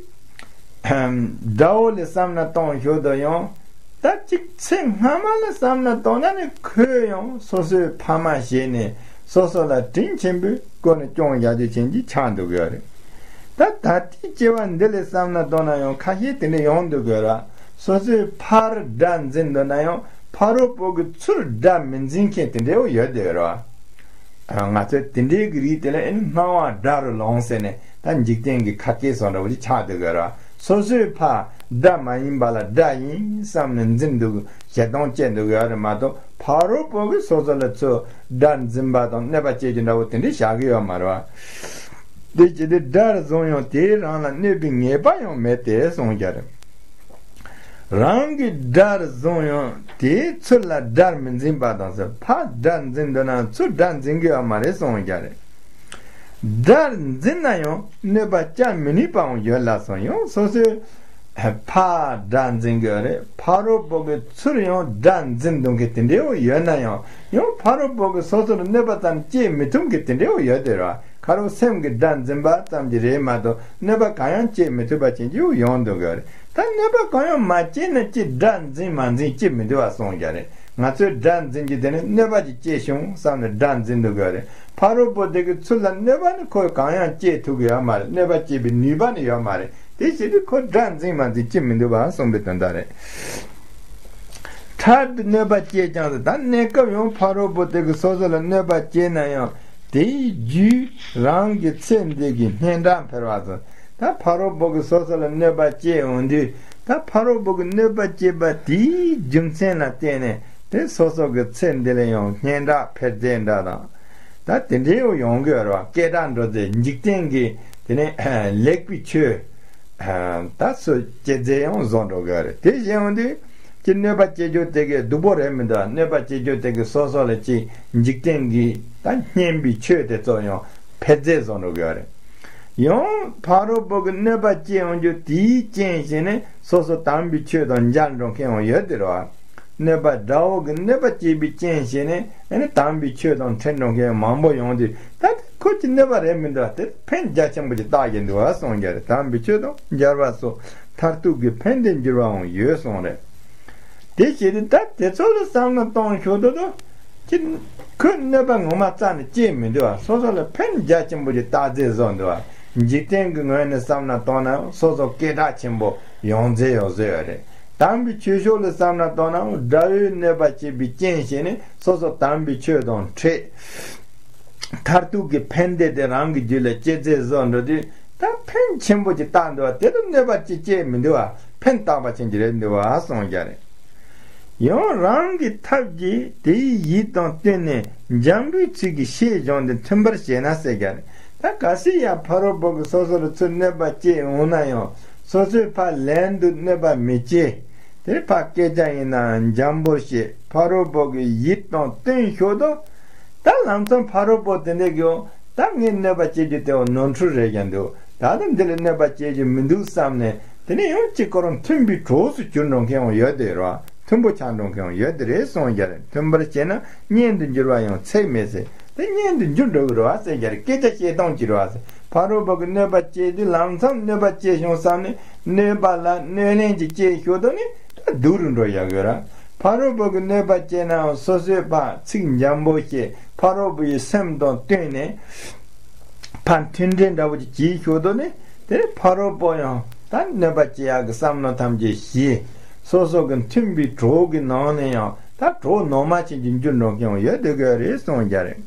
དགྲ་བོ་ལ་བསམ་ན་གཏོང་ཤོར་དུ་ཡང་། ད་གཅིག་ཚེ་སྔ་མ་ལ་བསམ་ན་གཏོང་ན་ནི་ཁོས་ཡང་སོ་སོའི་ཕ་མ་བྱས་ནས་སོ་སོ་ལ་དྲིན་ཆེན་པོའི་སྒོ་ནས་སྐྱོང་ཡག་རྒྱུ་ཅན་གྱི་ཆགས་འདུག་ཡོད་རེད། ད་ད་ལྟའི་སྐྱེ་བ་འདི་ལ་བསམ་ན་གཏོང་ན་ཡང་ཁ་ཤས་དེ་འདྲ་ཡོང་འདུག་ཡོད་ར། སོ་སོའི་ཕར་དགྲ་འཛིན་འདུག་ན་ཡང་ཕ་རོལ་པོ་གི་ཚུར་དགྲ་མི་འཛིན་མཁན་དེ་འདྲ་བོ་ཡོད་དེ་ཡོད་ར། ང་ཚོས་དེ་འདྲའི་གི་རིགས་དེ་ལ་ཨེ་ནི་སྣང་བ་དགྲ་རུ་ལོངས་ཟེར་ནས་ད་འཇིག་རྟེན་གྱི་ཁ་སྐད་སོགས་འདྲ་བོ་ཅིག་ཆགས་འདུག་གི་ར། སོ་སོའི་ཕ་དགྲ་མ་ཡིན་པ་ལ་དགྲ་ཡིན་བསམ་ནས་འཛིན་འདུག་ཞེ་སྡང་སྐྱེ་འདུག་གི་ཡོད་རེད་མ་གཏོགས། ཕ་རོལ་པོ་གིས་སོ་སོ་ལ་ཚུར་དགྲ་འཛིན་པ་དང་གནོད་པ་སྐྱེལ་རྒྱུ་འདྲ་བོ་དེ་འདྲའི་བཞག་གི་ཡོད་མ་རེད་བ། དེ་བྱས་ཏེ་དགྲར་བཟུང་ཡང་དེས་རང་ལ་གནོད་པའི་ངེས་པ་ཡང་མེད་དེ་གསུངས་ཀྱི་རེད། རང་གི་དགྲར་བཟུང་ཡང་དེས་ཚུར་ལ་དགྲར་མི་འཛིན་པ་དང་ཟེར། ཕར་དགྲར་འཛིན་འདོད་ན་ཚུར་དགྲར་འཛིན་གྱི་ཡོད་མ་རེད་གསུངས་ཀྱི་རེད། དགྲར་འཛིན་ན་ཡང་གནོད་པ་བསྐྱལ་མི་ནུས་པའང་ཡོད་ལ་སོགས། ཡང་སོ་སོའི་ཕར་དགྲར་འཛིན་གྱི་ཡོད་རེད། ཕ་རོལ་པོ་གི་ཚུར་ཡང་དགྲར་འཛིན་འདུག་མཁན་དེ་འདྲའི་བོ་ཡོད་ན་ཡང་། ཡང་ཕ་རོལ་པོ་གི་སོ་སོར་གནོད་པ་ཙམ་སྐྱེལ་མི་ཐུབ་མཁན་དེ་འདྲའི་བོ་ཡོད་དེ་རེད་བ། ཁ་རོག་སེམས་ཀྱི་དགྲ་འཛིན་པ་ཙམ་གྱིས་རེད་མ་གཏོགས་གནོད་པ་གང་ཡང་སྐྱེལ་མི་ཐུབ་པ་ཅན་གྱི་ཡོང་འདུག་གི་རེད། ད་གནོད་པ་གང་ཡང་མ་སྐྱེལ་ན་ཅི་དགྲ་འཛིན་མ་འཛིན་ཅི་མི་འདུག་བ་གསུངས་ཀྱི་རེད། ང་ཚོས་དགྲ་འཛིན་གྱི་དེ་ནི་གནོད་པ་ཅིག་སྐྱེལ་བྱུང་བསམ་ནས་དགྲ་འཛིན་འདུག་གི་རེད། ཕ་རོལ་པོ་དེ་གི་ཚུར་ལ་གནོད་པ་ནི་ཁོས་གང་ཡང་སྐྱེལ་ཐུབ་ཀྱི་ཡོད་མ་རེད། གནོད་པ་སྐྱེལ་བའི་ནུས་པ་ནི་ཡོད་མ་རེད། དེ་བྱེད་དུས་ཁོ་དགྲ་འཛིན་མ་འཛིན་ཅི་མི་འདུག་བ་གསུངས་པའི་དོན་དག་རེད། ཕྲལ་དུ་གནོད་པ་སྐྱེལ་ཀྱང་ཟེར། ད་གནས་སྐབས་ཡང་ཕ་རོལ་པོ་དེ་གིས་སོ་སོ་ལ་གནོད་པ་སྐྱེལ་ན་ཡང་དེའི་རྒྱུས་རང་གི་ཚེ་འདི་གི་སྙན་གྲགས་འཕེལ་བ་ཟེར། ད་ཕ་རོལ་པོ་གིས་སོ་སོ་ལ་གནོད་པ་སྐྱེལ་འོང་དུས་ད་ཕ་རོལ་པོ་གིས་གནོད་པ་སྐྱེལ་པ་དེའི་རྒྱུ་མཚན་ལ་བརྟེན་ནས་དེ་སོ་སོ་གི་ཚེ་འདི་ལ་ཡང་སྙན་གྲགས་འཕེལ་རྒྱས་འདྲ་དང་། ད་དེ་འདྲའི་ཡོང་གི་ཡོད་རེད་བ། སྐད་གྲགས་འགྲོ་ཚེ་འཇིག་རྟེན་གྱི་དེ་ནས་ལེགས་པའི་ཆོས། ད་སུ་སྐྱེ་རྫས་ཡང་བཟོ་འགྲོ་གི་རེད། དེ་བཞིན་འོང་དུས་ཀྱི་གནོད་པ་སྐྱེལ་རྒྱུ་དེ་གའི་སྡུག་པོ་རེད་མི་འདུག་གནོད་པ་སྐྱེལ་རྒྱུ་དེ་གའི་སོ་སོ་ལ་ཅིག་འཇིག་རྟེན་གྱི་ད་སྙན་པའི་ཆོས་དེ་ཚོ་ཡང་འཕེལ་རྫས་བཟོ་འགྲོ་གི་རེད། ཡང་ཕ་རོལ་པོ་གི་གནོད་པ་སྐྱེལ་འོང་རྒྱུ་དེའི་རྐྱེན་བྱས་ནས་སོ་སོ་དམ་པའི་ཆོས་དང་མཇལ་འགྲོ་མཁན་ཡང་ཡོད་དེ་རེད་བ། གནོད་པ་དགྲ་བོ་གི་གནོད་པ་བྱེད་པའི་རྐྱེན་བྱས་ནས་ཨ་ནི་དམ་པའི་ཆོས་དང་འཕྲད་འགྲོ་མཁན་མང་པོ་ཡོང་དུས། ད་དེ་ཁོ་གི་གནོད་པ་རེད་མི་འདུག་བ། དེ་ཕན་རྒྱ་ཆེན་པོ་ཅིག་བཏགས་ཀྱི་འདུག་བ་གསུངས་ཀྱི་རེད། དམ་པའི་ཆོས་དང་སྦྱར་བ་སོགས་མཐར་ཐུག་གི་ཕན་བདེར་འགྱུར་བའང་ཡོད་གསུངས་རེད། དེ་བྱས་ཏེ་ད་དེ་ཚོ་ལ་བསམ་བློ་གཏོང་ཞོར་དུ་དུ་ཅི། ཁོས་གནོད་པ་ངོ་མ་རྩ་ནས་སྐྱེས་མི་འདུག་བ། སོ་སོ་ལ་ཕན་རྒྱ་ཆེན་པོ་ཅིག་བཏགས་རྫས་བཟོ་འདུག་བ། འཇིག་རྟེན་གྱི་ངོས་ནས་བསམ་བློ་གཏོང་ན་སོ་སོ་སྐད་གྲགས་ཆེན་པོ་ཡོང་རྫས་ཡོད་བཟོས་ཡོད་རེད། དམ་པའི་ཆོས་ཕྱོགས་ལ་བསམ་བློ་གཏོང་ན་དགྲ་བོའི་གནོད་པ་བྱེད་པའི་རྐྱེན་བྱས་ནས་སོ་སོ་དམ་པའི་ཆོས་དང་འཕྲད། མཐར་ཐུག་གི་ཕན་བདེ་དེ་རང་གི་རྒྱུད་ལ་སྐྱེ་རྫས་བཟོ་འགྲོ་དུས་ད་ཕན་ཆེན་པོ་ཅིག་བཏགས་འདུག་བ། དེ་ལ་གནོད་པ་ཅིག་སྐྱེས་མི་འདུག་བ། ཕན་བཏགས་པ་ཅན་གྱི་རེད་འདུག་བ་གསུངས་ཀྱི་རེད། ཡང་རང་གི་ཐབས་ཀྱིས་དེའི་ཡིད་དང་བསྟུན་ནས་འཇམ་པོའི་ཚིག་གིས་ཤེས་སྦྱངས་ཏེ་མཐུན་པར་བྱས་ན་ཟེར་ཀྱང་། ད་གལ་སྲིད་ཡང་ཕ་རོལ་པོ་གིས་སོ་སོ་ལ་ཚུར་གནོད་པ་སྐྱེལ་འོང་ན་ཡང་སོ་སོས་ཕར་ལན་དུ་གནོད་པ་མི་སྐྱེལ། དེར་ཕར་སྐད་ཆ་ཡིན་ནའང་འཇམ་པོར་བཤད། ཕ་རོལ་པོ་གི་ཡིད་དང་བསྟུན་ཞོར་དུ། ད་ལམ་སང་ཕ་རོལ་པོ་དེ་འདྲས་ཀྱིས་ད་ངས་གནོད་པ་སྐྱེལ་རྒྱུ་དེ་ནོར་འཁྲུལ་རེད་ཀྱང་འདུག་ད་ལྟ་འདི་ལ་གནོད་པ་སྐྱེལ་རྒྱུ་མི་འདུག་བསམ་ནས། དེ་ནས་ཡང་གཅིག་ཁོ་རང་མཐུན་པའི་གྲོགས་སུ་གྱུར་འགྲོ་མཁན་ཡང་ཡོད་དེ་རེད་བ། མཐུན་པོ་ཆགས་འགྲོ་མཁན་ཡང་ཡོད་དེ་རེད་གསུངས་ཀྱང་། མཐུན་པར་བྱས་ན་གཉེན་དུ་འགྱུར་བ་ཡང་ཚེགས་མེད་ཟེར། དེ་གཉེན་དུ་འགྱུར་འགྲོ་གི་རེད་བ་ཟེར་ཀྱང་། སྐད་ཆ་བཤད་སྟངས་ཀྱི་རེད་བ་ཟེར། ཕ་རོལ་པོ་གི་གནོད་པ་སྐྱེལ་དུས་ལམ་སང་གནོད་པ་སྐྱེལ་བྱུང་བསམ་ནས་གནོད་པ་ལ་གནོད་ལན་ཅིག་སྐྱེལ་ཞོར་དུ་ནི་ད་སྡུག་རུ་འགྲོ་ཡག་ཡོད་ར། ཕ་རོལ་པོ་གི་གནོད་པ་སྐྱེལ་ནའང་སོ་སོས་ཕར་ཚིག་འཇམ་པོ་བཤད། ཕ་རོལ་པོ་ཡི་སེམས་དང་བསྟུན་ནས། ཕར་མཐུན་འབྲེལ་འདྲ་བོ་ཅིག་བྱེད་ཞོར་དུ་ནི། དེ་ནས་ཕ་རོལ་པོ་ཡང་ད་གནོད་པ་སྐྱེལ་ཡག་གི་བསམ་བློ་ཐམས་ཅད་ཞི། སོ་སོ་གི་མཐུན་པའི་གྲོགས་ཀྱི་ནང་ནས་ཡང་ད་གྲོགས་ནོར་མ་ཅན་གྱི་འགྱུར་འགྲོ་མཁན་ཡང་ཡོད་སྡོད་ཀྱི་རེད་གསུངས་ཀྱང་རེད།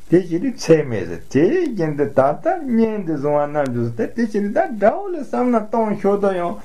དེ་བཞིན་དུ་ཚད་མེད་ཟེར། དེའི་རྐྱེན་དུ་ད་ལྟ་གཉེན་དུ་བཟུང་བ་རྣམས་ཀྱིས་ཟེར་ཏེ། དེ་བཞིན་དུ་ད་དགྲ་བོ་ལ་བསམ་བློ་གཏོང་ཞོར་དུ་ཡང་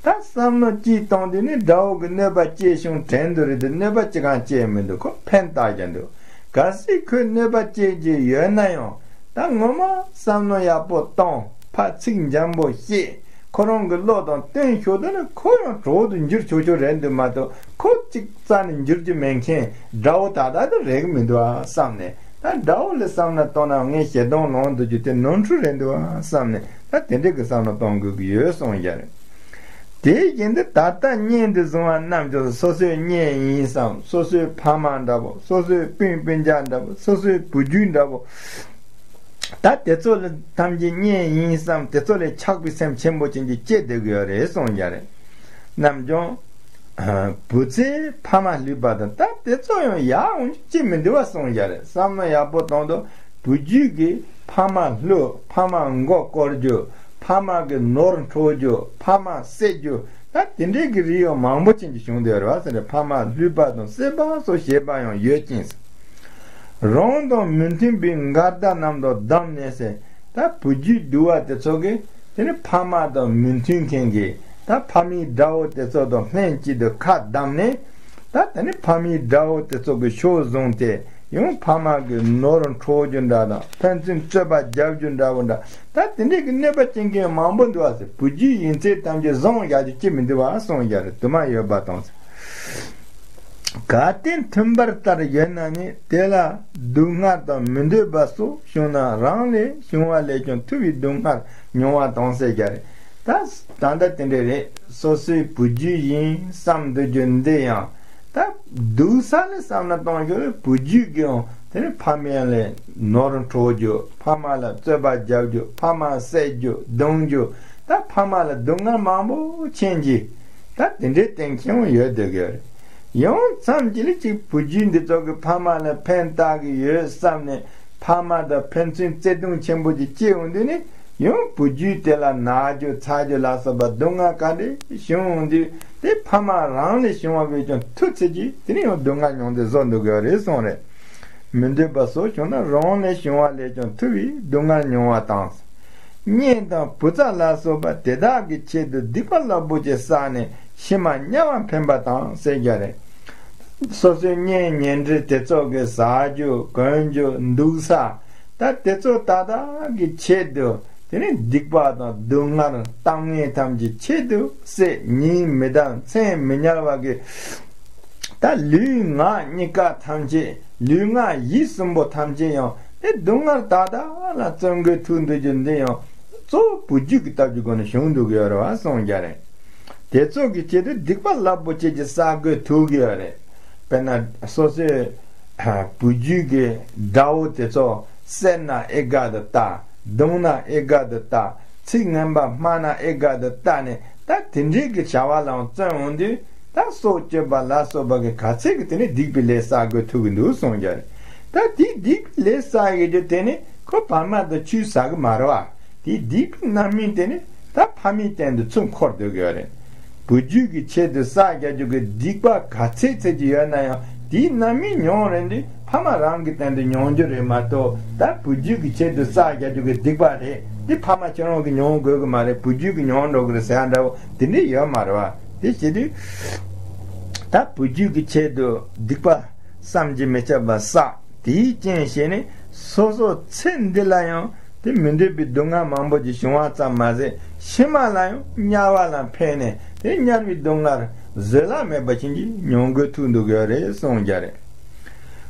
ད་བསམ་བློ་གཅིག་བཏང་དུས་ནི་དགྲ་བོ་གི་གནོད་པ་སྐྱེལ་བྱུང་དྲན་དུ་རེད་དེ། གནོད་པ་ཅི་གང་སྐྱེལ་མི་འདུག་ཁོ་ཕན་བཏགས་ཀྱང་འདུག་གལ་སྲིད་ཁོས་གནོད་པ་སྐྱེལ་རྒྱུ་ཡོད་ན་ཡང་ད་ངོ་མ་བསམ་བློ་ཡག་པོ་བཏང་། ཕར་ཚིག་འཇམ་པོ་བཤད། ཁོ་རང་གི་བློ་དང་བསྟུན་ཞོར་དུ་ནི་ཁོ་ཡང་གྲོགས་སུ་འགྱུར་ཆོག་ཆོག་རེད་འདུག་མ་གཏོགས་ཁོ་གཅིག་རྩ་ནས་འགྱུར་རྒྱུ་མེད་མཁན་དགྲ་བོ་ད་ལྟ་དུ་རེག་མི་འདུག་ཨ་བསམ་ནས། ད་དགྲ་བོ་ལ་བསམ་བློ་གཏོང་ན་ངས་ཞེ་སྡང་ལངས་འདུག་རྒྱུ་དེ་ནོར་འཁྲུལ་རེད་འདུག་ཨ་བསམ་ནས། ད་དེ་འདྲ་གི་བསམ་བློ་གཏོང་དགོས་ཀྱི་ཡོད་གསུངས་ཀྱང་རེད། དེའི་རྐྱེན་དུ་ད་ལྟ་གཉེན་དུ་བཟུང་བ་རྣམས་ཀྱིས་སོ་སོའི་གཉེན་ཡིན་བསམ། སོ་སོའི་ཕ་མ་འདྲ་བོ། སོ་སོའི་སྤུན་སྤུན་ཀྱག་འདྲ་བོ། སོ་སོའི་བུ་རྒྱུད་འདྲ་བོ། ད་དེ་ཚོ་ལ་ཐམས་ཅད་གཉེན་ཡིན་བསམ། དེ་ཚོ་ལས་ཆགས་པའི་སེམས་ཆེན་པོ་ཅན་གྱི་སྐྱེ་བསྡད་ཀྱི་ཡོད་རེད་གསུངས་ཀྱང་རེད། ནམ་རྒྱུན་བུ་ཚའི་ཕ་མ་བསླུས་པ་དང་ད་དེ་ཚོ་ཡང་ཡག་འོང་རྒྱུ་ཅི་མི་འདུག་བ་གསུངས་ཀྱང་རེད། བསམ་བློ་ཡག་པོ་གཏོང་དུས་བུ་རྒྱུད་ཀྱིས་ཕ་མ་བསླུ། ཕ་མ་མགོ་སྐོར་རྒྱུ། ཕ་མ་གི་ནོར་འཕྲོག་རྒྱུ། ཕ་མ་བསད་རྒྱུ། ད་དེ་འདྲའི་གི་རིགས་ཡང་མང་པོ་ཅན་གྱི་བྱུང་བསྡད་ཡོད་རེད་བ་ཟེར་ནས། ཕ་མ་བསླུས་པ་དང་བསད་པ་སོགས་བྱེད་པ་ཡང་ཡོད་ཅིང་ཟེར། རང་དང་མི་མཐུན་པའི་འགལ་ཟླ་རྣམས་དང་བསྡམས་ནས་ཟེར། ད་བུ་རྒྱུད་སྡུག་པ་དེ་ཚོ་གིས་དེ་ནི་ཕ་མ་དང་མི་མཐུན་མཁན་གྱི་ད་ཕ་མའི་དགྲ་བོ་དེ་ཚོ་དང་ལྷན་ཅིག་ཏུ་ཁ་བསྡམས་ནས། ད་དེ་ནི་ཕ་མའི་དགྲ་བོ་དེ་ཚོ་གི་ཕྱོགས་བཟུང་སྟེ། ཡང་ཕ་མ་གི་ནོར་འཕྲོག་རྒྱུ་འདྲ་དང་ཕན་ཚུན་རྩོད་པ་རྒྱག་རྒྱུ་འདྲ་བོ་འདྲ། ད་དེ་འདྲའི་གི་གནོད་པ་སྐྱེལ་མཁན་མང་པོ་འདུག་བ་ཟེར། བུ་རྒྱུད་ཡིན་ཚད་ཐམས་ཅད་བཟང་བཞག་རྒྱུ་ཅི་མི་འདུག་བ་གསུངས་ཀྱང་རེད། དུ་མ་ཡོད་པ་དང་། གལ་ཏེ་མཐུན་པར་ལྟར་ཡོད་ན་ནི། དེ་ལ་སྡུག་བསྔལ་དང་མི་འདོད་པ་སོགས་བྱུང་ན། རང་ལས་བྱུང་བ་ལས་ཀྱང་ཐུབ་པའི་སྡུག་བསྔལ་མྱོང་བ་དང་ཟེར་ཀྱང་རེད། ད་ད་ལྟ་དེ་འདྲ་རེད། སོ་སོའི་བུ་རྒྱུད་ཡིན་བསམ་འདོད་རྒྱུ་འདི་ཡང་ད་སྡུག་ས་ལ་བསམ་བློ་གཏོང་ཞོར་བུ་རྒྱུད་ཀྱང་དེ་ནི་ཕ་མ་ལ་ནོར་འཕྲོག་རྒྱུ། ཕ་མ་ལ་རྩོད་པ་རྒྱག་རྒྱུ། ཕ་མ་བསད་རྒྱུ། རྡུང་རྒྱུ། ད་ཕ་མ་ལ་སྡུག་བསྔལ་མང་པོ་ཕྱིན་གྱི། ད་དེ་འདྲའི་སྟེང་ཁྱེད་ཡོད་སྡོད་ཀྱི་རེད། ཡང་མཚམས་ཅིག་ལ་ཅིག་བུ་རྒྱུད་འདི་ཚོ་གི་ཕ་མ་ལ་ཕན་བཏགས་ཀྱི་ཡོད་བསམ་ནས་ཕ་མ་དང་ཕན་ཚུན་བརྩེ་དུང་ཆེན་པོ་ཅིག་སྐྱེས་འོང་དུས་ནི། ཡང་བུ་རྒྱུད་དེ་ལ་ན་རྒྱུ་ཚ་རྒྱུ་ལ་སོགས་པ་སྡུག་བསྔལ་ག་འདྲ་བྱུང་འོང་དུས། དེ་ཕ་མ་རང་ལས་བྱུང་བ་བས་ཀྱང་ཐུབ་ཚེ་གྱིས་དེ་ནི་ཡང་སྡུག་བསྔལ་མྱོང་སྟེ་བཟོ་འདུག་གི་རེད་གསུངས་རེད། མི་འདོད་པ་སོགས་བྱུང་ན། རང་ལས་བྱུང་བ་ལས་ཀྱང་ཐུབ་པའི་སྡུག་བསྔལ་མྱོང་བ་དང་། གཉེན་དང་བུ་ཚ་ལ་སོགས་པ་དེ་དག་གི་ཆེད་དུ་སྡིག་པ་རླབས་པོ་ཆེ་བསགས་ནས་ཕྱི་མ་དམྱལ་བར་འཕེན་པ་དང་ཟེར་ཀྱང་རེད། སོ་སོའི་གཉེན་ཉེ་འབྲེལ་དེ་ཚོ་གི་ཟ་རྒྱུ་གོན་རྒྱུ་འདུག་ས། ད་དེ་ཚོ་ད་ལྟ་གི་ཆེད་དུ་དེ་ནི་སྡིག་པ་དང་སྡུག་བསྔལ་གཏམ་ངན་ཐམས་ཅད་ཆེད་དུ་བསད། ཉིན་མི་ལྡང་མཚན་མི་ཉལ་བ་གི། ད་ལུས་ངག་གཉིས་ཀ་ཐམས་ཅད། ལུས་ངག་ཡིད་གསུམ་པོ་ཐམས་ཅད་ཡང་དེ་སྡུག་བསྔལ་ད་ལྟ་ལ་བཙོན་གྱི་ཐུག་འདུག་རྒྱུ་འདི་ཡང་གཙོ་བོ་བུ་རྒྱུད་ཀྱི་སྟབས་ཀྱི་སྒོ་ནས་བྱུང་འདུག་གི་ཡོད་རེད་བ་གསུངས་ཀྱང་རེད། དེ་ཚོ་གི་ཆེད་དུ་སྡིག་པ་རླབས་པོ་ཆེ་ཅིག་བསགས་དགོས་ཐུག་གི་ཡོད་རེད། དཔེར་ན་སོ་སོའི་བུ་རྒྱུད་ཀྱི་དགྲ་བོ་དེ་ཚོ་བསད་ན་ཨེ་དགའ་དུ་ལྟ། བརྡུངས་ན་ཨེ་དགའ་དུ་ལྟ། ཚིག་ངན་པ་སྨྲ་ན་ཨེ་དགའ་དུ་ལྟ་ནས། ད་དེ་འདྲའི་གི་བྱ་བ་ལའང་བརྩོན་འོང་དུས། ད་སྲོག་གཅོད་པ་ལ་སོགས་པ་གི་ག་ཚད་ཀྱི་དེ་ནས་སྡིག་པའི་ལས་བསགས་དགོས་ཐུག་གི་འདུག་གསུངས་རྒྱུ་རེད། ད་དེ་སྡིག་པའི་ལས་བསགས་ཡོད་རྒྱུ་དེ་ནི་ཁོ་བར་མ་དང་ཆུད་ཟ་གི་མ་རེད་བ། དེ་སྡིག་པའི་རྣམ་སྨིན་དེ་ནི་ད་ཕ་མའི་སྟེང་དུ་ཚུར་འཁོར་སྡོད་ཀྱི་ཡོད་རེད། བུ་རྒྱུད་ཀྱི་ཆེད་དུ་བསགས་རྒྱག་རྒྱུ་གི་སྡིག་པ་ག་ཚད་ཚད་ཀྱི་ཡོད་ན་ཡང་དེའི་རྣམ་སྨིན་མྱོང་རན་དུས་ཕ་མ་རང་གི་སྟེང་དུ་མྱོང་རྒྱུ་རེད་མ་གཏོགས། ད་བུ་རྒྱུད་ཀྱི་ཆེད་དུ་བསགས་རྒྱག་རྒྱུ་གི་སྡིག་པ་རེད། འདི་ཕ་མ་ཁྱེད་རང་གི་མྱོང་དགོས་གི་མ་རེད། བུ་རྒྱུད་ཀྱི་མྱོང་འགྲོ་གི་རེད་ཟེར་ཡ་འདྲ་བོ་དེ་འདྲ་ཡོད་མ་རེད་བ། དེ་བྱེད་དུས་ད་བུ་རྒྱུད་ཀྱི་ཆེད་དུ་སྡིག་པ་བསམ་གྱིས་མི་ཁྱབ་པ་བསགས། དེའི་རྐྱེན་བྱས་ནས་སོ་སོ་ཚེ་འདི་ལ་ཡང་དེ་མི་འདོད་པའི་སྡུག་བསྔལ་མང་པོ་ཅིག་བྱུང་བ་ཙམ་མ་ཟད། ཕྱི་མ་ལ་ཡང་དམྱལ་བ་ལ་འཕེན་ནས་དེ་དམྱལ་བའི་སྡུག་བསྔལ་བཟོད་གླགས་མེད་པ་ཅན་གྱིས་མྱོང་དགོས་ཐུག་འདུག་གི་རེད་གསུངས་རྒྱུ་རེད།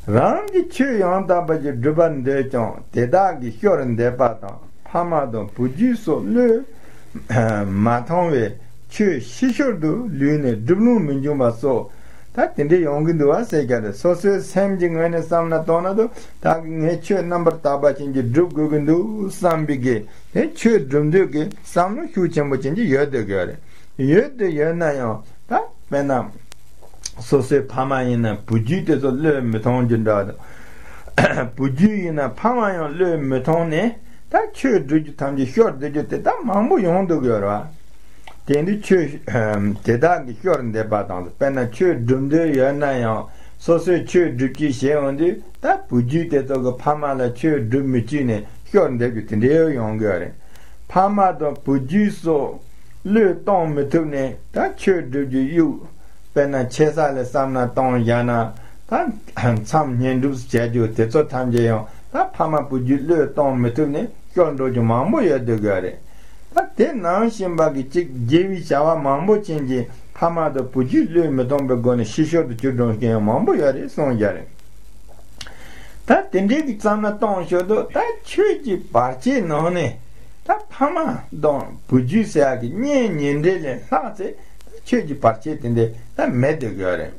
རང་གིས་ཆོས་ཡང་དག་པ་ཞིག་སྒྲུབ་པར་འདོད་ཀྱང་དེ་དག་གིས་སྐྱོར་འདེབས་པ་དང་ཕ་མ་དང་བུ་རྒྱུད་སོགས་བློས་མ་ཐོངས་པའི་ཆོས་ཕྱི་ཤོར་དུ་ལུས་ནས་སྒྲུབ་ལུང་མི་འབྱུང་བ་སོགས། ད་དེ་འདྲའི་ཡོང་གི་འདུག་བ་ཟེར་རྒྱུ་རེད། སོ་སོའི་སེམས་ཀྱི་ངོས་ནས་བསམ་ན་དོན་ན་དུ་ད་གི་ངས་ཆོས་རྣམ་པར་དག་པ་ཅན་གྱི་སྒྲུབ་དགོས་ཀྱི་འདུག་བསམ་པའི་གི་དེ་ཆོས་སྒྲུབ་འདོད་ཀྱི་བསམ་བློ་ཤུགས་ཆེན་པོ་ཅན་གྱི་ཡོད་སྡོད་ཀྱི་ཡོད་རེད། ཡོད་དུ་ཡོད་ན་ཡང་ད་དཔེར་ན་སོ་སོའི་ཕ་མ་ཡིན་ན་བུ་རྒྱུད་དེ་ཚོ་བློས་མི་ཐོངས་རྒྱུ་འདྲ་བ་དང་། བུ་རྒྱུད་ཡིན་ན་ཕ་མ་ཡང་བློས་མི་ཐོངས་ནས་ད་ཆོས་སྒྲུབ་རྒྱུ་ཐམས་ཅད་ཤོར་བསྡད་རྒྱུ་དེ་ད་མང་པོ་ཡོང་འདུག་ཡོད་རེད་བ། དེ་འདི་ཆོས་དེ་དག་གིས་ཤོར་འདེབས་པ་དང་། དཔེར་ན་ཆོས་སྒྲུབ་འདོད་ཡོད་ན་ཡང་སོ་སོས་ཆོས་སྒྲུབ་རྒྱུ་བྱེད་འོང་དུས་ད་བུ་རྒྱུད་དེ་ཚོ་གི་ཕ་མ་ལ་ཆོས་སྒྲུབ་མི་བཅུག་ནས་ཤོར་འདེབས་རྒྱུ་དེ་འདྲའི་ཡོང་གི་ཡོད་རེད། ཕ་མ་དང་བུ་རྒྱུད་སོགས་བློས་གཏོང་མི་ཐུབ་ནས་ད་ཆོས་སྒྲུབ་རྒྱུ་གཡུག་དཔེར་ན་ཆེ་ས་ལ་བསམ་ན་གཏོང་བཞག་ན་ད་མཚམས་བསྙེན་སྒྲུབ་བྱ་རྒྱུ་དེ་ཚོ་ཐམས་ཅད་ཡང་ད་ཕ་མ་བུ་རྒྱུད་བློས་གཏོང་མི་ཐུབ་ནས་སྐྱོར་འགྲོ་རྒྱུ་མང་པོ་ཡོད་འདུག་གི་རེད། ད་དེ་ནང་བཞིན་པ་གི་གཅིག་དགེ་བའི་བྱ་བ་མང་པོ་ཅན་གྱི་ཕ་མ་དང་བུ་རྒྱུད་བློས་མི་གཏོང་པའི་སྒོ་ནས་ཕྱི་ཤོར་དུ་གྱུར་འགྲོ་མཁན་ཡང་མང་པོ་ཡོད་རེད་གསུངས་ཀྱི་རེད། ད་དེ་འདྲའི་གི་བསམ་ན་གཏོང་ཞོར་དུ་ད་ཆོས་ཀྱི་བར་ཆད་ནང་ནས་ད་ཕ་མ་དང་བུ་རྒྱུད་ཟེར་ཡག་གི་གཉེན་ཉེ་འབྲེལ་ལས་ལྷག་ཚེ་ད་ཆོས་ཀྱི་བར་ཆད་དེ་འདྲ་ད་མེད་དུ་དགོས་རེད།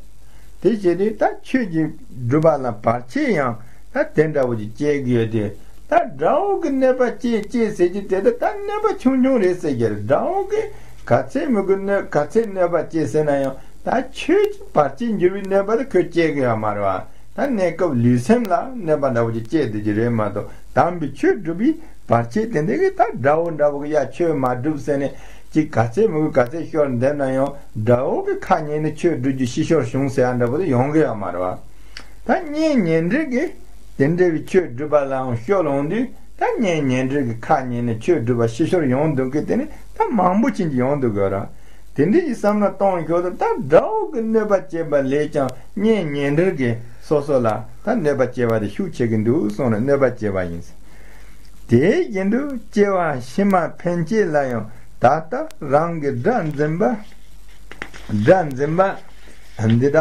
དེ་བྱས་དུས་ད་ཆོས་ཀྱི་སྒྲུབ་པ་ལ་བར་ཆད་ཡང་ད་དེ་འདྲ་བོ་ཅིག་སྐྱེ་གི་ཡོད་དུས། ད་དགྲ་བོ་གི་གནོད་པ་སྐྱེལ་སྐྱེལ་ཟེར་གྱི་དེ་ད་ད་གནོད་པ་ཆུང་ཆུང་རེད་ཟེར་གྱི་རེད། དགྲ་བོ་གི་ག་ཚད་མི་དགོས་གནོད་ག་ཚད་གནོད་པ་སྐྱེལ་ཟེར་ན་ཡང་ད་ཆོས་ཀྱི་བར་ཆད་འགྱུར་བའི་གནོད་པ་དེ་ཁོས་སྐྱེལ་གི་ཡོད་མ་རེད་བ། ད་གནས་སྐབས་ལུས་སེམས་ལ་གནོད་པ་འདྲ་བོ་ཅིག་སྐྱེལ་བསྡད་ཀྱི་རེད་མ་གཏོགས། དམ་པའི་ཆོས་སྒྲུབ་པའི་བར་ཆད་དེ་འདྲ་གི་ད་དགྲ་བོ་འདྲ་བོ་གི་ཡ་ཆོས་མ་སྒྲུབ་ཟེར་ནས་ཅིག་ག་ཚད་མི་དགོས་ག་ཚད་ཤོར་འདེབས་ན་ཡང་དགྲ་བོ་གི་ཁ་ཉན་ནས་ཆོས་སྒྲུབ་རྒྱུ་ཕྱི་ཤོར་བྱུང་ཟེར་ཡ་འདྲ་བོ་དེ་ཡོང་གི་ཡོད་མ་རེད་བ། ད་གཉེན་ཉེ་འབྲེལ་གྱིས་དེ་འདྲ་བའི་ཆོས་སྒྲུབ་པ་ལའང་སྐྱོན་ལངས་དུས། ད་གཉེན་ཉེ་འབྲེལ་གྱི་ཁ་ཉན་ནས་ཆོས་སྒྲུབ་པ་ཕྱི་ཤོར་ཡོང་འདུག་གི་དེ་ནི་ད་མང་པོ་ཅན་གྱི་ཡོང་འདུག་གི་ར། དེ་འདྲ་ཡི་བསམ་ན་གཏོང་ཞོར་དུ་ད་དགྲ་བོ་གི་གནོད་པ་བྱེད་པ་ལས་ཀྱང་གཉེན་ཉེ་འབྲེལ་གྱིས་སོ་སོ་ལ་ད་གནོད་པ་བྱེད་པ་དེ་ཤུགས་ཆེ་གི་འདུག་གསུངས་ནས་གནོད་པ་བྱེད་པ་ཡིན། དེ་བཞིན་དུ་སྐྱེ་བ་ཕྱི་མ་ཕན་བསྐྱེད་ལ་ཡང་ད་ལྟ་རང་གི་དགྲ་འཛིན་པ། དགྲ་འཛིན་པ་འདི་དག་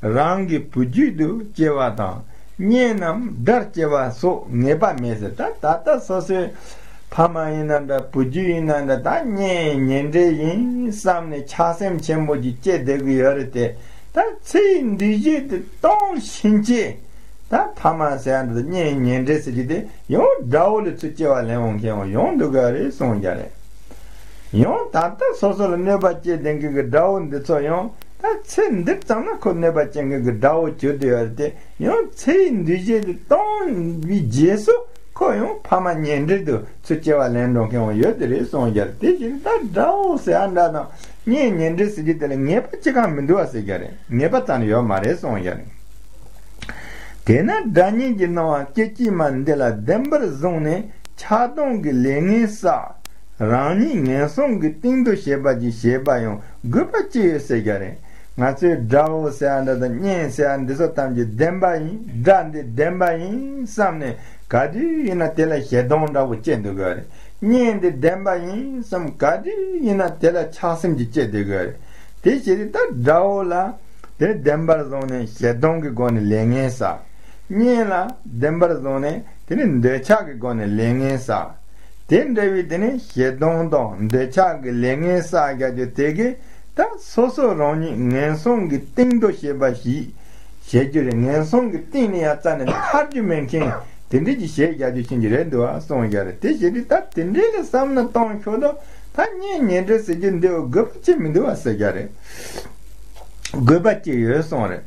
རང་གི་བུ་རྒྱུད་དུ་སྐྱེ་བ་དང་། གཉེན་རྣམས་དགྲར་སྐྱེ་བ་སོགས་ངེས་པ་མེད་ཟེར། ད་ད་ལྟ་སོ་སོའི་ཕ་མ་ཡིན་ན་འདྲ་བུ་རྒྱུད་ཡིན་ན་འདྲ་ད་གཉེན་ཉེ་འབྲེལ་ཡིན་བསམ་ནས་ཆགས་སེམས་ཆེན་པོ་ཅིག་སྐྱེ་བསྡད་ཀྱི་ཡོད་རེད་དེ། ད་ཚེ་ཡི་འདུས་བྱས་དེ་གཏོང་ཕྱིན་ཆད། ད་ཕ་མ་ཟེར་ཡ་འདི་དང་གཉེན་ཉེ་འབྲེལ་ཟེར་གྱི་དེ་ཡང་དགྲ་བོ་ལ་ཚུར་སྐྱེ་བ་ལེན་འོང་མཁན་ཡང་ཡོང་འདུག་ག་རེད་གསུངས་ཀྱང་རེད། ཡང་ད་ལྟ་སོ་སོ་ལ་གནོད་པ་སྐྱེལ་བསྡད་མཁན་གྱི་དགྲ་བོ་འདི་ཚོ་ཡང་ད་ཚེ་འདི་ཙམ་ན་ཁོ་གནོད་པ་སྐྱེལ་མཁན་གྱི་དགྲ་བོ་གྱུར་བསྡད་ཡོད་རེད་དེ། ཡང་ཚེ་ཡི་འདུས་བྱས་དེ་གཏོང་བའི་རྗེས་སུ་ཁོ་ཡང་ཕ་མ་ཉེ་འབྲེལ་དུ་ཚུར་སྐྱེ་བ་ལེན་འགྲོ་མཁན་ཡང་ཡོད་དེ་རེད་གསུངས་ཀྱང་རེད། དེ་བཞིན་ད་དགྲ་བོ་ཟེར་ཡ་འདྲ་དང་གཉེན་ཉེ་འབྲེལ་ཟེར་གྱི་དེ་ལ་ངེས་པ་ཅི་གང་མི་འདུག་བ་ཟེར་ཀྱང་རེད། ངེས་པ་ཙམ་ཡོད་མ་རེད་གསུངས་ཀྱང་རེད། དེས་ན་དགྲ་གཉེན་གྱི་སྣང་བ་སྐད་ཅིག་མ་འདི་ལ་བདེན་པར་བཟུང་ནས་ཆགས་སྡང་གི་ལས་ངན་བསགས། རང་ཉིད་ངན་སོང་གི་གཏིང་དུ་བྱེད་པ་ཅིག་བྱེད་པ་ཡང་དགོས་པ་ཅི་ཡོད་ཟེར་ཀྱང་རེད། ང་ཚོས་དགྲ་བོ་ཟེར་ཡ་འདི་དང་གཉེན་ཟེར་ཡ་འདི་ཚོ་ཐམས་ཅད་བདེན་པ་ཡིན། དགྲ་འདི་བདེན་པ་ཡིན་བསམ་ནས་ག་དུས་ཡིན་ན་དེ་ལ་ཞེ་སྡང་འདྲ་བོ་སྐྱེ་འདུག་གི་རེད། གཉེན་འདི་བདེན་པ་ཡིན་བསམ་ག་དུས་ཡིན་ན་དེ་ལ་ཆགས་སེམས་ཅིག་སྐྱེ་འདུག་གི་རེད། དེ་བྱས་ཏེ་ད་དགྲ་བོ་ལ། དེ་བདེན་པར་བཟུང་ནས་ཞེ་སྡང་གི་སྒོ་ནས་ལས་ངན་བསགས། གཉེན་ལ་བདེན་པར་བཟུང་ནས་དེ་ནི་འདོད་ཆགས་ཀྱི་སྒོ་ནས་ལས་ངན་བསགས། དེ་འདྲ་བའི་དེ་ནི་ཞེ་སྡང་དང་འདོད་ཆགས་ཀྱི་ལས་ངན་བསགས་རྒྱག་རྒྱུ་དེ་གིས་ ད་སོ་སོ་རང་ཉིད་ངན་སོང་གི་གཏིང་དུ་སྐྱེས་པ་ཞིག་བྱེད་རྒྱུ་རེད། ངན་སོང་གི་གཏིང་ནས་ཡང་རྩ་ནས་ཐར་རྒྱུ་མེད་མཁན་དེ་འདྲ་ཅིག་བྱེད་རྒྱག་རྒྱུ་ཕྱིན་གྱི་རེད་འདུག་ཨ་གསུངས་རྒྱ་རེད། དེ་བྱེད་དུས་ད་དེ་འདྲའི་ལས་བསམ་བློ་གཏོང་ཆོག་དོ། ད་གཉེན་ཉེ་འབྲེལ་ཟེར་རྒྱུ་འདི་འོ་དགོས་པ་ཅིག་མི་འདུག་བ་ཟེར་རྒྱ་རེད། དགོས་པ་ཅིག་ཡོད་གསུངས་རེད།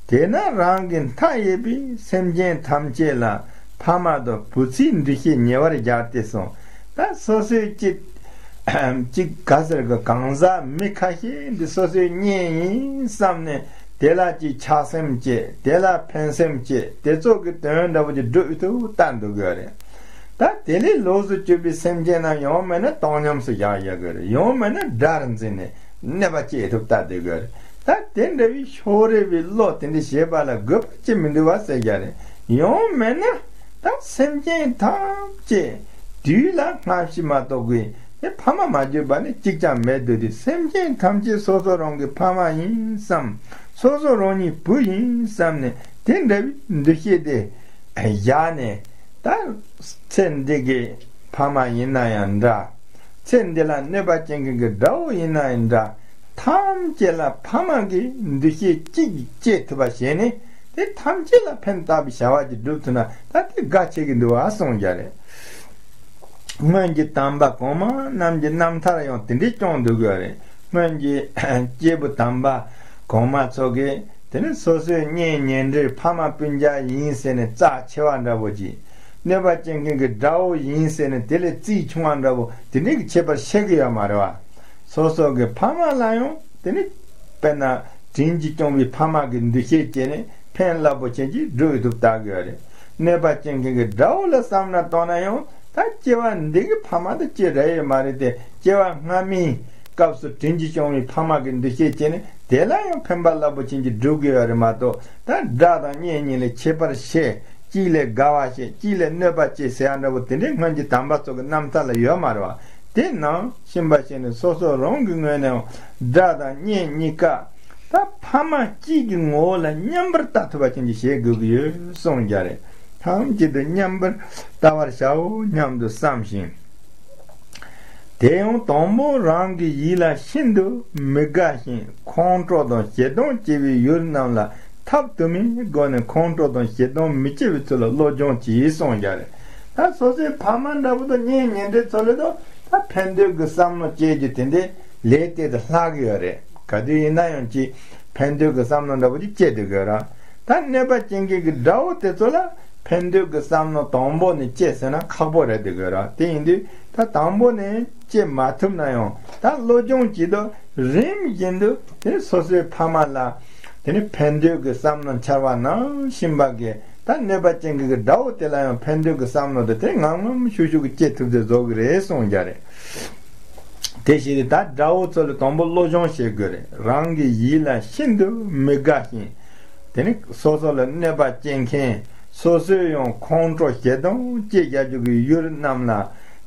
དེས་ན་རང་གི་མཐའ་ཡས་པའི་སེམས་ཅན་ཐམས་ཅད་ལ་ཕ་མ་དང་བུ་ཚའི་འདུ་ཤེས་ཉེ་བར་སྦྱར་ཏེ་གསུངས། ད་སོ་སོའི་ཅིག་ཅིག་ག་ཟེར་གི་གང་ཟག་མི་ཁ་ཤས་འདི་སོ་སོའི་གཉེན་ཡིན་བསམ་ནས་དེ་ལ་ཅིག་ཆགས་སེམས་སྐྱེ། དེ་ལ་ཕན་སེམས་སྐྱེ། དེ་ཚོ་གི་དོན་འདྲ་པོ་ཅིག་སྒྲུབ་ཐུབ་ལྟ་འདུག་གི་རེད། ད་དེ་ལས་ལོགས་སུ་གྱུར་པའི་སེམས་ཅན་རྣམས་ཡང་མིན་ན་བཏང་སྙོམས་སུ་བཞག་ཡག་གི་རེད། ཡང་མིན་ན་དགྲར་འཛིན་ནས་གནོད་པ་སྐྱེལ་ཐུབ་ལྟ་འདུག་གི་རེད། ད་དེ་འདྲ་བའི་ཕྱོགས་རིས་པའི་བློ་དེ་འདྲ་བྱེད་པ་ལ་དགོས་པ་ཅིག་མི་འདུག་བ་ཟེར་རྒྱ་རེད། ཡང་མིན་ན་ད་སེམས་ཅན་ཐམས་ཅད་དུས་ལ་སྔ་ཕྱི་མ་གཏོགས་པའི་དེ་ཕ་མ་མ་གྱུར་པ་ནི་གཅིག་ཀྱང་མེད་འདུག་དུས་སེམས་ཅན་ཐམས་ཅད་སོ་སོ་རང་གི་ཕ་མ་ཡིན་བསམ། སོ་སོ་རང་ཉིད་བུ་ཡིན་བསམ་ནས་དེ་འདྲ་བའི་འདུ་ཤེས་དེ་བཞག་ནས། ད་ཚེ་འདི་གི་ཕ་མ་ཡིན་ན་ཡང་འདྲ། ཚེ་འདི་ལ་གནོད་པ་སྐྱེལ་མཁན་གྱི་དགྲ་བོ་ཡིན་ན་ཡང་འདྲ། ཐམས་ཅད་ལ་ཕ་མ་གི་འདུ་ཤེས་གཅིག་སྐྱེ་ཐུབ་པ་བྱས་ནས་དེ་ཐམས་ཅད་ལ་ཕན་བཏགས་པའི་བྱ་བ་ཅིག་སྒྲུབ་ཐུབ་ན་ད་དེ་དགའ་ཆེ་གི་འདུག་བ་གསུངས་རྒྱ་རེད། སྔོན་གྱི་དམ་པ་གོང་མ་རྣམས་ཀྱི་རྣམ་ཐར་ཡང་དེ་འདྲའི་སྐྱོང་འདུག་གི་རེད། སྔོན་གྱི་སྐྱེས་བུ་དམ་པ་གོང་མ་ཚོ་གིས་དེ་ནི་སོ་སོའི་གཉེན་ཉེ་འབྲེལ་ཕ་མ་སྤུན་ཀྱག་ཡིན་ཟེར་ནས་རྩ་ཆེ་བ་འདྲ་པོ་ཅིག་གནོད་པ་སྐྱེལ་མཁན་གྱི་དགྲ་བོ་ཡིན་ཟེར་ནས་དེ་ལས་རྩིས་ཆུང་བ་འདྲ་པོ་དེ་འདྲའི་གི་ཁྱད་པར་ཤེས་གི་ཡོད་མ་རེད་བ། སོ་སོ་གི་ཕ་མ་ལ་ཡང་དེ་ནི་དཔེར་ན་དྲིན་གྱིས་སྐྱོང་བའི་ཕ་མ་གི་འདུ་ཤེས་བསྐྱེད་ནས་ཕན་རླབས་པོ་ཆེ་ཅིག་སྒྲུབ་ཐུབ་ལྟ་གི་ཡོད་རེད། གནོད་པ་སྐྱེལ་མཁན་གྱི་དགྲ་བོ་ལ་བསམ་བློ་གཏོང་ན་ཡང་ད་སྐྱེ་བ་འདི་གི་ཕ་མ་དང་གཅིག་རེད་ཡོད་མ་རེད་དེ། སྐྱེ་བ་སྔ་མའི་སྐབས་སུ་དྲིན་གྱིས་སྐྱོང་བའི་ཕ་མ་གི་འདུ་ཤེས་བསྐྱེད་ནས་དེ་ལ་ཡང་ཕན་པ་རླབས་པོ་ཆེན་གྱིས་སྒྲུབ་དགོས་པ་རེད་མ་གཏོགས། ད་དགྲ་དང་གཉེན་གཉིས་ལ་ཁྱད་པར་ཕྱེ། གཅིག་ལ་དགའ་བ་བྱེད། གཅིག་ལ་གནོད་པ་བྱེད་ཟེར་ཡ་འདྲ་པོ་དེ་འདྲའི་སྔོན་གྱི་དམ་པ་ཚོ་གི་རྣམ་ཐར་ལ་ཡོད་མ་རེད་བ། དེ་ནང་ཤེས་པ་བྱས་ནས་སོ་སོ་རང་གི་ངོས་ནས་དགྲ་དང་གཉེན་གཉིས་ཀ་ད་ཕ་མ་གཅིག་གི་ངོ་བོ་ལ་མཉམ་པར་ལྟ་ཐུབ་པ་ཅན་གྱི་བྱེད་དགོས་ཀྱི་ཡོད་གསུངས་རྒྱ་རེད། ཐམས་ཅད་དུ་མཉམ་པར་ལྟ་བར་བྱའོ་སྙམ་དུ་བསམ་ཞིང་། དེ་ཡང་དང་པོ་རང་གི་ཡིད་ལ་ཤིན་ཏུ་མི་དགའ་ཞིང་ཁོང་ཁྲོ་དང་ཞེ་སྡང་སྐྱེ་བའི་ཡུལ་རྣམས་ལ་ཐབས་དུ་མའི་སྒོ་ནས་ཁོང་ཁྲོ་དང་ཞེ་སྡང་མི་སྐྱེ་བའི་ཚུལ་ལ་བློ་སྦྱོང་གྱིས་གསུངས་རྒྱ་རེད། ད་སོ་སོའི་ཕ་མ་འདྲ་པོ་དང་གཉེན་ཉེ་འབྲེལ་ཚོ་ལས་དང་ད་ཕན་འདོད་ཀྱི་བསམ་བློ་སྐྱེ་རྒྱུ་དེ་འདྲའི་ལས་དེ་དང་ལྷག་གི་ཡོད་རེད། ག་དུས་ཡིན་ན་ཡང་ཅིག་ཕན་འདོད་ཀྱི་བསམ་བློ་འདྲ་པོ་ཅིག་སྐྱེ་སྡོད་དགོས་ར། ད་གནོད་པ་སྐྱེལ་མཁན་གྱི་དགྲ་བོ་དེ་ཚོ་ལ་ཕན་འདོད་ཀྱི་བསམ་བློ་དང་པོ་ནས་སྐྱེ་ཟེར་ན་ཁག་པོ་རེད་སྡོད་དགོས་ར། དེ་ཡིན་དུས་ད་དང་པོ་ནས་སྐྱེ་མ་ཐུབ་ན་ཡང་ད་བློ་སྦྱོང་བྱེད་དུས་རིམ་བཞིན་དུ་དེ་ནི་སོ་སོའི་ཕ་མ་ལ་དེ་ནི་ཕན་འདོད་ཀྱི་བསམ་བློ་འཆར་བ་ནང་བཞིན་པ་གི་ད་གནོད་པ་སྐྱེལ་མཁན་གྱི་དགྲ་བོ་དེ་ལ་ཡང་ཕན་འདོད་ཀྱི་བསམ་བློ་དེ་དེ་ངམ་ངམ་ཤུགས་ཤུགས་ཀྱིས་སྐྱེ་ཐུབ་ཚེ་བཟོ་གི་རེད་གསུངས་རྒྱ་རེད། དེ་བཞིན་ད་དགྲ་བོ་ཚོ་ལ་དང་པོ་བློ་སྦྱོང་བྱེད་དགོས་རེད། རང་གི་ཡིད་ལ་ཤིན་ཏུ་མི་དགའ་ཞིང་། དེ་ནི་སོ་སོ་ལ་གནོད་པ་སྐྱེལ་མཁན། སོ་སོའི་ཡང་ཁོང་ཁྲོ་ཞེ་སྡང་སྐྱེ་རྒྱ་འཇུག་གི་ཡུལ་རྣམས་ལ།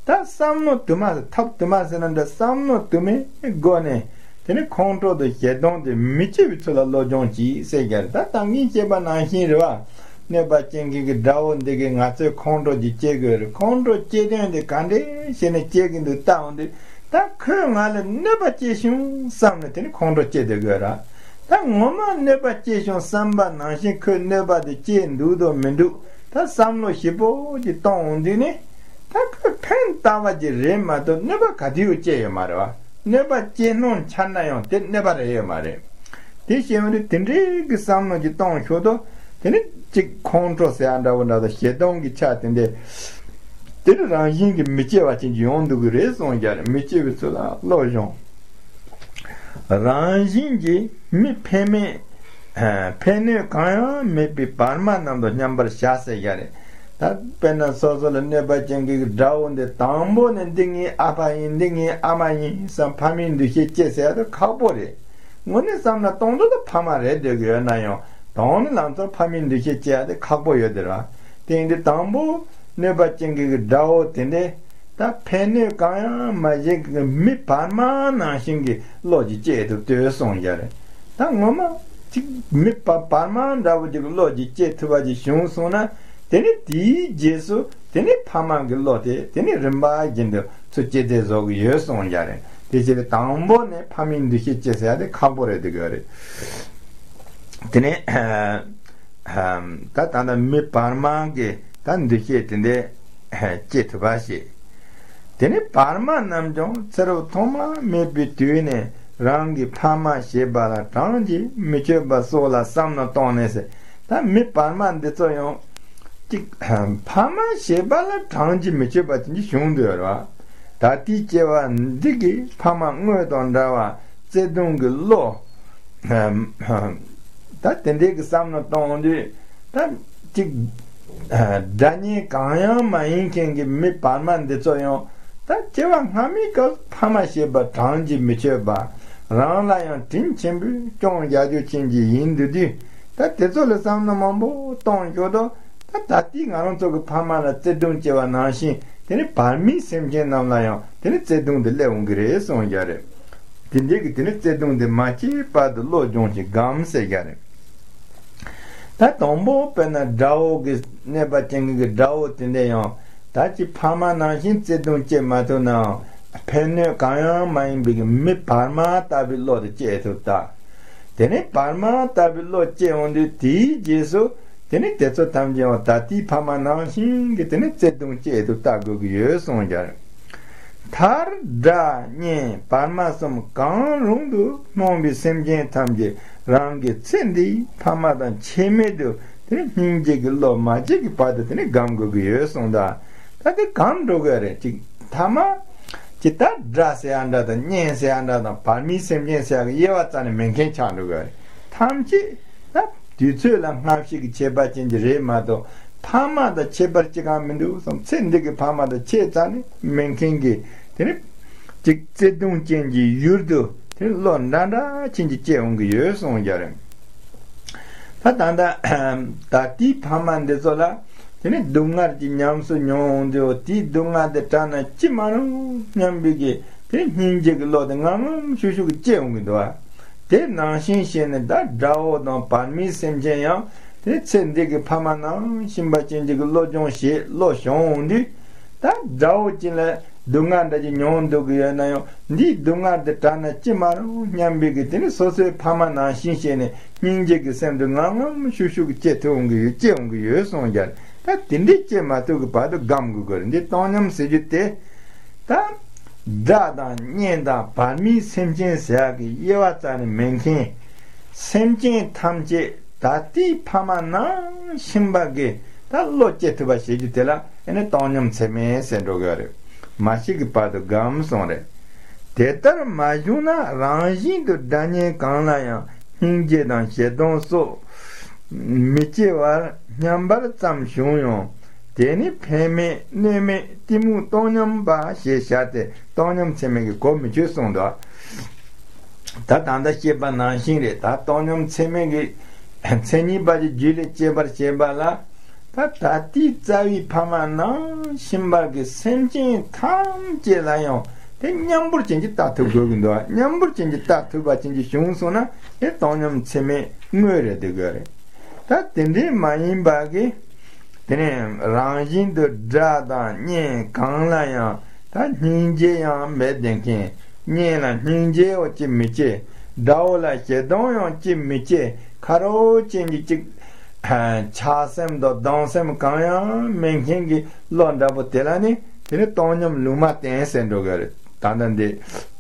ད་བསམ་བློ་དུ་མ་ཐབས་དུ་མ་ཟེར་ན་འདྲ། བསམ་བློ་དུ་མའི་སྒོ་ནས་དེ་ནི་ཁོང་ཁྲོ་དང་ཞེ་སྡང་དེ་མི་སྐྱེ་བའི་ཚུལ་ལ་བློ་སྦྱོང་གྱིས་ཟེར་རྒྱ་རེད། ད་ད་གིན་བཤད་པ་ནང་བཞིན་རེད་བ། གནོད་པ་སྐྱེལ་མཁན་གྱི་དགྲ་བོ་འདི་གིས་ང་ཚོའི་ཁོང་ཁྲོ་ཅིག་སྐྱེ་དགོས་རེད། ཁོང་ཁྲོ་སྐྱེ་དོན་དེ་ག་འདྲས་བྱས་ནས་སྐྱེ་གི་འདུག་ལྟ་འོང་དུས། ད་ཁོས་ང་ལ་གནོད་པ་སྐྱེལ་བྱུང་བསམ་ནས་དེ་ནི་ཁོང་ཁྲོ་སྐྱེ་སྡོད་དགོས་ར། ད་ངོ་མ་གནོད་པ་སྐྱེལ་བྱུང་བསམ་པ་ནང་བཞིན་ཁོས་གནོད་པ་དེ་སྐྱེལ་འདུག་དང་མི་འདུག་ད་བསམ་བློ་ཞིབ་པོ་ཅིག་གཏོང་འོང་དུས་ནི། ད་ཁོས་ཕན་བཏགས་པ་ཅིག་རེད་མ་གཏོགས་གནོད་པ་ག་དུས་ཡང་སྐྱེལ་ཡོད་མ་རེད་བ། གནོད་པ་སྐྱེལ་སྣང་འཆར་ན་ཡང་དེ་གནོད་པ་རེད་ཡོད་མ་རེད། དེ་བྱས་པ་ནི་དེ་འདྲའི་གི་བསམ་བློ་ཅིག་གཏོང་ཤོག་དོ། དེ་ནི་གཅིག་ཁོང་ཁྲོ་ཟེར་ཡ་འདྲ་བོ་འདྲ་དང་ཞེ་སྡང་གི་ཆ་དེ་འདྲས། དེ་ནི་རང་བཞིན་གྱིས་མི་སྐྱེ་བ་ཅན་གྱི་ཡོང་འདུག་གི་རེད་གསུངས་རྒྱ་རེད། མི་སྐྱེ་བའི་ཚུལ་ལ་བློ་སྦྱོང་། རང་བཞིན་གྱིས་མི་ཕན་མེད། ཕན་གནོད་གང་ཡང་མེད་པའི་བར་མ་རྣམས་དང་མཉམ་པར་བཞག་ཟེར་རྒྱ་རེད། ད་དཔེར་ན་སོ་སོ་ལ་གནོད་པ་ཅན་གྱི་དགྲ་བོ་འདི་དང་པོ་ནས་འདི་ངའི་ཨ་ཕ་ཡིན། འདི་ངའི་ཨ་མ་ཡིན་བསམ་ཕ་མའི་འདུ་ཤེས་སྐྱེ་ཟེར་ཡ་དེ་ཁག་པོ་རེད། དངོས་གནས་བསམ་ན་གཏོང་དོན་དུ་ཕ་མ་རེད་སྡོད་ཀྱི་ཡོད་ན་ཡང་དོན་ནི་ལང་ཚོར་ཕ་མའི་འདུ་ཤེས་སྐྱེ་ཡ་དེ་ཁག་པོ་ཡོད་དེ་ར། དེ་ཡིན་དུས་དང་པོ་གནོད་པ་ཅན་གྱི་དགྲ་བོ་དེ་འདྲས། ད་ཕན་གནོད་གང་ཡང་མ་བྱེད་ཀྱི་མི་བར་མ་ནང་བཞིན་གྱི་བློ་ཅིག་སྐྱེ་ཐུབ་ལྟོས་གསུངས་རྒྱ་རེད། ད་ངོ་མ་ཅིག་མི་བ་བར་མ་འདྲ་བོ་ཅིག་གི་བློ་ཅིག་སྐྱེ་ཐུབ་པ་ཅིག་བྱུང་སོང་ན། དེ་ནི་དེའི་རྗེས་སུ་དེ་ནི་ཕ་མ་གི་བློ་དེ་དེ་ནི་རིམ་པ་བཞིན་དུ་ཚུར་སྐྱེ་ཚེ་བཟོ་གི་ཡོད་གསུངས་རྒྱ་རེད། དེ་བྱས་ཏེ་དང་པོ་ནས་ཕ་མའི་འདུ་ཤེས་སྐྱེ་ཟེར་ཡ་དེ་ཁག་པོ་རེད་འདུག་གི་རེད། དེ་ནས་ད་ད་ལྟ་མི་བར་མ་གི་ད་འདུ་ཤེས་དེ་འདྲས་སྐྱེ་ཐུབ་པ་ཞིག་དེ་ནས་བར་མ་རྣམས་ཀྱང་ཚེ་རབས་ཐོག་མ་མེད་པའི་དུས་ནས་རང་གི་ཕ་མ་ཞེས་པ་ལ་གྲངས་ཀྱིས་མི་ཆོད་པ་སོགས་ལ་བསམ་མནོ་བཏང་ནས་ཟེར། ད་མི་བར་མ་འདི་ཚོ་ཡང་གཅིག་ཕ་མ་ཞེས་པ་ལ་གྲངས་ཀྱིས་མི་ཆོད་པ་ཅན་གྱི་བྱུང་འདུག་ར། ད་ལྟའི་སྐྱེ་བ་འདི་གི་ཕ་མ་དངོས་དང་འདྲ་བ་བརྩེ་དུང་གི་བློ། ད་དེ་འདྲའི་གི་བསམ་བློ་གཏོང་དུས་ད་གཅིག་སྒྲ་སྙན་གང་ཡང་མ་ཡིན་མཁན་གྱི་མི་བར་མ་འདི་ཚོ་ཡང་ད་སྐྱེ་བ་སྔ་མའི་སྐབས་ཕ་མ་ཞེས་པ་གྲངས་ཀྱིས་མི་ཆོད་པ། རང་ལ་ཡང་དྲིན་ཆེན་པོས་སྐྱོང་རྒྱག་རྒྱུ་ཅན་གྱི་ཡིན་འདུག་དུས། ད་དེ་ཚོ་ལ་བསམ་བློ་མང་པོ་གཏོང་ཞོར་དུ། ད་ད་ལྟའི་ང་རང་ཚོ་གི་ཕ་མ་ལ་བརྩེ་དུང་སྐྱེ་བ་ནང་བཞིན་དེ་ནི་བར་མའི་སེམས་ཅན་རྣམས་ལ་ཡང་དེ་ནི་བརྩེ་དུང་དེ་སླེབས་འོང་གི་རེད་གསུངས་རྒྱུ་རེད། དེ་འདྲའི་གི་དེ་ནི་བརྩེ་དུང་དེ་མ་སྐྱེས་བར་དུ་བློ་སྦྱོང་ཞིང་སྒོམ་ཟེར་རྒྱུ་རེད། ད་དང་པོ་དཔེར་ན་དགྲ་བོ་གི་གནོད་པ་ཅན་གྱི་དགྲ་བོ་དེ་འདྲ་ཡང་ད་ཅི་ཕ་མ་ནང་བཞིན་བརྩེ་དུང་སྐྱེ་མ་ཐུབ་ནའང་ཕན་གནོད་གང་ཡང་མ་ཡིན་པའི་གི་མི་བར་མ་ལྟ་བུའི་བློ་དེ་སྐྱེ་ཐུབ་ད། དེ་ནས་བར་མ་ལྟ་བུའི་བློ་སྐྱེ་འོང་དུས་དེའི་རྗེས་སུ་དེ་ནས་དེ་ཚོ་ཐམས་ཅད་ཡང་ད་ལྟའི་ཕ་མ་ནང་བཞིན་གྱི་དེ་ནས་བརྩེ་དུང་སྐྱེ་ཐུབ་ལྟ་དགོས་ཀྱི་ཡོད་གསུངས་རྒྱུ་རེད། མཐར་དགྲ་གཉེན་བར་མ་གསུམ་གང་རུང་དུ་སྣང་བའི་སེམས་ཅན་ཐམས་ཅད་རང་གི་ཚེ་འདིའི་ཕ་མ་དང་ཁྱད་མེད་དུ་དེ་ནས་སྙིང་རྗེ་གི་བློ་མ་སྐྱེས་ཀྱི་བར་དུ་དེ་ནས་སྒོམ་དགོས་ཀྱི་ཡོད་གསུངས་ད། ད་དེ་སྒོམ་འགྲོ་དགོས་རེད་ཅིག་མཐའ་མ། ཅི་ལྟར་དགྲ་ཟེར་ཡ་འདྲ་དང་གཉེན་ཟེར་ཡ་འདྲ་དང་བར་མའི་སེམས་ཅན་ཟེར་ཡ་གི་དབྱེ་བ་རྩ་ནས་མེད་མཁན་ཆགས་འགྲོ་གི་རེད། ཐམས་ཅད་ད་དུས་ཚོད་ལ་སྔ་ཕྱི་གི་ཁྱད་པར་ཅན་གྱི་རེད་མ་གཏོགས་ཕ་མ་དང་ཁྱད་པར་ཅི་གང་མི་འདུག་བསམ། ཚེ་འདི་གི་ཕ་མ་དང་ཁྱད་རྩ་ནས་མེད་མཁན་གྱི་དེ་ནི་ཅིག་བརྩེ་དུང་ཅན་གྱི་ཡུལ་དུ་དེ་ནི་བློ་འདྲ་འདྲ་ཅན་གྱི་སྐྱེ་འོང་གི་ཡོད་གསུངས་རྒྱུ་རེད། ད་ད་ད་ད་ལྟའི་ཕ་མ་འདི་ཚོ་ལ་དེ་ནི་སྡུག་བསྔལ་གྱི་ཉམས་སུ་མྱོང་འོང་དུས་དེའི་སྡུག་བསྔལ་དེ་དྲག་ན་ཅི་མ་རུང་སྙམ་པའི་གི་དེ་སྙིང་རྗེ་གི་བློ་དེ་ངམ་ངམ་ཤུགས་ཤུགས་ཀྱིས་སྐྱེ་འོང་གི་འདུག་བ། དེ་ནང་བཞིན་བྱས་ནས་ད་དགྲ་བོ་དང་བར་མའི་སེམས་ཅན་ཡང་དེ་ཚེ་འདི་གི་ཕ་མ་ནང་བཞིན་པ་ཅན་གྱི་གི་བློ་སྦྱོང་བྱེད་བློ་ཞུགས་འོང་དུས། ད་དགྲ་བོ་ཅིག་ལ་སྡུག་བསྔལ་འདྲ་ཅིག་མྱོང་འདུག་གི་ཡོད་ན་ཡང་འདིའི་སྡུག་བསྔལ་འདི་དྲག་ན་ཅི་མ་རུང་སྙམ་པའི་གི་དེ་ནི་སོ་སོའི་ཕ་མ་ནང་བཞིན་བྱས་ནས་སྙིང་རྗེ་གི་སེམས་དེ་ངམ་ངམ་ཤུགས་ཤུགས་ཀྱིས་སྐྱེ་ཐུབ་འོང་གི་ཡོད་སྐྱེ་འོང་གི་ཡོད་གསུངས་རྒྱུ་རེད། ད་དེ་འདྲའི་སྐྱེ་མ་ཐུབ་ཀྱི་བར་དུ་སྒོམ་དགོས་ཀྱི་རེད། འདི་བཏང་སྙོམས་ཟེར་རྒྱུ་དེ་ད་དགྲ་དང་གཉེན་དང་བར་མའི་སེམས་ཅན་ཟེར་ཡག་གི་དབྱེ་བ་རྩ་ནས་མེད་མཁན། སེམས་ཅན་ཐམས་ཅད་ད་ལྟའི་ཕ་མ་ནང་བཞིན་པ་གི་ད་བློ་སྐྱེ་ཐུབ་པ་བྱེད་རྒྱུ་དེ་ལ་ཨེ་ནི་བཏང་སྙོམས་ཚད་མེད་ཟེར་འགྲོ་གི་རེད། མ་ཤི་གི་བར་དུ་སྒོམ་གསུངས་རེད། དེ་ལྟར་མ་བྱུང་ན་རང་བཞིན་དུ་དགྲ་གཉེན་གང་ལ་ཡང་སྙིང་རྗེ་དང་ཞེ་སྡང་སོགས་མི་སྐྱེ་བར་སྙམ་པ་ཙམ་བྱུང་ཡང་དེ་ནི་ཕན་མེད་གནོད་མེད་གཏི་མུག་བཏང་སྙོམས་པ་ཞེས་བྱ་སྟེ་བཏང་སྙོམས་ཚད་མེད་ཀྱི་གོ་མི་ཆོད་གསུངས་འདུག་ད་ད་ལྟ་བཤད་པ་ནང་བཞིན་རེད། ད་བཏང་སྙོམས་ཚད་མེད་ཀྱི་མཚན་ཉིད་པ་གི་རྒྱུད་ལས་སྐྱེས་པར་བྱེད་པ་ལ། ད་ད་ལྟའི་རྩ་བའི་ཕ་མ་ནང་བཞིན་པ་གི་སེམས་ཅན་ཐམས་ཅད་ལ་ཡང་དེ་མཉམ་པོར་ཅན་གྱི་ལྟ་ཐུབ་དགོས་ཀྱི་འདུག་མཉམ་པོར་ཅན་གྱི་ལྟ་ཐུབ་པ་ཅན་གྱི་བྱུང་སོང་ན་དེ་བཏང་སྙོམས་ཚད་མེད་དངོས་རེད་འདུག་གི་རེད། ད་དེ་འདྲའི་མ་ཡིན་པ་གི་དེ་ནས་རང་བཞིན་དུ་དགྲ་དང་གཉེན་གང་ལ་ཡང་ད་སྙིང་རྗེ་ཡང་མེད་བསྡད་མཁན། གཉེན་ལ་སྙིང་རྗེ་བ་ཅི་མི་སྐྱེ། དགྲ་བོ་ལ་ཞེ་སྡང་ཡང་ཅི་མི་སྐྱེ། ཁ་རོག་ཅན་གྱི་ཅིག་ཆགས་སེམས་དང་སྡང་སེམས་གང་ཡང་མེད་མཁན་གྱི་བློ་འདྲ་པོ་དེ་ལ་ནི་དེ་ནི་བཏང་སྙོམས་ལུང་མ་བསྟན་ཟེར་འགྲོ་གི་རེད། ད་ལྟ་འདི་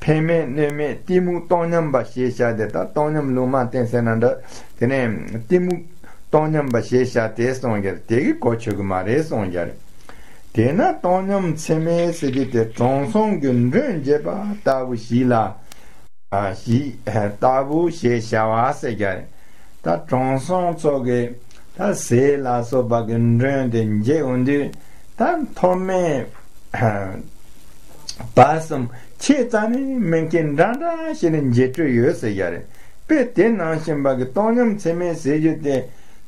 ཕན་མེད་གནོད་མེད་གཏི་མུག་བཏང་སྙོམས་པ་ཞེས་བྱ་སྟེ། ད་བཏང་སྙོམས་ལུང་མ་བསྟན་ཟེར་ན་འདྲ། དེ་ནས་གཏི་མུག་བཏང་སྙོམས་པ་ཞེས་བྱ་སྟེ་གསུངས་ཀྱང་དེ་གི་གོ་ཆོད་ཀྱི་མ་རེད་གསུངས་ཀྱང་རེད། དེས་ན་བཏང་སྙོམས་ཚད་མེད་ཟེར་རྒྱུ་དེ་དྲང་སྲོང་གི་མགྲོན་འབྱེད་པ་ལྟ་བུ་ཞིག་ལ། ཨ་ཞིག་ལྟ་བུ་ཞེས་བྱ་བ་ཟེར་ཀྱང་རེད། ད་དྲང་སྲོང་ཚོ་གི་ད་ཟས་ལ་སོགས་པ་གི་མགྲོན་དེ་འབྱེད་འོང་དུས་ད་མཐོ་དམན་བར་གསུམ་ཆེ་རྩ་ནས་མེད་མཁན་འདྲ་འདྲ་བྱས་ནས་འབྱེད་སྤྲོད་ཡོད་ཟེར་ཡ་རེད། དཔེ་དེ་ནང་བཞིན་པ་གི་བཏང་སྙོམས་ཚད་མེད་ཟེར་རྒྱུ་དེ་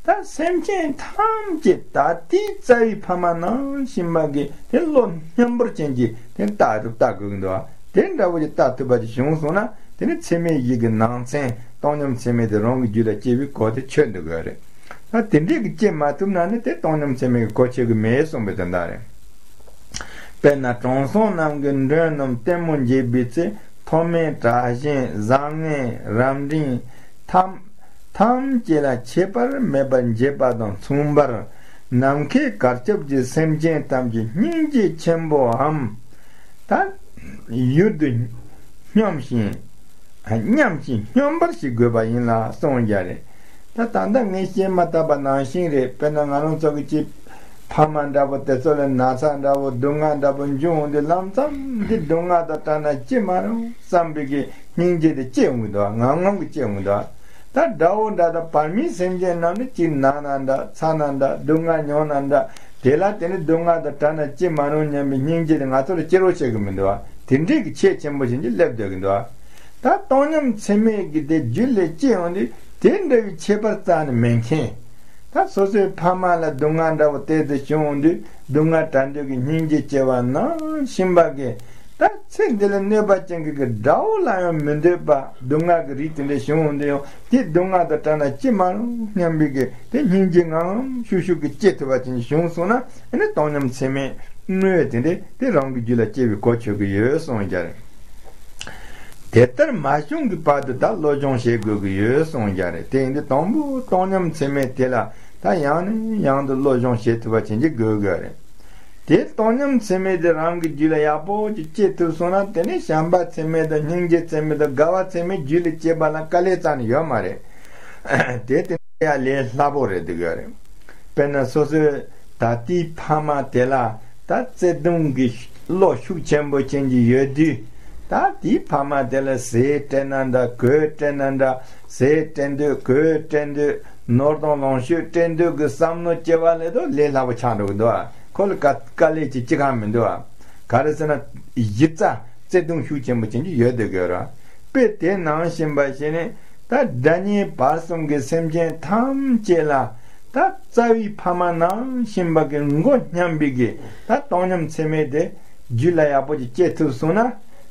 ད་སེམས་ཅན་ཐམས་ཅད་ད་ལྟའི་རྩ་བའི་ཕ་མ་ནང་བཞིན་པ་གི་དེ་བློ་མཉམ་པོར་ཅན་གྱི་དེ་ལྟ་ཐུབ་ལྟ་དགོས་ཀྱི་འདུག་དེ་འདྲ་བོ་ཅིག་ལྟ་ཐུབ་པ་ཅིག་བྱུང་སོང་ན་དེ་ནི་ཚད་མེད་བཞི་གི་ནང་ཚན་བཏང་སྙོམས་ཚད་མེད་དེ་རང་གི་རྒྱུད་ལ་སྐྱེ་བའི་གོ་དེ་ཆོད་འདུག་གི་རེད། ད་དེ་འདྲས་ཀྱི་སྐྱེ་མ་ཐུབ་ན་ནི་དེ་བཏང་སྙོམས་ཚད་མེད་ཀྱི་གོ་ཆོད་ཀྱི་མེད་གསུངས་པའི་དོན་དག་རེད། དཔེར་ན་དྲང་སྲོང་རྣམས་ཀྱི་མགྲོན་རྣམས་ལྟད་མོ་འབྱེད་པའི་ཚེ་ མཐོ་དམན་དྲག་ཞན་བཟང་ངན་རབ་འབྲིང་ཐམས་ཐམས་ཅད་ལ་ཁྱད་པར་མེད་པར་འབྱེད་པ་དང་མཚུངས་པར་ནམ་མཁའི་གར་ཁྱབ་ཀྱི་སེམས་ཅན་ཐམས་ཅད་སྙིང་རྗེ་ཆེན་པོའམ། ད་ཡུལ་དུ་སྙོམས་ཤིང་། མཉམ་ཞིང་སྙོམས་པར་བྱེད་དགོས་པ་ཡིན་ལ་གསུངས་ཀྱང་རེད། ད་ད་ལྟ་ངས་བཤད་མ་ཐག་པ་ནང་བཞིན་རེད། དཔེར་ན་ང་རང་ཚོ་གི་ཅིག་ཕ་མ་འདྲ་པོ་དེ་ཚོ་ལ་ན་ཚ་འདྲ་པོ་སྡུག་བསྔལ་འདྲ་པོ་འབྱུང་འོང་དུས་ལམ་སང་འདི་སྡུག་བསྔལ་དང་བྲལ་ན་ཅི་མ་རུང་བསམ་པའི་གི་སྙིང་རྗེ་དེ་སྐྱེ་འོང་གི་འདུག་ངམ་ངམ་གི་སྐྱེ་འོང་གི་འདུག་ད་དགྲ་བོ་འདྲ་དང་བར་མའི་སེམས་ཅན་རྣམས་ནི་ཅིག་ན་ན་འདྲ་ཚ་ན་འདྲ་སྡུག་བསྔལ་མྱོང་ན་འདྲ། དེ་ལ་དེ་ནི་སྡུག་བསྔལ་དང་བྲལ་ན་ཅི་མ་རུང་སྙམ་པའི་སྙིང་རྗེ་དེ་ང་ཚོ་ལ་སྐྱེ་རོགས་བྱེད་གི་མི་འདུག་དེ་འདྲའི་གི་ཁྱད་ཆེན་པོ་ཞིག་ཅིག་སླེབས་སྡོད་གི་འདུག་ད་བཏང་སྙོམས་ཚད་མེད་ཀྱི་དེ་རྒྱུད་ལ་སྐྱེ་ཡོང་དུས་དེ་འདྲ་བའི་ཁྱད་པར་རྩ་ནས་མེད་མཁན། ད་སོ་སོའི་ཕ་མ་ལ་སྡུག་བསྔལ་འདྲ་བོ་དེ་ཚོ་བྱུང་ཡོང་དུས་སྡུག་བསྔལ་བྲལ་འདོད་ཀྱི་སྙིང་རྗེ་སྐྱེ་བ་ནང་བཞིན་པ་གི། ད་ཚེ་འདི་ལ་གནོད་པ་ཅན་གྱི་གི་དགྲ་བོ་ལ་ཡང་མི་འདོད་པ་སྡུག་བསྔལ་གྱི་རིགས་དེ་འདྲ་བྱུང་ཡོང་དུས་ཡང་དེ་སྡུག་བསྔལ་དང་བྲལ་ན་ཅི་མ་རུང་སྙམ་པའི་གི་དེ་སྙིང་རྗེ་ངང་ངམ་ཤུགས་ཤུགས་ཀྱིས་སྐྱེ་ཐུབ་པ་ཅན་བྱུང་སོང་ན་ཨ་ནི་བཏང་སྙོམས་ཚད་མེད་དངོས་དེ་འདྲ་དེ་རང་གི་རྒྱུད་ལ་སྐྱེ་བའི་གོ་ཆོད་ཀྱི་ཡོད་གསུངས་ཀྱང་རེད། དེ་ལྟར་མ་བྱུང་གི་བར་དུ་ད་བློ་སྦྱོང་བྱེད་དགོས་ཀྱི་ཡོད་གསུངས་ཀྱང་རེད། དེ་ཡིན་དུས་དང་པོ་བཏང་སྙོམས་ཚད་མེད་དེ་ལ་ད་ཡང་ནས་ཡང་དུ་བློ་སྦྱོང་བྱེད་ཐུབ་པ་བྱེད་ཀྱི་དགོས་དགོས་རེད། དེ་བཏང་སྙོམས་ཚད་མེད་དེ་རང་གི་རྒྱུད་ལ་ཡག་པོ་ཅིག་སྐྱེ་ཐུབ་སོང་ན་དེ་ནས་བྱམས་པ་ཚད་མེད་དང་སྙིང་རྗེ་ཚད་མེད་དང་དགའ་བ་ཚད་མེད་རྒྱུད་ལ་སྐྱེ་བ་ལ་དཀའ་ལས་རྩ་ནས་ཡོད་མ་རེད། དེ་དེ་ཡང་ལས་སླ་པོ་རེད་འདུག་ཡོད་རེད། དཔེར་ན་སོ་སོའི་ད་ལྟའི་ཕ་མ་དེ་ལ་ད་བརྩེ་དུང་གི་བློ་ཤུགས་ཆེན་པོ་ཅན་གྱི་ཡོད་དུས། ད་དེའི་ཕ་མ་དེ་ལ་ཟས་སྤྲད་ན་འདྲ་གོས་སྤྲད་ན་འདྲ། ཟས་སྤྲད་འདོད་གོས་སྤྲད་འདོད་ནོར་དང་ལོངས་སྤྱོད་སྤྲད་འདོད་ཀྱི་བསམ་བློ་སྐྱེ་བ་ལས་ལྡོག་ལས་སླ་པོ་ཆགས་འགྲོ་གི་འདུག་ཁོ་ལ་དཀའ་དཀའ་ལས་ཅིག་ཅི་གང་མི་འདུག་ག་རེ་ཟེར་ན་གཞི་རྩ་བརྩེ་དུང་ཤུགས་ཆེན་པོ་ཅན་གྱི་ཡོད་འདུག་གི་ར། དཔེ་དེ་ནང་བཞིན་པ་ཞིག་ནི་ད་དགྲ་གཉེན་བར་གསུམ་གྱི་སེམས་ཅན་ཐམས་ཅད་ལ་ད་རྩ་བའི་ཕ་མ་ནང་བཞིན་པ་གི་མགོ་སྙམ་པའི་གི་ད་བཏང་སྙོམས་ཚད་མེད་དེ་རྒྱུད་ལ་ཡག་པོ་ཅིག་སྐྱེ་ཐུབ་སོང་ན།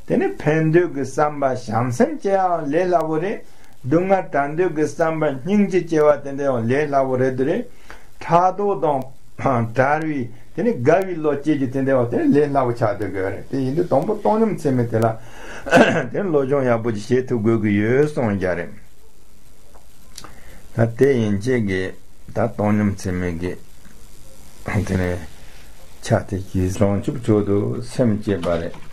དེ་ནི་ཕན་འདོད་ཀྱི་བསམ་པ་བྱམས་སེམས་སྐྱེ་ཡང་ལས་སླ་པོ་རེད། སྡུག་བསྔལ་བྲལ་འདོད་ཀྱི་བསམ་པ་སྙིང་རྗེ་སྐྱེ་བ་དེ་འདྲ་ཡང་ལས་སླ་པོ་རེད་དེ་རེད། ཕྲག་དོག་དང་བྲལ་བའི་དེ་ནི་དགའ་བའི་བློ་སྐྱེ་རྒྱུ་དེ་འདྲ་ཡང་དེ་ནི་ལས་སླ་པོ་ཆགས་སྡོད་དགོས་རེད། དེ་ཡིན་དུས་དང་པོ་བཏང་སྙོམས་ཚད་མེད་དེ་ལ་དེ་ནི་བློ་སྦྱོང་ཡག་པོ་ཅིག་བྱེད་ཐུབ་དགོས་ཀྱི་ཡོད་གསུངས་ཀྱང་རེད། ད་དེ་ཡིན་ཆེད་ཀྱི་ད་བཏང་སྙོམས་ཚད་མེད་ཀྱི་དེ་ནས་ཆ་དེ་གིས་རང་ཆུབ་མཆོག་ཏུ་སེམས་བསྐྱེད་པ་རེད།